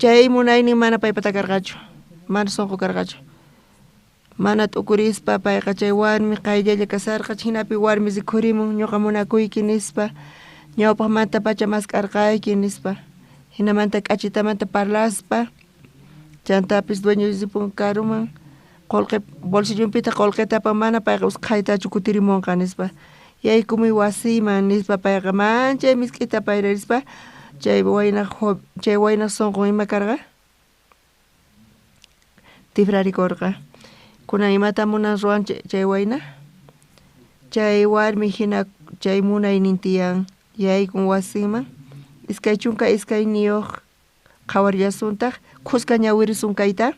Chay munaynin mana paypata karqachu, mana sonqo karqachu. Mana t'ukurispa payqa chay warmi qayllalla kasharqa, jinapi warmi rikhurimun ñuqa munakuyki nispa, ñawpajmantapacha mask'arqayki nispa, jinamanta k'achitamanta parlaspa, chantapis dueño ripun karuman, qolqe bolsillonpitaq qolqeta apan, mana payqa usqhaytachu kutirimonqa nispa, yaykumuy wasiyman nispa payqa manchay misk'ita payrarispa chay waynaj chay waynaj sonqon ima karqa? Tifrarikorqa. Kunan imata munan ruwan chay wayna? Chay warmi jina chay munaynin tiyan, yaykun wasinman, 22 qhawarillasuntaq, khuska ñawirisun kayta.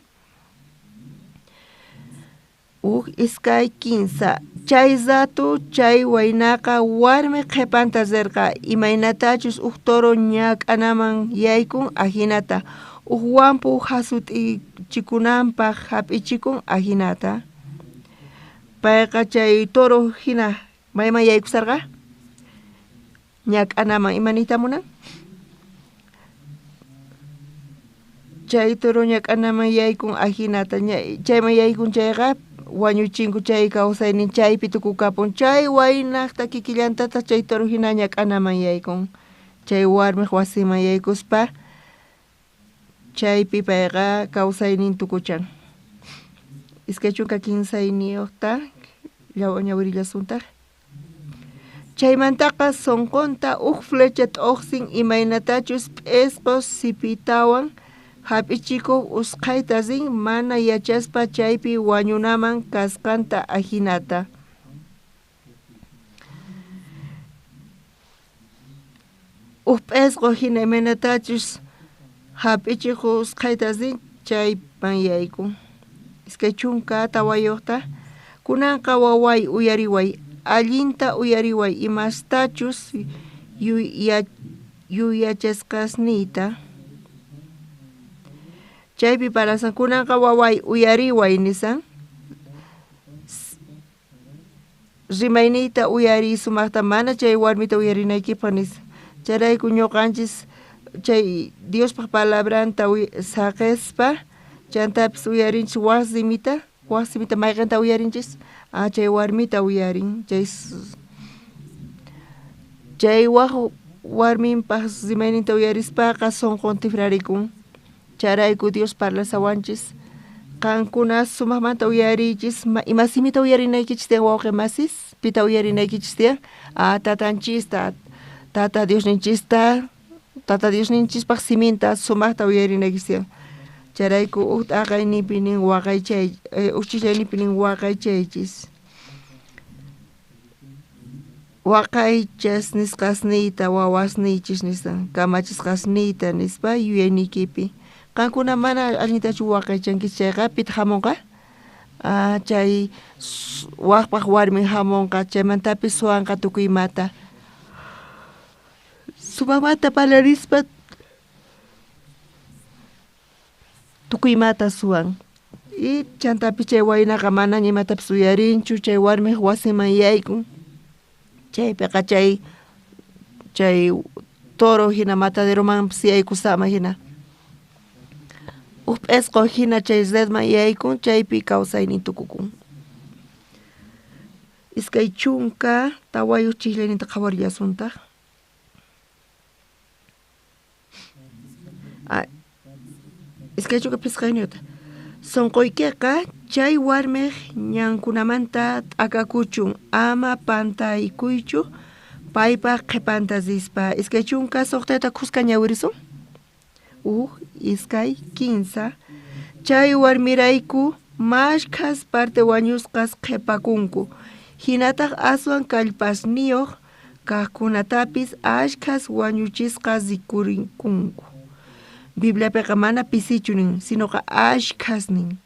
1, 2, 3. Chay rato chay waynaqa warmi qhepanta rerqa, imaynatachus uj toro ñak'anaman yaykun ajinata, uj wampu jasut'ichikunanpaj jap'ichikun ajinata. Payqa chay toro jina mayman yaykusarqa? Ñak'anaman. Ima niyta munan? Chay toro ñak'anaman yaykun ajinata, chayman yaykun chayqa wañuchinku chay kawsaynin chaypi tukukapun. Chay waynajta kikillantataq chay toro jina ñak'anaman yaykun. Chay warmej wasiman yaykuspa chaypi payqa kawsaynin tukuchan. 23 ñawirillasuntaq. Chaymantaqa sonqonta uj flecha t'ojsin imaynatachus p'isqo sipitawan jap'ichikoj usqhayta rin mana yachaspa chaypi wañunaman kasqanta ajinata. Uj p'isqo jina imaynatachus jap'ichikoj usqhayta rin chayman yaykun. 24 Kunanqa waway uyariway, allinta uyariway imastachus yuyachasqasniyta. Chaypi parasan, kunanqa waway uyariway nisan. Rimayniyta uyariy sumaqta, mana chay warmita uyarinaykipaq nisa. Chayrayku ñuqanchis chay Diospaq palabranta saqespa, chantapis uyarinchis waj rimita, waj simita mayqenta uyarinchis? Ah, chay warmita uyarin. Chay waj warminpaq rimayninta uyarispaqa sonqon tifrarikun. Chayrayku Dios parlasawanchis. Qankuna sumaqmanta uyariychis, ima simita uyarinaykichis tiyan wawqi masis? Pita uyarinaykichis tiyan? Ah, tatanchista, tata Diosninchista, tata Diosninchispaq siminta sumaqta uyarinaykichis tiyan. Chayrayku uj t'aqayninpi nin waqaychay, uj ch'illayninpi nin waqaychaychis. Waqaychas nisqasniyta wawasniychis nisan, kamachisqasniyta nispa yuyayniykipi. Qankuna mana allintachu waqaychankichis chayqa pitaq hamunqa? Ah, chay wajpaq warmin hamunqa, chaymantapis suwanqa tukuy imata. Sumaqmanta parlarispa tukuy imata suwan. Y chantapis chay waynaqa manaña imatapis uyarinchu, chay warmej wasiman yaykun. Chaypiqa chay toro jina mataderomanpis yaykusama jina. Uj p'isqo jina chay redman yaykun, chaypi kawsaynin tukukun. 24 chijllayninta qhawarillasuntaq. 25. Sonqoykiqa chay warmej ñankunamanta t'akakuchun, ama pantaykuychu paypaq qhepanta rispa. 26 khuska ñawirisun. 1, 2, 3. Chay warmirayku mashkhas parte wañusqas qhepakunku, hinataq aswan kallpasniyuq kajkunatapis ashkhas wañuchisqas rikurikunku. Bibliapiqa mana pisichu nin, sinoqa ashkhas nin.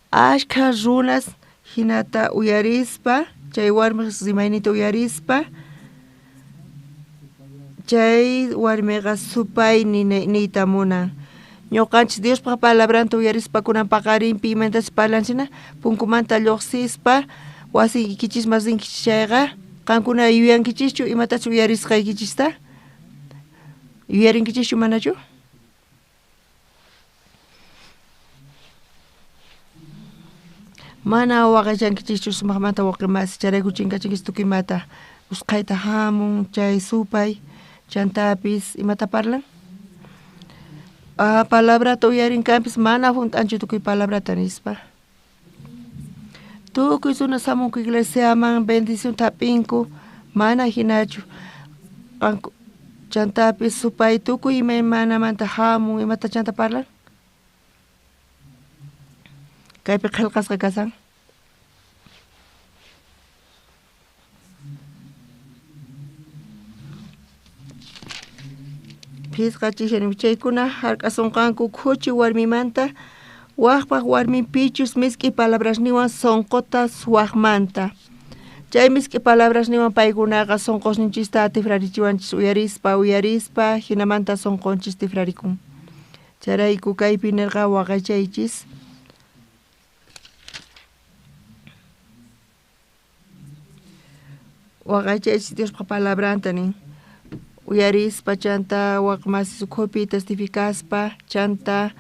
Ashkhas runas hinata uyarispa, chay warmej rimayninta uyarispa, Chay warmiqa supay niyta munan. Ñuqanchis Diospaj palabranta uyarispa kunan paqarinpi imaynatachus parlanchikna punkumanta lluqsispa wasiykichisman rinkichis chayqa qankuna yuyankichischu imatachus uyarisqaykichista? Yuyarinkichishchu manachu? Mana waqaychankichischu sumaqmanta waqimasi chayrayku chinkachinkichis tukuy imata usqhayta hamun chay supay chantapis imata parlan? Palabrata uyarinkanpis mana junt'anchu tukuy palabrata nispa. Tukuy runas hamunku iglesiaman bendicionta hap'inku mana hinachu. Chantapis supay tukuy imaymanamanta hamun imata chanta parlan? Kaypi qillqasqa kasan. Phisqa chishani chaykuna hark'asunqanku khuchi warmimanta wajpaj warminpichus misk'i palabrasniwan sonqota suwajmanta. Chay misk'i palabrasniwan paykunaqa sonqosninchista tifrarichiwanchis uyarispa uyarispa hinamanta sonqonchis tifrarikun. Chayrayku kaypi nirqa waqaychaychis. Waqaychaychis Diospaj palabranta nin. Uyarispa chanta waqmasis ukhupi testificaspa chanta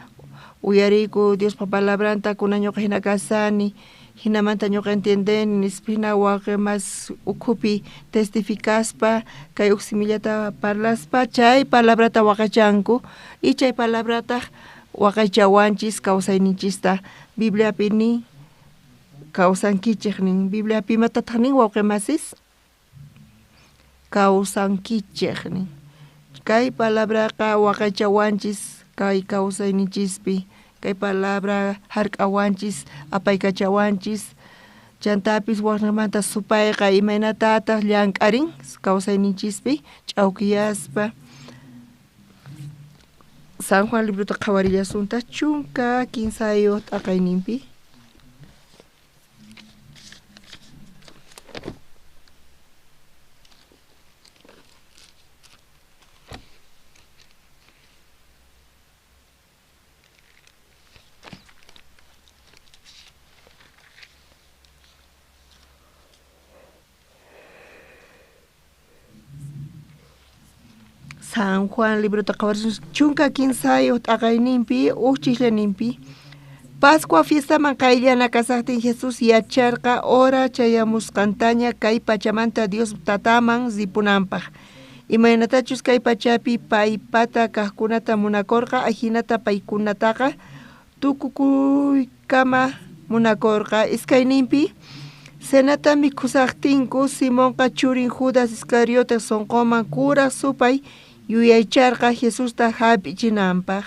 uyariyku Diospaj palabranta kunan ñuqa hina kasani hinamanta ñuqa entiendeni nispa hina waqimas ukhupi testificaspa kay uj simillata parlaspa chay palabrata waqaychanku y chay palabrataj waqaychawanchis kawsayninchista Bibliapi nin kawsankichej nin Bibliapi imatataq nin wawqimasis? Kawsankichej nin. Kay palabraqa waqaychawanchis kay kawsayninchispi kay palabra hark'awanchis apaykachawanchis chantapis waqnamanta supayqa imaynatataq llank'arin kawsayninchispi ch'awkiyaspa. San Juan librota qhawarillasunta 13 t'aqayninpi. San Juan librota qhawarisun 13 t'aqayninpi uj chisllaninpi. Pascua fiestaman qayllana kasaqtin Jesús yacharqa hora chayamusqantaña kay pachamanta Dios tataman ripunanpaq. Imaynatachus kay pachapi paypata kaqkunata munakurqa ajinata paykunataqa tukukuykama munakurqa. Iskayninpi cenata mikhusaqtinku Simonqa churin Judas Iscariote sonqoman kuraq supay yuyaycharqa Jesusta hap'ichinanpaq.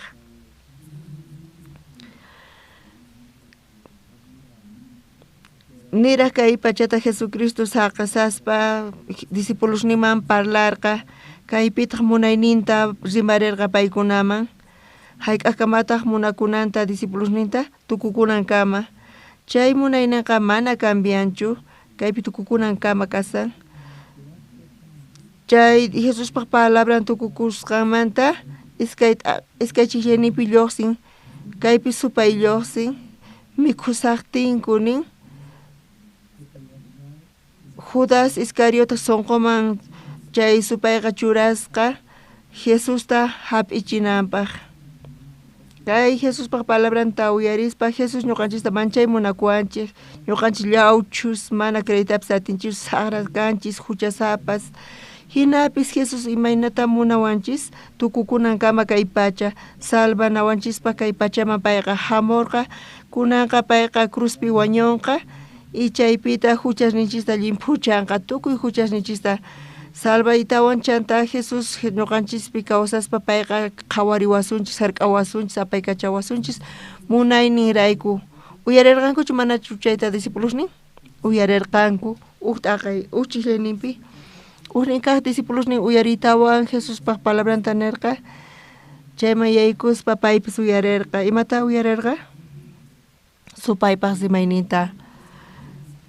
Niraj kay pachata Jesucristo saqasaspa discipulosninman parlarqa kaypitaq munayninta rimarirqa paykunaman hayk'aqkamataq munakunanta discipulosninta tukukunankama. Chay munayninqa mana cambianchu kaypi tukukunankama kasan. Chay Jesuspaj palabran tukukusqanmanta iskay chisllanipi lluqsin kaypi supay lluqsin mikhusaqtinku nin Judas Iscariote sonqoman chay supayqa churasqa Jesusta hap'ichinanpaq. Kay Jesuspaj palabranta uyarispa Jesús ñuqanchista manchay munakuwanchik ñuqanchis llawchus mana creeytapis atinchis saqras kanchis huchasapas hinapis Jesús imaynata munawanchis tukukunankama kay pacha salvanawanchispaq kay pachaman payqa hamurqa kunanqa payqa cruzpi wañunqa y chaypita huchasninchista llimphuchanqa tukuy huchasninchista salvaytawan chanta Jesús ñuqanchispi kawsaspa payqa qhawariwasunchis hark'awasunchis apaykachawasunchis munayninrayku. Uyarirqankuchu manachu chayta discipulosnin? Uyarirqanku uj t'aqay uj chislayninpi ujnin kaq discipulosnin uyariytawan Jesuspaj palabranta nirqa chayman yaykuspa paypis uyarirqa. Imata uyarirqa? Supaypaj rimayninta.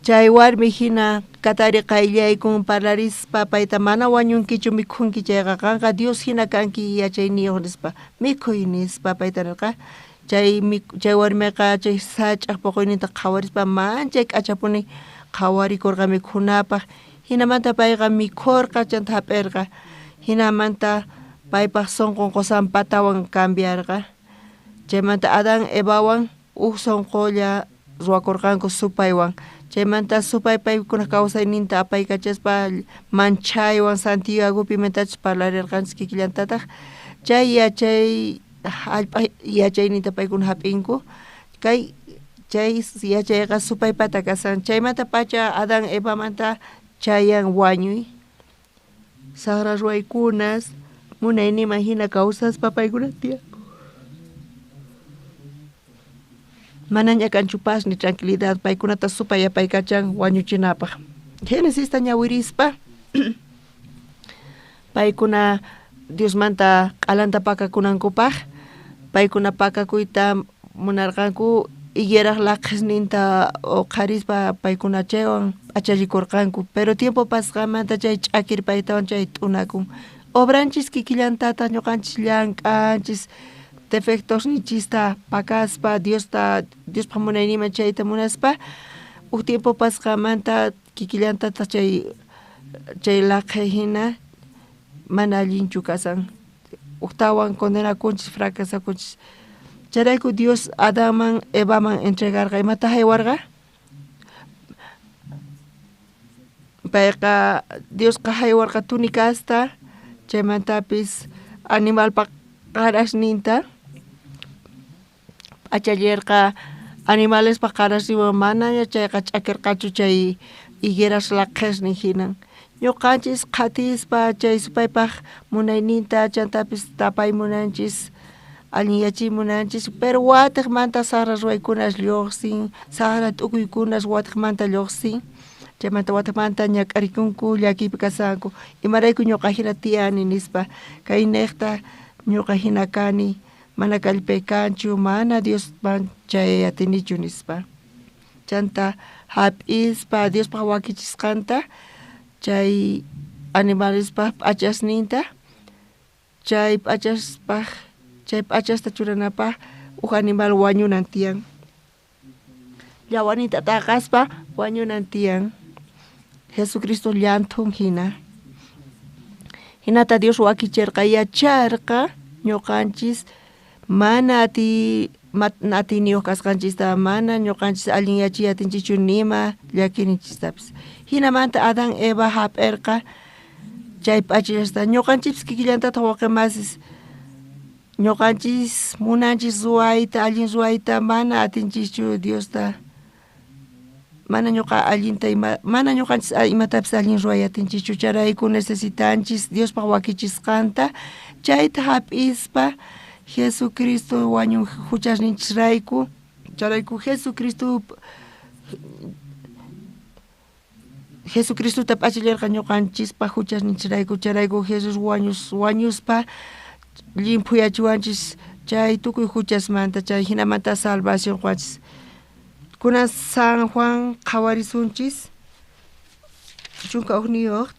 Chay warmi hina Katari qayllaykun parlarispa payta mana wañunkichu mikhunki chayqa qanqa Dios hina kanki yachayniyuq nispa mikhuy nispa payta nirqa. Chay chay warmiqa chay sach'aj poqoyninta qhawarispa manchay k'achapuni qhawarikurqa mikhunapaq. Hinamanta payqa mikhurqa chanta hap'irqa. Hinamanta paypaq sunqun qusanpatawan cambiarqa. Chaymanta Adán Evawan uj sunqulla ruwakurqanku supaywan. Chaymanta supay paykunaj kawsayninta apaykachaspa manchaywan Santiagopi imatachus parlarirqanchis kikillantataq chay yachay hallp'a yachayninta paykuna hap'inku. Kay chay yachayqa supaypata kasan. Chaymanta pacha Adán Evamanta chayan wañuy. Saqra ruwaykunas munayninman hina kawsaspa paykuna tiyanku. Manaña kanchu paz ni tranquilidad paykunata supay apaykachan wañuchinapaq. Genesista ñawirispa paykuna Diosmanta q'alanta pakakunankupaq paykuna pakakuyta munarqanku higueraj laqhisninta uqharispa paykuna chaywan p'achallikurqanku. Pero tiempo pasqanmanta chay ch'akirpaytawan chay t'unakun. Obranchis kikillantataq ñuqanchis llank'anchis defectosninchista pakaspa Diosta Diospaq munayninman chayta munaspa uj tiempo pasqanmanta kikillantataq chay chay laqhi hina mana allinchu kasan. Ujtawan condenakunchis fracasakunchis. Chayrayku Dios Adanman Evaman entregarqa imata haywarqa? Payqa Diosqa haywarqa tunicasta chaymantapis animalpa qarasninta p'achallirqa animalespa qarasninwan manaña chayqa ch'akirqachu chay higueras laqhisnin hinan. Ñuqanchis qhatispa chay supaypaq munayninta chantapis tapay munanchis allinyachiy munanchis pero watiqmanta saqra ruwaykunas lluqsin saqra t'ukuykunas watiqmanta lluqsin chaymanta watiqmanta ñak'arikunku llakiypi kasanku imarayku ñuqa hina tiyani nispa kay niqta ñuqa hina kani mana kallpay kanchu mana Diosman chayay atinichu nispa. Chanta hap'ispa Diospaq wakichisqanta chay animalespaq p'achasninta chay p'achaspaq chay p'achasta churanapaq uj animal wañunan tiyan. Llawaninta t'aqaspa wañunan tiyan. Jesucristo llanthun hina. Hinata Dios wakichirqa yacharqa ñuqanchis mana atiniyuq kasqanchista mana ñuqanchis allinyachiy atinchischu nima llakininchistapis. Hinamanta Adán Eva hap'irqa chay p'achillasta ñuqanchis kikillantataq wawqimasis ñuqanchis munanchis ruwayta allin ruwayta mana atinchischu Diosta mana ñuqa allinta ima mana ñuqanchis imatapis allin ruway atinchischu chayrayku necesitanchis Diospaq wakichisqanta chayta hap'ispa Jesucristo wañun huchasninchisrayku chayrayku Jesucristo Jesucristota p'achillarqa ñuqanchispaq huchasninchisrayku chayrayku Jesús wañuspa llimphuyachiwanchis chay tukuy huchasmanta chay hinamanta salvación quwanchis. Kunan San Juan qhawarisunchis 11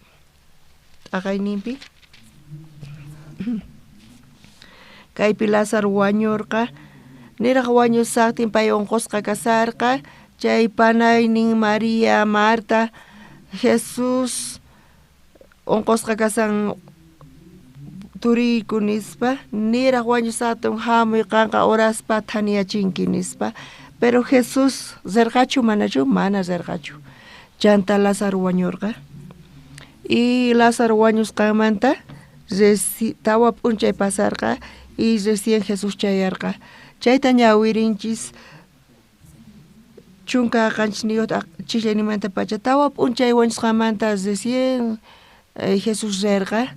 t'aqayninpi. Kaypi Lázaro wañurqa niraq wañusaqtin pay unqusqa kasarqa chay panaynin María Marta Jesús unqusqa kasan turiyku nispa niraq wañusaqtin hamuy qanqa oraspa thaniyachinki nispa. Pero Jesús rirqachu manachu mana rirqachu. Chanta Lázaro wañurqa. Y Lázaro wañusqanmanta tawa p'unchay pasarqa y recién Jesús chayarqa. Chayta ñawirinchis 17 chillaynimanta pacha tawa p'unchay wañusqanmanta recién Jesús rirqa.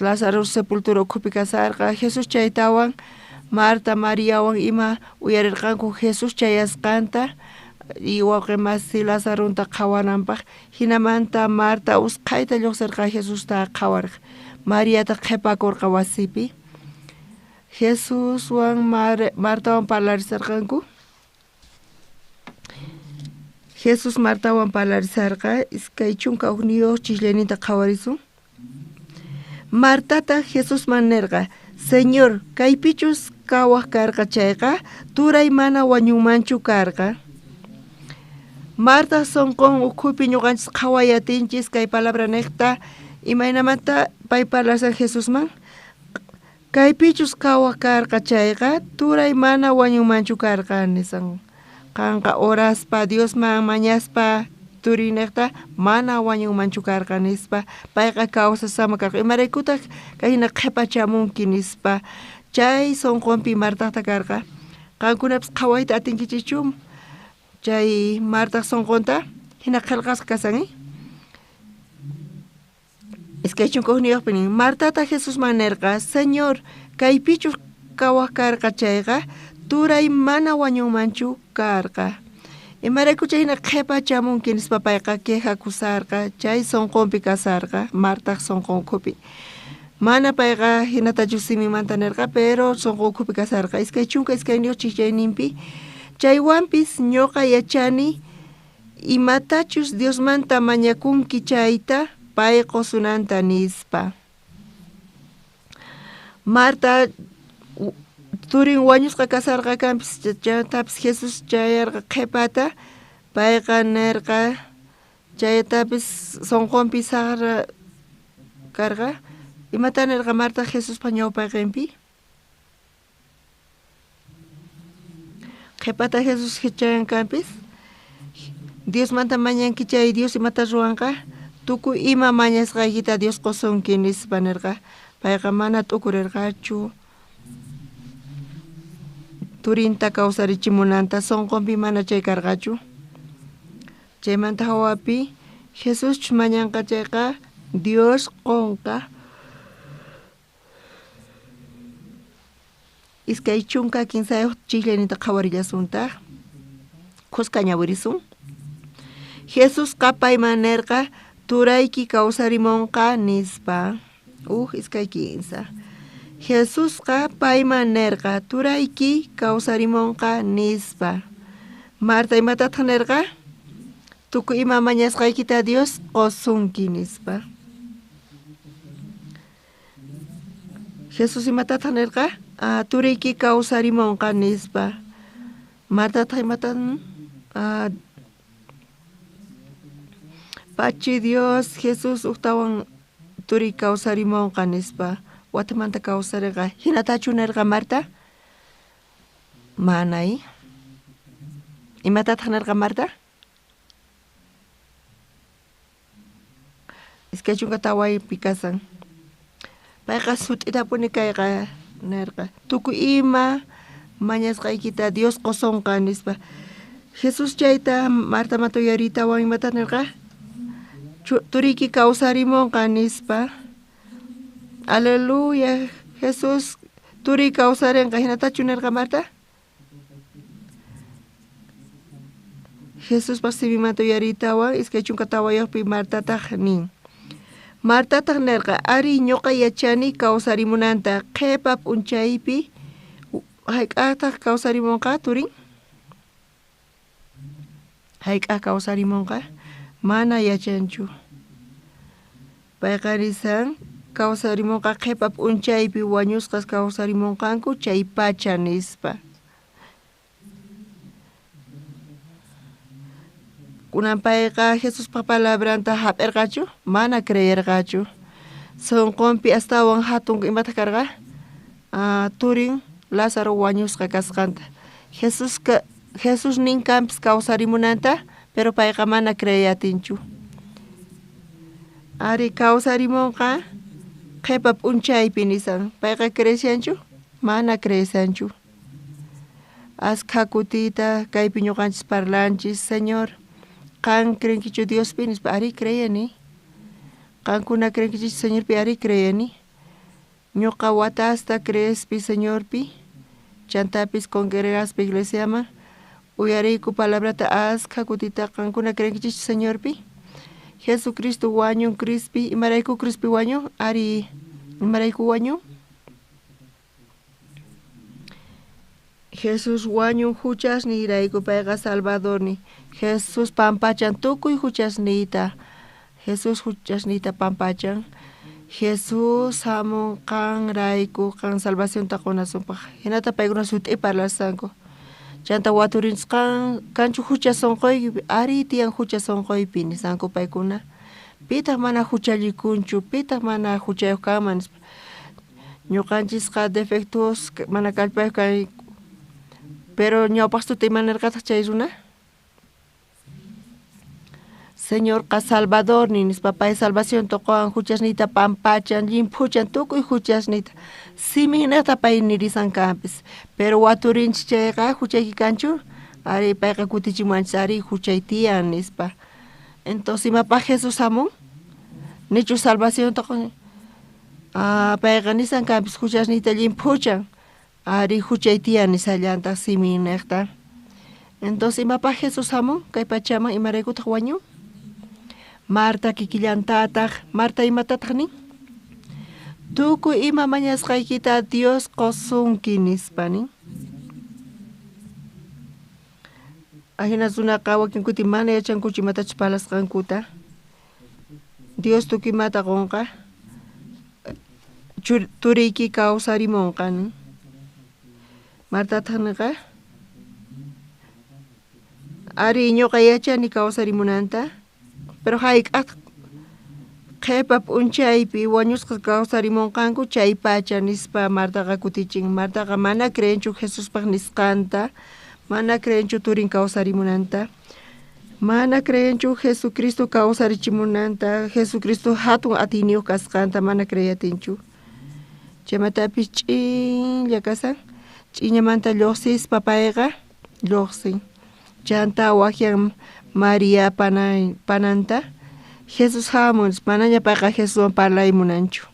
Lázaro sepultura ukhupi kasarqa. Jesús chaytawan Marta Mariawan ima uyarirqanku Jesús chayasqanta y wawqi masi Lazaronta qhawananpaq. Hinamanta Marta usqhayta lluqsirqa Jesusta qhawarqa. Mariataq qhipakurqa wasipi. Jesuswan Martawan parlarisarqanku. Jesús Martawan parlarisarqa? 21 chisllayninta qhawarisun. Martataj Jesusman nerqa: Señor, kaypichus kawaj karqa chayqa, turay mana wañunmanchu karqa. Martaj sonqon ukhupi ñuqanchis qhaway atinchis kay palabra nejta, imaynamanta pay parlarsan Jesusman? Kaypichus kawaj karqa chayqa, turay mana wañunmanchu karqa nisan. Qanqa oraspa Diosman mañaspa turinejta mana wañunmanchu karqa nispa, payqa kawsasama karqa. Imaraykutaj kayhina qhepachamunki nispa. Chay sonqonpi Martajta karqa. Qankunapis qhawayta atinkichikchu chay Martaj sonqonta? Hina qhelqasqa kasan, 21 nin, Martata Jesusman nerqa: Señor, kaypichus kawaj karqa chayqa, turay mana wañunmanchu karqa. Imarayku chayhina qhepachamunki nispa payqa quejakusarqa, chay sonqonpi kasarqa, Martaj sonqon ukhupi. Mana payqa hinatachu siminmanta nerqa, pero sonqon ukhupi kasarqa. 22 chichayninpi, chaywanpis ñuqa yachani imatachus Diosmanta mañakunki chayta pay qosunanta nispa. Marta turin wañusqa kasarqa kanpis, chaytapis Jesús chayarqa qhepata, payqa nerqa chaytapis sonqonpi saqra karqa. Imata nerqa Marta Jesuspa ñawpaqenpi? Qhepata Jesús chayan kanpis, Diosmanta mañanki chay Dios imata ruwanqa, tukuy ima mañasqaykita Dios qosunki nispa nerqa. Payqa mana t'ukurirqachu turinta kawsarichimunanta, sonqonpi mana chay karqachu. Chaymanta hawapi Jesuschus mañanqa chayqa Dios qonqa. 23 chiqllayninta qhawarillasuntaj, khuska ñawirisun. Jesusqa payman nerqa: turayki kawsarimunqa nispa. 2 3. Jesusqa payman nerqa: turayki kawsarimunqa nispa. Marta imatataq nerqa? Tukuy ima mañasqaykita Dios qosunki nispa. Jesús imatataq nerqa? Turayki kawsarimunqa nispa. Martataq imatan? Pachi Dios Jesús ujtawan turiy kawsarimunqa nispa. Watamanta kawsarinqa. Hinatachu nerqa Marta? Manay. Imatataq nerqa Marta? 24 kasan. Payqa sut'itapuni kayqa nerqa. Tukuy ima mañasqaykita Dios qosunqa nispa. Jesús chayta Martamanta uyaritawan imata nerqa? Turiyki kawsarimunqa nispa. Aleluya, Jesús turiy kawsarinqa. Hinatachu nerqa Marta? Jesuspaq simimanta uyaritawan 24 Martataq nin. Martataq nerqa: ari ñuqa yachani kawsarimunanta qhipa p'unchaypi. Hayk'aqtaq kawsarimunqa turin? Hayk'aq kawsarimunqa? Mana yachanchu. Payqa nisan kawsarimunqa qhipa p'unchaypi wañusqas kawsarimunqanku chay pacha nispa. Kunan payqa Jesuspa palabranta hap'irqachu? Mana creerqachu. Sonqonpi astawan hatun imataq karqa? Turin Lázaro wañusqa kasqanta. Jesús nin kanpis kawsarimunanta, pero payqa mana creeyatinchu. Ari kawsarimunqa qhipa p'unchaypi nisan. Payqa creeshanchu? Mana creeshanchu. Askha kutita kaypi ñuqanchis parlanchis, Señor, qan creenkichu Diospi nispa, ari creeni. Qankuna creenkichis Señorpi, ari creeni. Ñuqa watasta creespi Señorpi, chantapis congregaspi iglesiaman, uyariyku palabrata askha kutita qankuna creenkichis Señorpi. Jesucristo wañun cruzpi, imarayku cruzpi wañun? Ari, imarayku wañun? Jesús wañun huchasniyrayku, payqa Salvadorni. Jesús pampachan tukuy huchasniyta. Jesús huchasniyta pampachan. Jesús hamun qanrayku, qan salvacionta qonasunpaq. Hinata paykuna sut'i parlasqanku. Chanta waturinchis qan kanchu hucha sunquykipi, ari tiyan hucha sunquypi nisanku paykuna. Pitaq mana huchallikunchu, pitaq mana huchayuq kanman nispa. Ñuqanchisqa defectos mana kallpayuq kayku. Pero ñawpaqstuta ima nirqataq chay runa? Señorqa Salvadornin nispa, pay salvacionta qowan, huchasniyta pampachan, llimphuchan tukuy huchasniyta. Siminniqta pay nirisan kanpis. Pero waturinchis chayqa huchayki kanchu? Ari payqa kutichimuwanchis, ari huchay tiyan nispa. Entonces imapaq Jesús hamun? Nichu salvacionta qon? Ah, payqa nisan kanpis huchasniyta llimphuchan. Ari huchay tiyan nisallantaq siminniqta. Entonces imapaq Jesús hamun? Kay pachaman imaraykutaq wañun? Marta kikillantataq, Marta imatataq nin? Tukuy ima mañasqaykita Dios qosunki nispa nin. Ajina runaqa wakin kuti mana yachankuchu imatachus parlasqankuta. Dios tukuy imata qonqa, turiyki kawsarimunqa nin. Martataq ninqa, ari ñuqa yachani kawsarimunanta, pero hayk'aq qhipa p'unchaypi wañusqa kawsarimunqanku chay pacha nispa Martaqa kutichin. Martaqa mana creenchu Jesuspaq nisqanta, mana creenchu turin kawsarimunanta, mana creenchu Jesucristo kawsarichimunanta, Jesucristo hatun atiyniyuq kasqanta mana creeyatinchu. Chaymatapis ch'inlla kasan, ch'iñamanta lluqsispa payqa lluqsin. Chanta waqyan María pananta, Jesús hamun, manaña payqa Jesuswan parlay munanchu.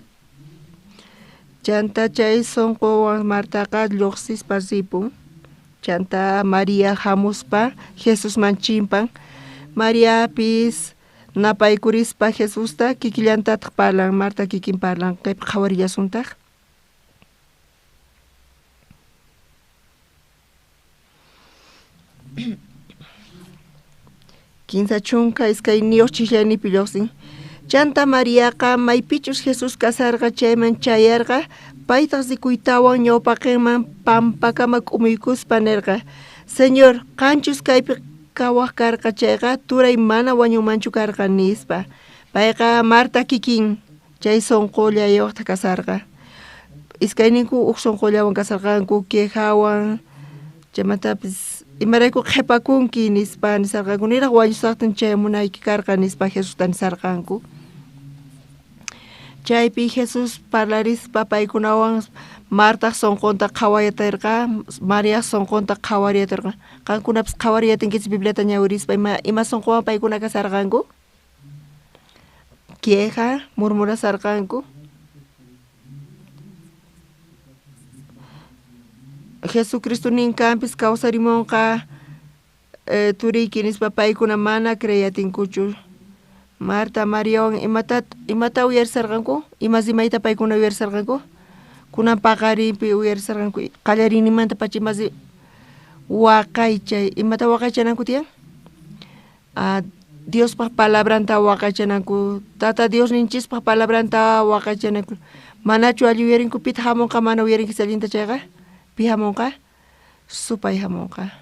Chanta chay sunquwan Martaqa lluqsispa ripun. Chanta María hamuspa Jesusman chimpan. Mariapis napaykurispa Jesusta kikillantataq parlan, Marta kikin parlan, kaypi qhawarillasuntaq. Kinsa chunka iskayniyuq chiqllaynipi lluqsin. Chanta Mariaqa maypichus Jesús kasarqa chayman chayarqa, paytaq rikuytawan ñawpaqinman pampakama k'umuykuspa nirqa, Señor, qanchus kaypi kawaq karqa chayqa turay mana wañunmanchu karqa nispa. Payqa Marta kikin chay sunqullayuqta kasarqa. Iskayninku uj sunqullawan kasarqanku, quejawan, chaymatapis imarayku qhipakunki nispa nisarqanku, niraq wañusaqtin chayamunayki karqa nispa Jesusta nisarqanku. Chaypi Jesús parlarispa paykunawan Martaq sunqunta qhawayatirqa, Mariaq sunqunta qhawariyatirqa. Qankunapis qhawariyatinkichis Bibliata ñawirispa ima sunquwan paykuna kasarqanku? Queja, murmurasarqanku. Jesucristo ninkanpis kawsarimunqa turiyki nispa paykuna mana creyatinkuchu. Marta Mariawan imata uyarisarqanku? Ima rimayta paykuna uyarisarqanku? Kunan paqarinpi uyarisarqanku, qallariyninmantapacha ima waqaychay, imata waqaychananku tiyan? Diospaq palabranta waqaychananku, Tata Diosninchispaq palabranta waqaychananku. Manachu alli uyarinku pitaq hamunqa mana uyarinkichis allinta chayqa? Pi hamunqa? Supay hamunqa,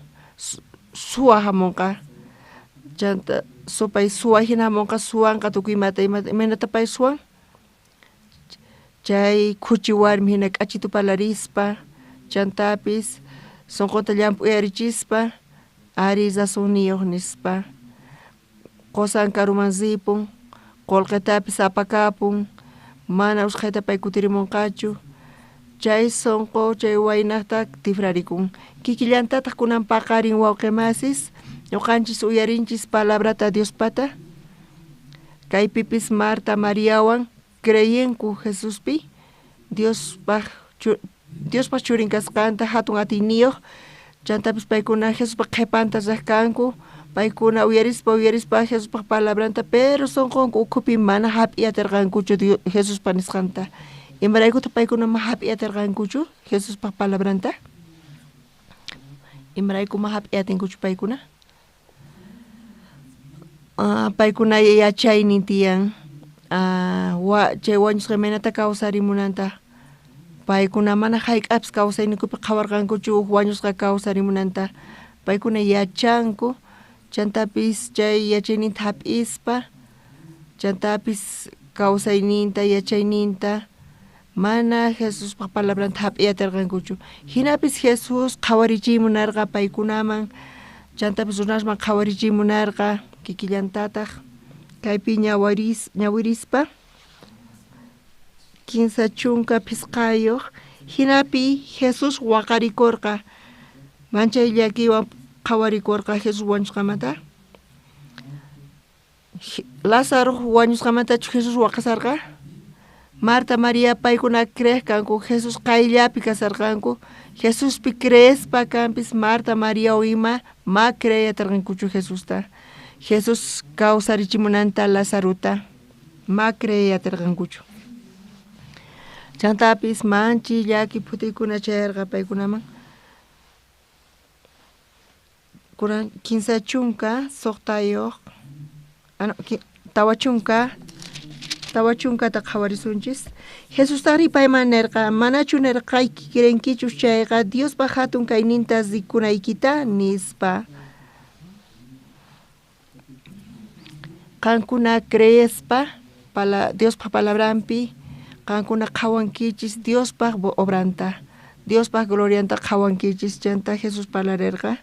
suwa hamunqa. Chanta supay suwa hina hamunqa, suwanqa tukuy imata, imaynata pay suwan? Chay khuchi warmi hina k'achitu parlarispa, chantapis sunqunta llamp'uyarichispa, ari rasunniyuq nispa. Qusan karuman ripun, qullqitapis apakapun, mana usqhayta pay kutirimunqachu. Chay sunqu chay waynaqta tifrarikun. Kikillantataq kunan paqarin wawqimasis, ñuqanchis uyarinchis palabrata Diospata. Kaypipis Marta Mariawan creyenku Jesuspi, Diospaq churin kasqanta hatun atiyniyuq, chantapis paykuna Jesuspaq qhipanta riq kanku, paykuna uyarispa uyarispa Jesuspaq palabranta, pero sunqunku ukhupi mana hap'iyatirqankuchu Jesuspaq nisqanta. Imaraykutaq paykuna mana hap'iyatirqankuchu Jesuspaq palabranta? Imarayku ma hap'iy atinkuchu paykuna? Paykuna yachaynin tiyan chay wañusqa imaynata kawsarimunanta. Paykuna mana hayk'apis kawsayninkupi qhawarqankuchu uj wañusqa kawsarimunanta. Paykuna yachanku, chantapis chay yachayninta hap'ispa, chantapis kawsayninta, yachayninta mana Jesuspaj palabranta hap'iy atirqankuchu. Jinapis Jesús qhawarichiy munarqa paykunaman, chantapis runasman qhawarichiy munarqa kikillantataq kaypi ñawirispa 35 jinapi Jesús waqarikorqa, manchay llakiywan qhawarikorqa Jesús wañusqamanta. Lázaro wañusqamantachu Jesús waqasarqa? Marta, María paykuna creej kanku, Jesús qayllapi kasarqanku, Jesuspi creespa kanpis Marta, María ima ma creey atirqankuchu Jesusta. Jesús kawsarichimunanta Lazaruta ma creey atirqankuchu. Chantapis manchi llaki phutiykuna chayarqa paykunaman. Kunan 36 40ta qhawarisunchis. Jesustaqri payman nerqa, manachu nerqayki creenkichus chayqa Diospaj hatun kayninta rikunaykita nispa. Qankuna creespa Diospaj palabranpi, qankuna qhawankichis Diospaj obranta, Diospaj glorianta qhawankichis. Chanta Jesús parlarerqa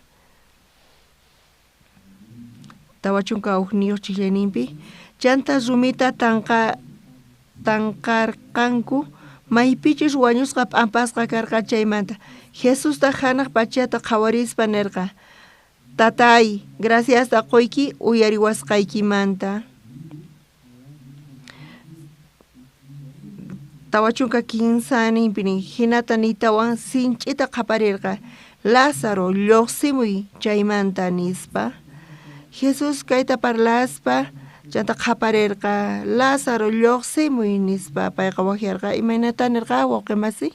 41 chijllayninpi. Chanta rumita tanqarqanku maypichus wañusqa p'ampasqa karqa chaymanta. Jesusta hanaq pachata qhawarispa nerqa, Tatay, graciasta qoyki uyariwasqaykimanta. 43 jinata niytawan sinch'ita qhaparirqa, Lázaro, lluqsimuy chaymanta nispa. Jesús kayta parlaspa chanta qhaparirqa, Lázaro, lluqsimuy nispa. Payqa waqyarqa, imaynata nirqa wawqimasi?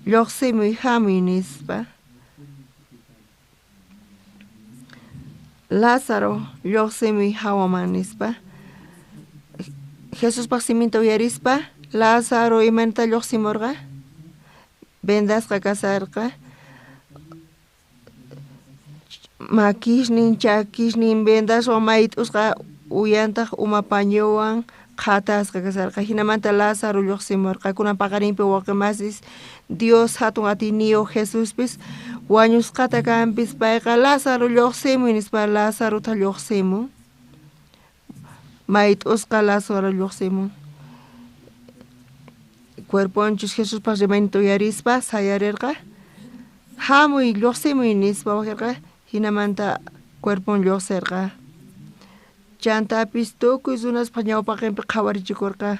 Lluqsimuy, hamuy nispa. Lázaro, lluqsimuy hawaman nispa. Jesuspaj siminta uyarispa, Lázaro imaynata lluqsimurqa? Vendasqa kasarqa. Makisnin, chakisnin vendaswan mayt'usqa, uyantaq uma pañuwan qhatasqa kasarqa. Jinamanta Lázaro lluqsimurqa. Kunan paqarinpi wawqimasis Dios hatun atiyniyuq Jesuspis wañusqata kanpis payqa Lázaro lluqsimuy nispa. Lazarota lluqsimun. Mayt'usqa Lázaro lluqsimun. Cuerponchus Jesuspaj rimayninta uyarispa sayarirqa. Hamuy, lluqsimuy nispa waqirqa. Jinamanta cuerpon lluqsirqa. Chantapis tukuy runaspaj ñawpaqinpi qhawarichikurqa.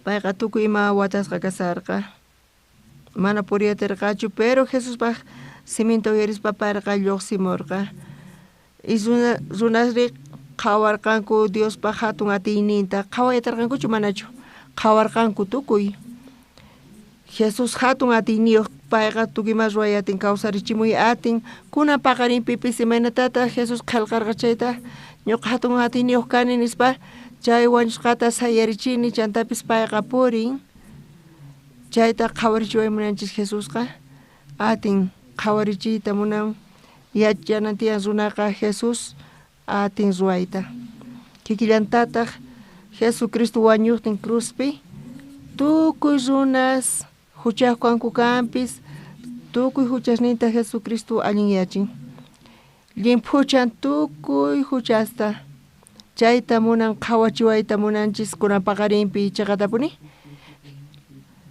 Payqa tukuy ima watasqa kasarqa. Mana puriyatirqachu, pero Jesuspaj siminta uyarispa payqa lluqsimurqa. Y runasri qhawarqanku Diospaj hatun atiyninta. Qhawayatarqankuchu manachu? Qhawarqanku tukuy. Jesús hatun atiyniyuq, payqa tukuy ima ruway atin, kawsarichimuy atin. Kunan paqarinpipis imaynatataq Jesús qhelqarqa chayta, ñuqa hatun atiyniyuq kani nispa chay wañusqata sayarichini, chantapis payqa purin. Chayta qhawarichiway munanchis Jesusqa atin qhawarichiyta munan. Yachanan tiyan runaqa Jesús atin ruwayta. Kikillantataq Jesucristo wañuqtin cruzpi tukuy runas huchayuq kanku kanpis, tukuy huchasninta Jesucristo allinyachin. Llimphuchan tukuy huchasta. Chayta munan qhawachiwayta munanchis kunan paqarinpi chaqatapuni.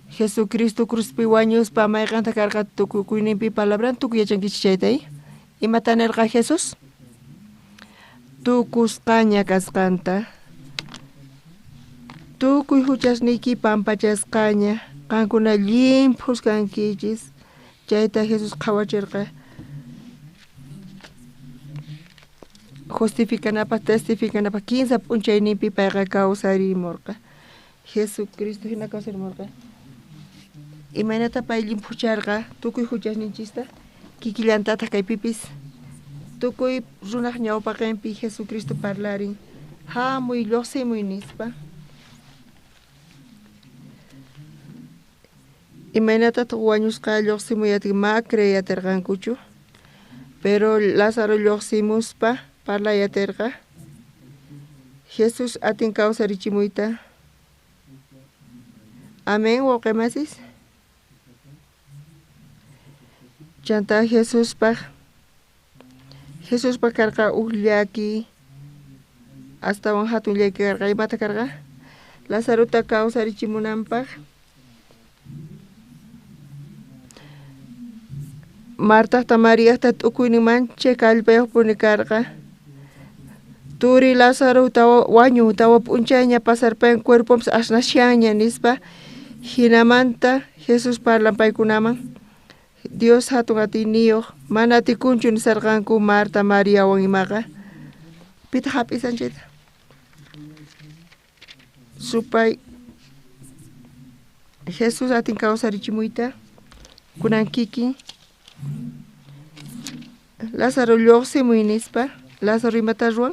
Jesucristo cruzpi wañuspa mayqanta karqa tukukuyninpi palabran tukuy yachankichis chayta. Imata nirqa Jesús? Tukusqaña kasqanta. Tukuy huchasniyki pampachasqaña, qankuna llimphus kankichis. Chayta Jesús qhawachirqa. Justificanapaj, testificanapaj, 15 p'unchayninpi payqa kawsarimurqa. Jesucristo hina kawsarimurqa. Imaynata pay llimphucharqa tukuy huchasninchista kikillantataq kaypipis tukuy runaq ñawpaqinpi Jesucristo parlarin hamuy lluqsimuy nispa. Imaynatataq wañusqa lluqsimuy atin ma creey atirqankuchu, pero Lázaro lluqsimuspa parlay atirqa. Jesús atin kawsarichimuyta. Amén, wawqimasis. Chanta Jesuspaq karqa uj llaki, astawan hatun llaki karqa. Imata karqa? Lazarota kawsarichimunanpaq. Martaqta Mariaqta t'ukuynin manchay kallpayuqpuni karqa. Turi Lázaro tawa wañun, tawa p'unchayña pasarpayan cuerponpis asnashanña nispa. Hinamanta Jesús parlan paykunaman. Dios hatun atiyniyuq, mana atikunchu nisarqanku Marta Mariawan imaqa. Pitaq hap'isan chayta? Supay Jesús atin kawsarichimuyta kunan kikin. Lázaro lluqsimuy nispa. Lázaro imata ruwan?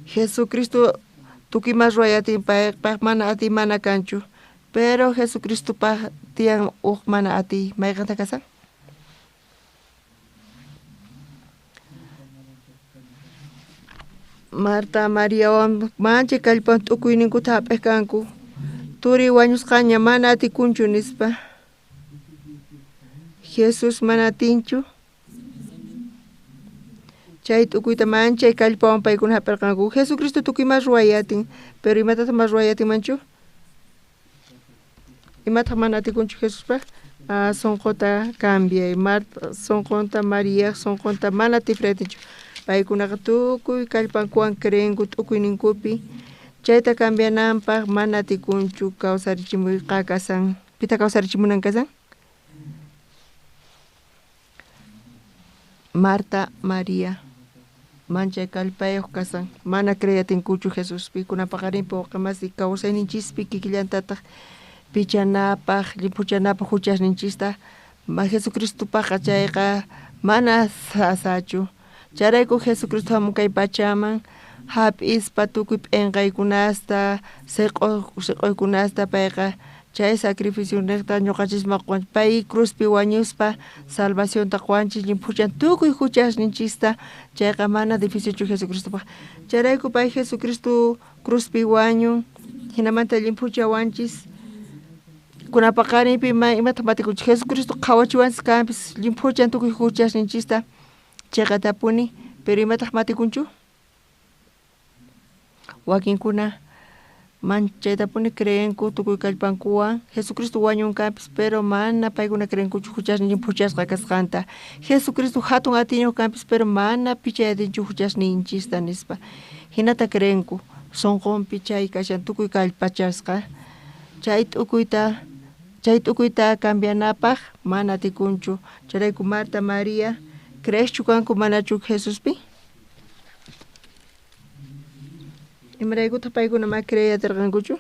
Jesucristo tukuy ima ruway atin paypaq mana atiy mana kanchu. Pero Jesucristopaq tiyan uj mana atiy. Mayqanta kasan? Marta Mariawan manchay kallpawan t'ukuyninkuta hap'iq kanku. Turi wañusqaña mana atikunchu nispa. Jesús mana atinchu. Chay t'ukuyta manchay kallpawan paykuna hap'irqanku. Jesucristo tukuy ima ruway atin, pero imatataq mas ruway atinmanchu? Imataq mana atikunchu Jesuspaq? Sunquta cambiay. Marta sunqunta, Maria sunqunta mana tifray atinchu. Paykunaqa tukuy kallpankuwan creenku t'ukuyninkupi. Chayta cambiananpaq mana atikunchu kawsarichimuyqa kasan. Pitaq kawsarichimunan kasan? Marta, Maria manchay kallpayuq kasan. Mana creey atinkuchu Jesuspi. Kunan paqarinpi wawqimasi kawsayninchispi kikillantataq pichanapaq, llimphuchanapaq huchasninchista. Jesucristopaqqa chayqa mana sasachu. Chayrayku Jesucristo hamun kay pachaman hap'ispa tukuy p'inqaykunasta, siq'uykunasta payqa chay sacrificio niqta ñuqanchisman quwanchis. Pay cruzpi wañuspa salvacionta quwanchis, llimphuchan tukuy huchasninchista. Chayqa mana difícilchu Jesucristopaq. Chayrayku pay Jesucristo cruzpi wañun, hinamanta llimphuchawanchis. Kunan paqarinpi imataq matikunchis? Jesucristo qhawachiwanchis kanpis llimphuchan tukuy huchasninchista chayqatapuni, pero imataq matikunchu? Wakinkuna manchaytapuni creenku tukuy kallpankuwan Jesucristo wañun kanpis, pero mana paykuna creenkuchu huchasnin llimphuchasqa kasqanta. Jesucristo hatun atiyniyuq kanpis, pero mana pichay atinchu huchasninchista nispa. Hinata creenku sunqunpi chay kashan tukuy kallpachasqa. Chay t'ukuyta cambianapaq mana atikunchu. Chayrayku Marta, Maria creeschu kanku manachu Jesuspi? Imaraykutaq paykuna ma creey atirqankuchu?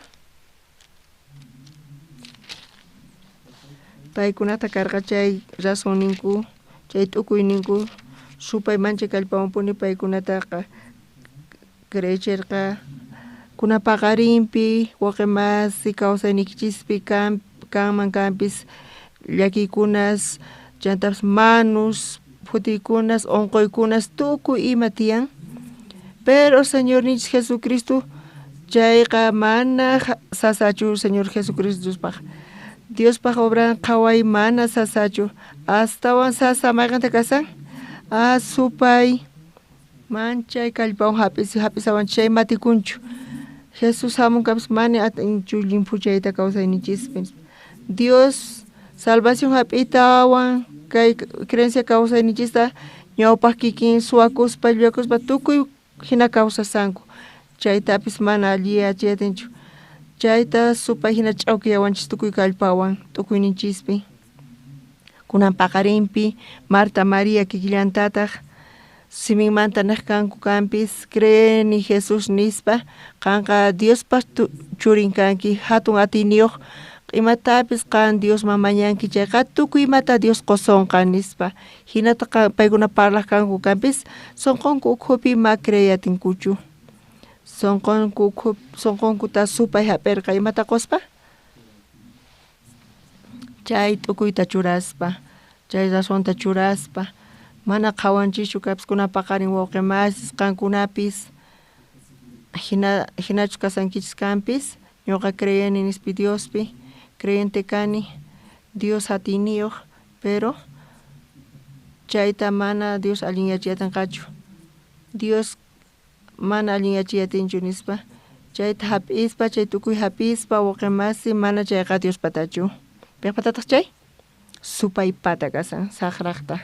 Paykunata karqa chay razonninku, chay t'ukuyninku, supay manchay kallpawanpuni paykunataqa creechirqa. Kunan paqarinpi wawqimasi kawsayniykichispi kanman kanpis llakiykunas, chantapis manus, phutiykunas, unquykunas, tukuy ima tiyan. Pero Señorninchis Jesucristo chayqa mana sasachu Señor Jesucristospaq. Diospaq obran qhaway mana sasachu. Astawan sasa mayqanta kasan? Supay manchay kallpawan hap'isawanchis chay matikunchu. Jesús hamun kanpis mana atinchu llimphuchayta kawsayninchispi. Dios salvación hap'itawan kay creencia kawsayninchista ñawpaq kikin suwakuspa llullakuspa tukuy hina kawsasanku. Chaytapis mana alliyachiy atinchu. Chayta supay hina ch'awkiyawanchis tukuy kallpawan tukuyninchispi. Kunan paqarinpi Marta, Maria kikillantataq Siminmanta nej kanku kanpis, creeni Jesús nispa, qanqa Diospa churin kanki, hatun atiyniyuq, imatapis qan Diosman mañanki chayqa tukuy imata Dios qosonqa nispa. Hinata paykuna parlaj kanku kanpis, sonqonku ukhupi ma creeyatinkuchu. Sonqonkuta supay hap'irqa imata qospa? Chay t'ukuyta churaspa, chay razonta churaspa, mana qhawanchischu kapis kunan paqarin wawqi masis qankunapis hinachu kasankichis kanpis, ñuqa creeni nispi Diospi, creyente kani, Dios atiyniyuq, pero chayta mana Dios allinyachiyatinqachu, Dios mana allinyachiyatinchu nispa, chayta hap'ispa, chay tukuy hap'ispa wawqi masi mana chayqa Diospatachu. Piqpatataq chay? Supaypata kasan, saqraqta.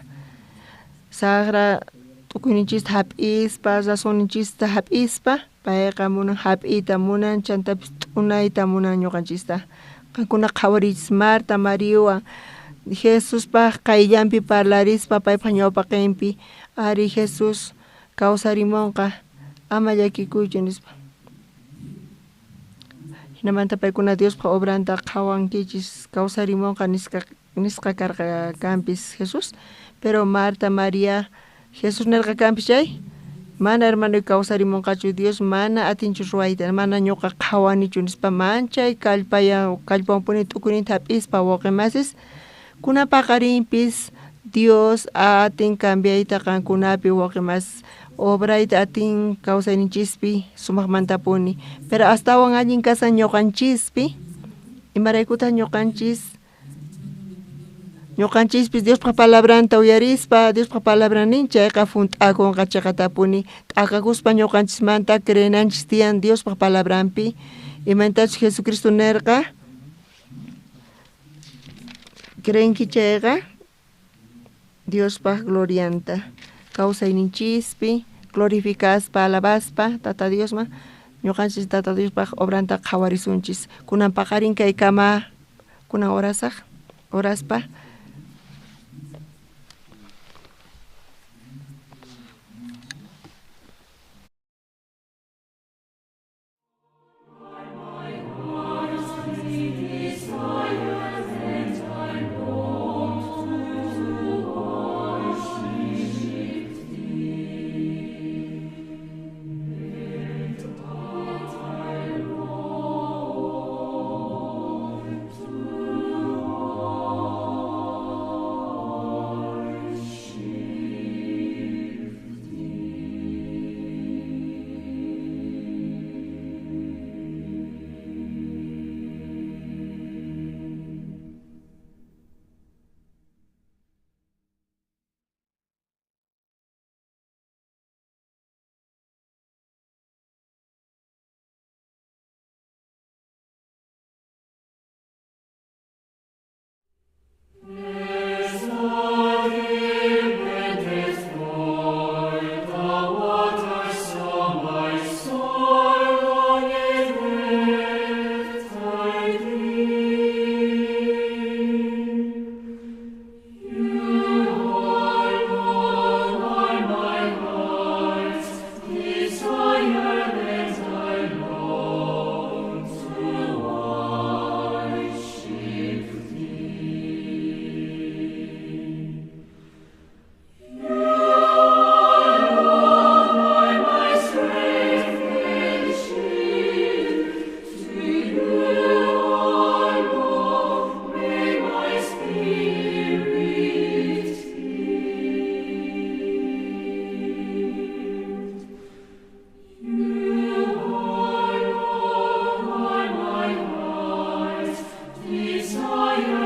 Saqra tukuyninchista hap'ispa, razonninchista hap'ispa, payqa munan hap'iyta munan, chantapis t'unayta munan ñuqanchista. Qankuna qhawariychis Marta, Mariwan, Jesuspaq qayllanpi parlarispa paypaq ñawpaqinpi, ari Jesús kawsarimunqa, ama llakikuychu nispa. Hinamanta paykuna Diospaq obranta qhawankichis kawsarimunqa nisqa karqa kanpis Jesús, pero Marta, María, Jesús nirqa kanpis chay, mana hermanoy kawsarimunqachu, Dios mana atinchu ruwayta, mana ñuqa qhawanichu nispa, manchay kallpawanpuni t'ukuyninta hap'ispa wawqi masis, kunan paqarinpis Dios atin cambiayta qankunapi wawqi masis, obrayta atin kawsayninchispi sumaqmantapuni, pero astawan allin kasan ñuqanchispi, imaraykutaq ñuqanchispis Diospaq palabranta uyarispa, Diospaq palabran nin chayqa junt'akunqa chiqatapuni, t'akakuspa ñuqanchismanta creenanchis tiyan Diospaq palabranpi, imaynatachus Jesucristo nirqa, creenki chayqa Diospaq glorianta kawsayninchispi glorificaspa alabaspa Tata Diosman, ñuqanchis Tata Diospaq obranta qhawarisunchis. Kunan paqarin kaykama, kunan orasaq, oraspa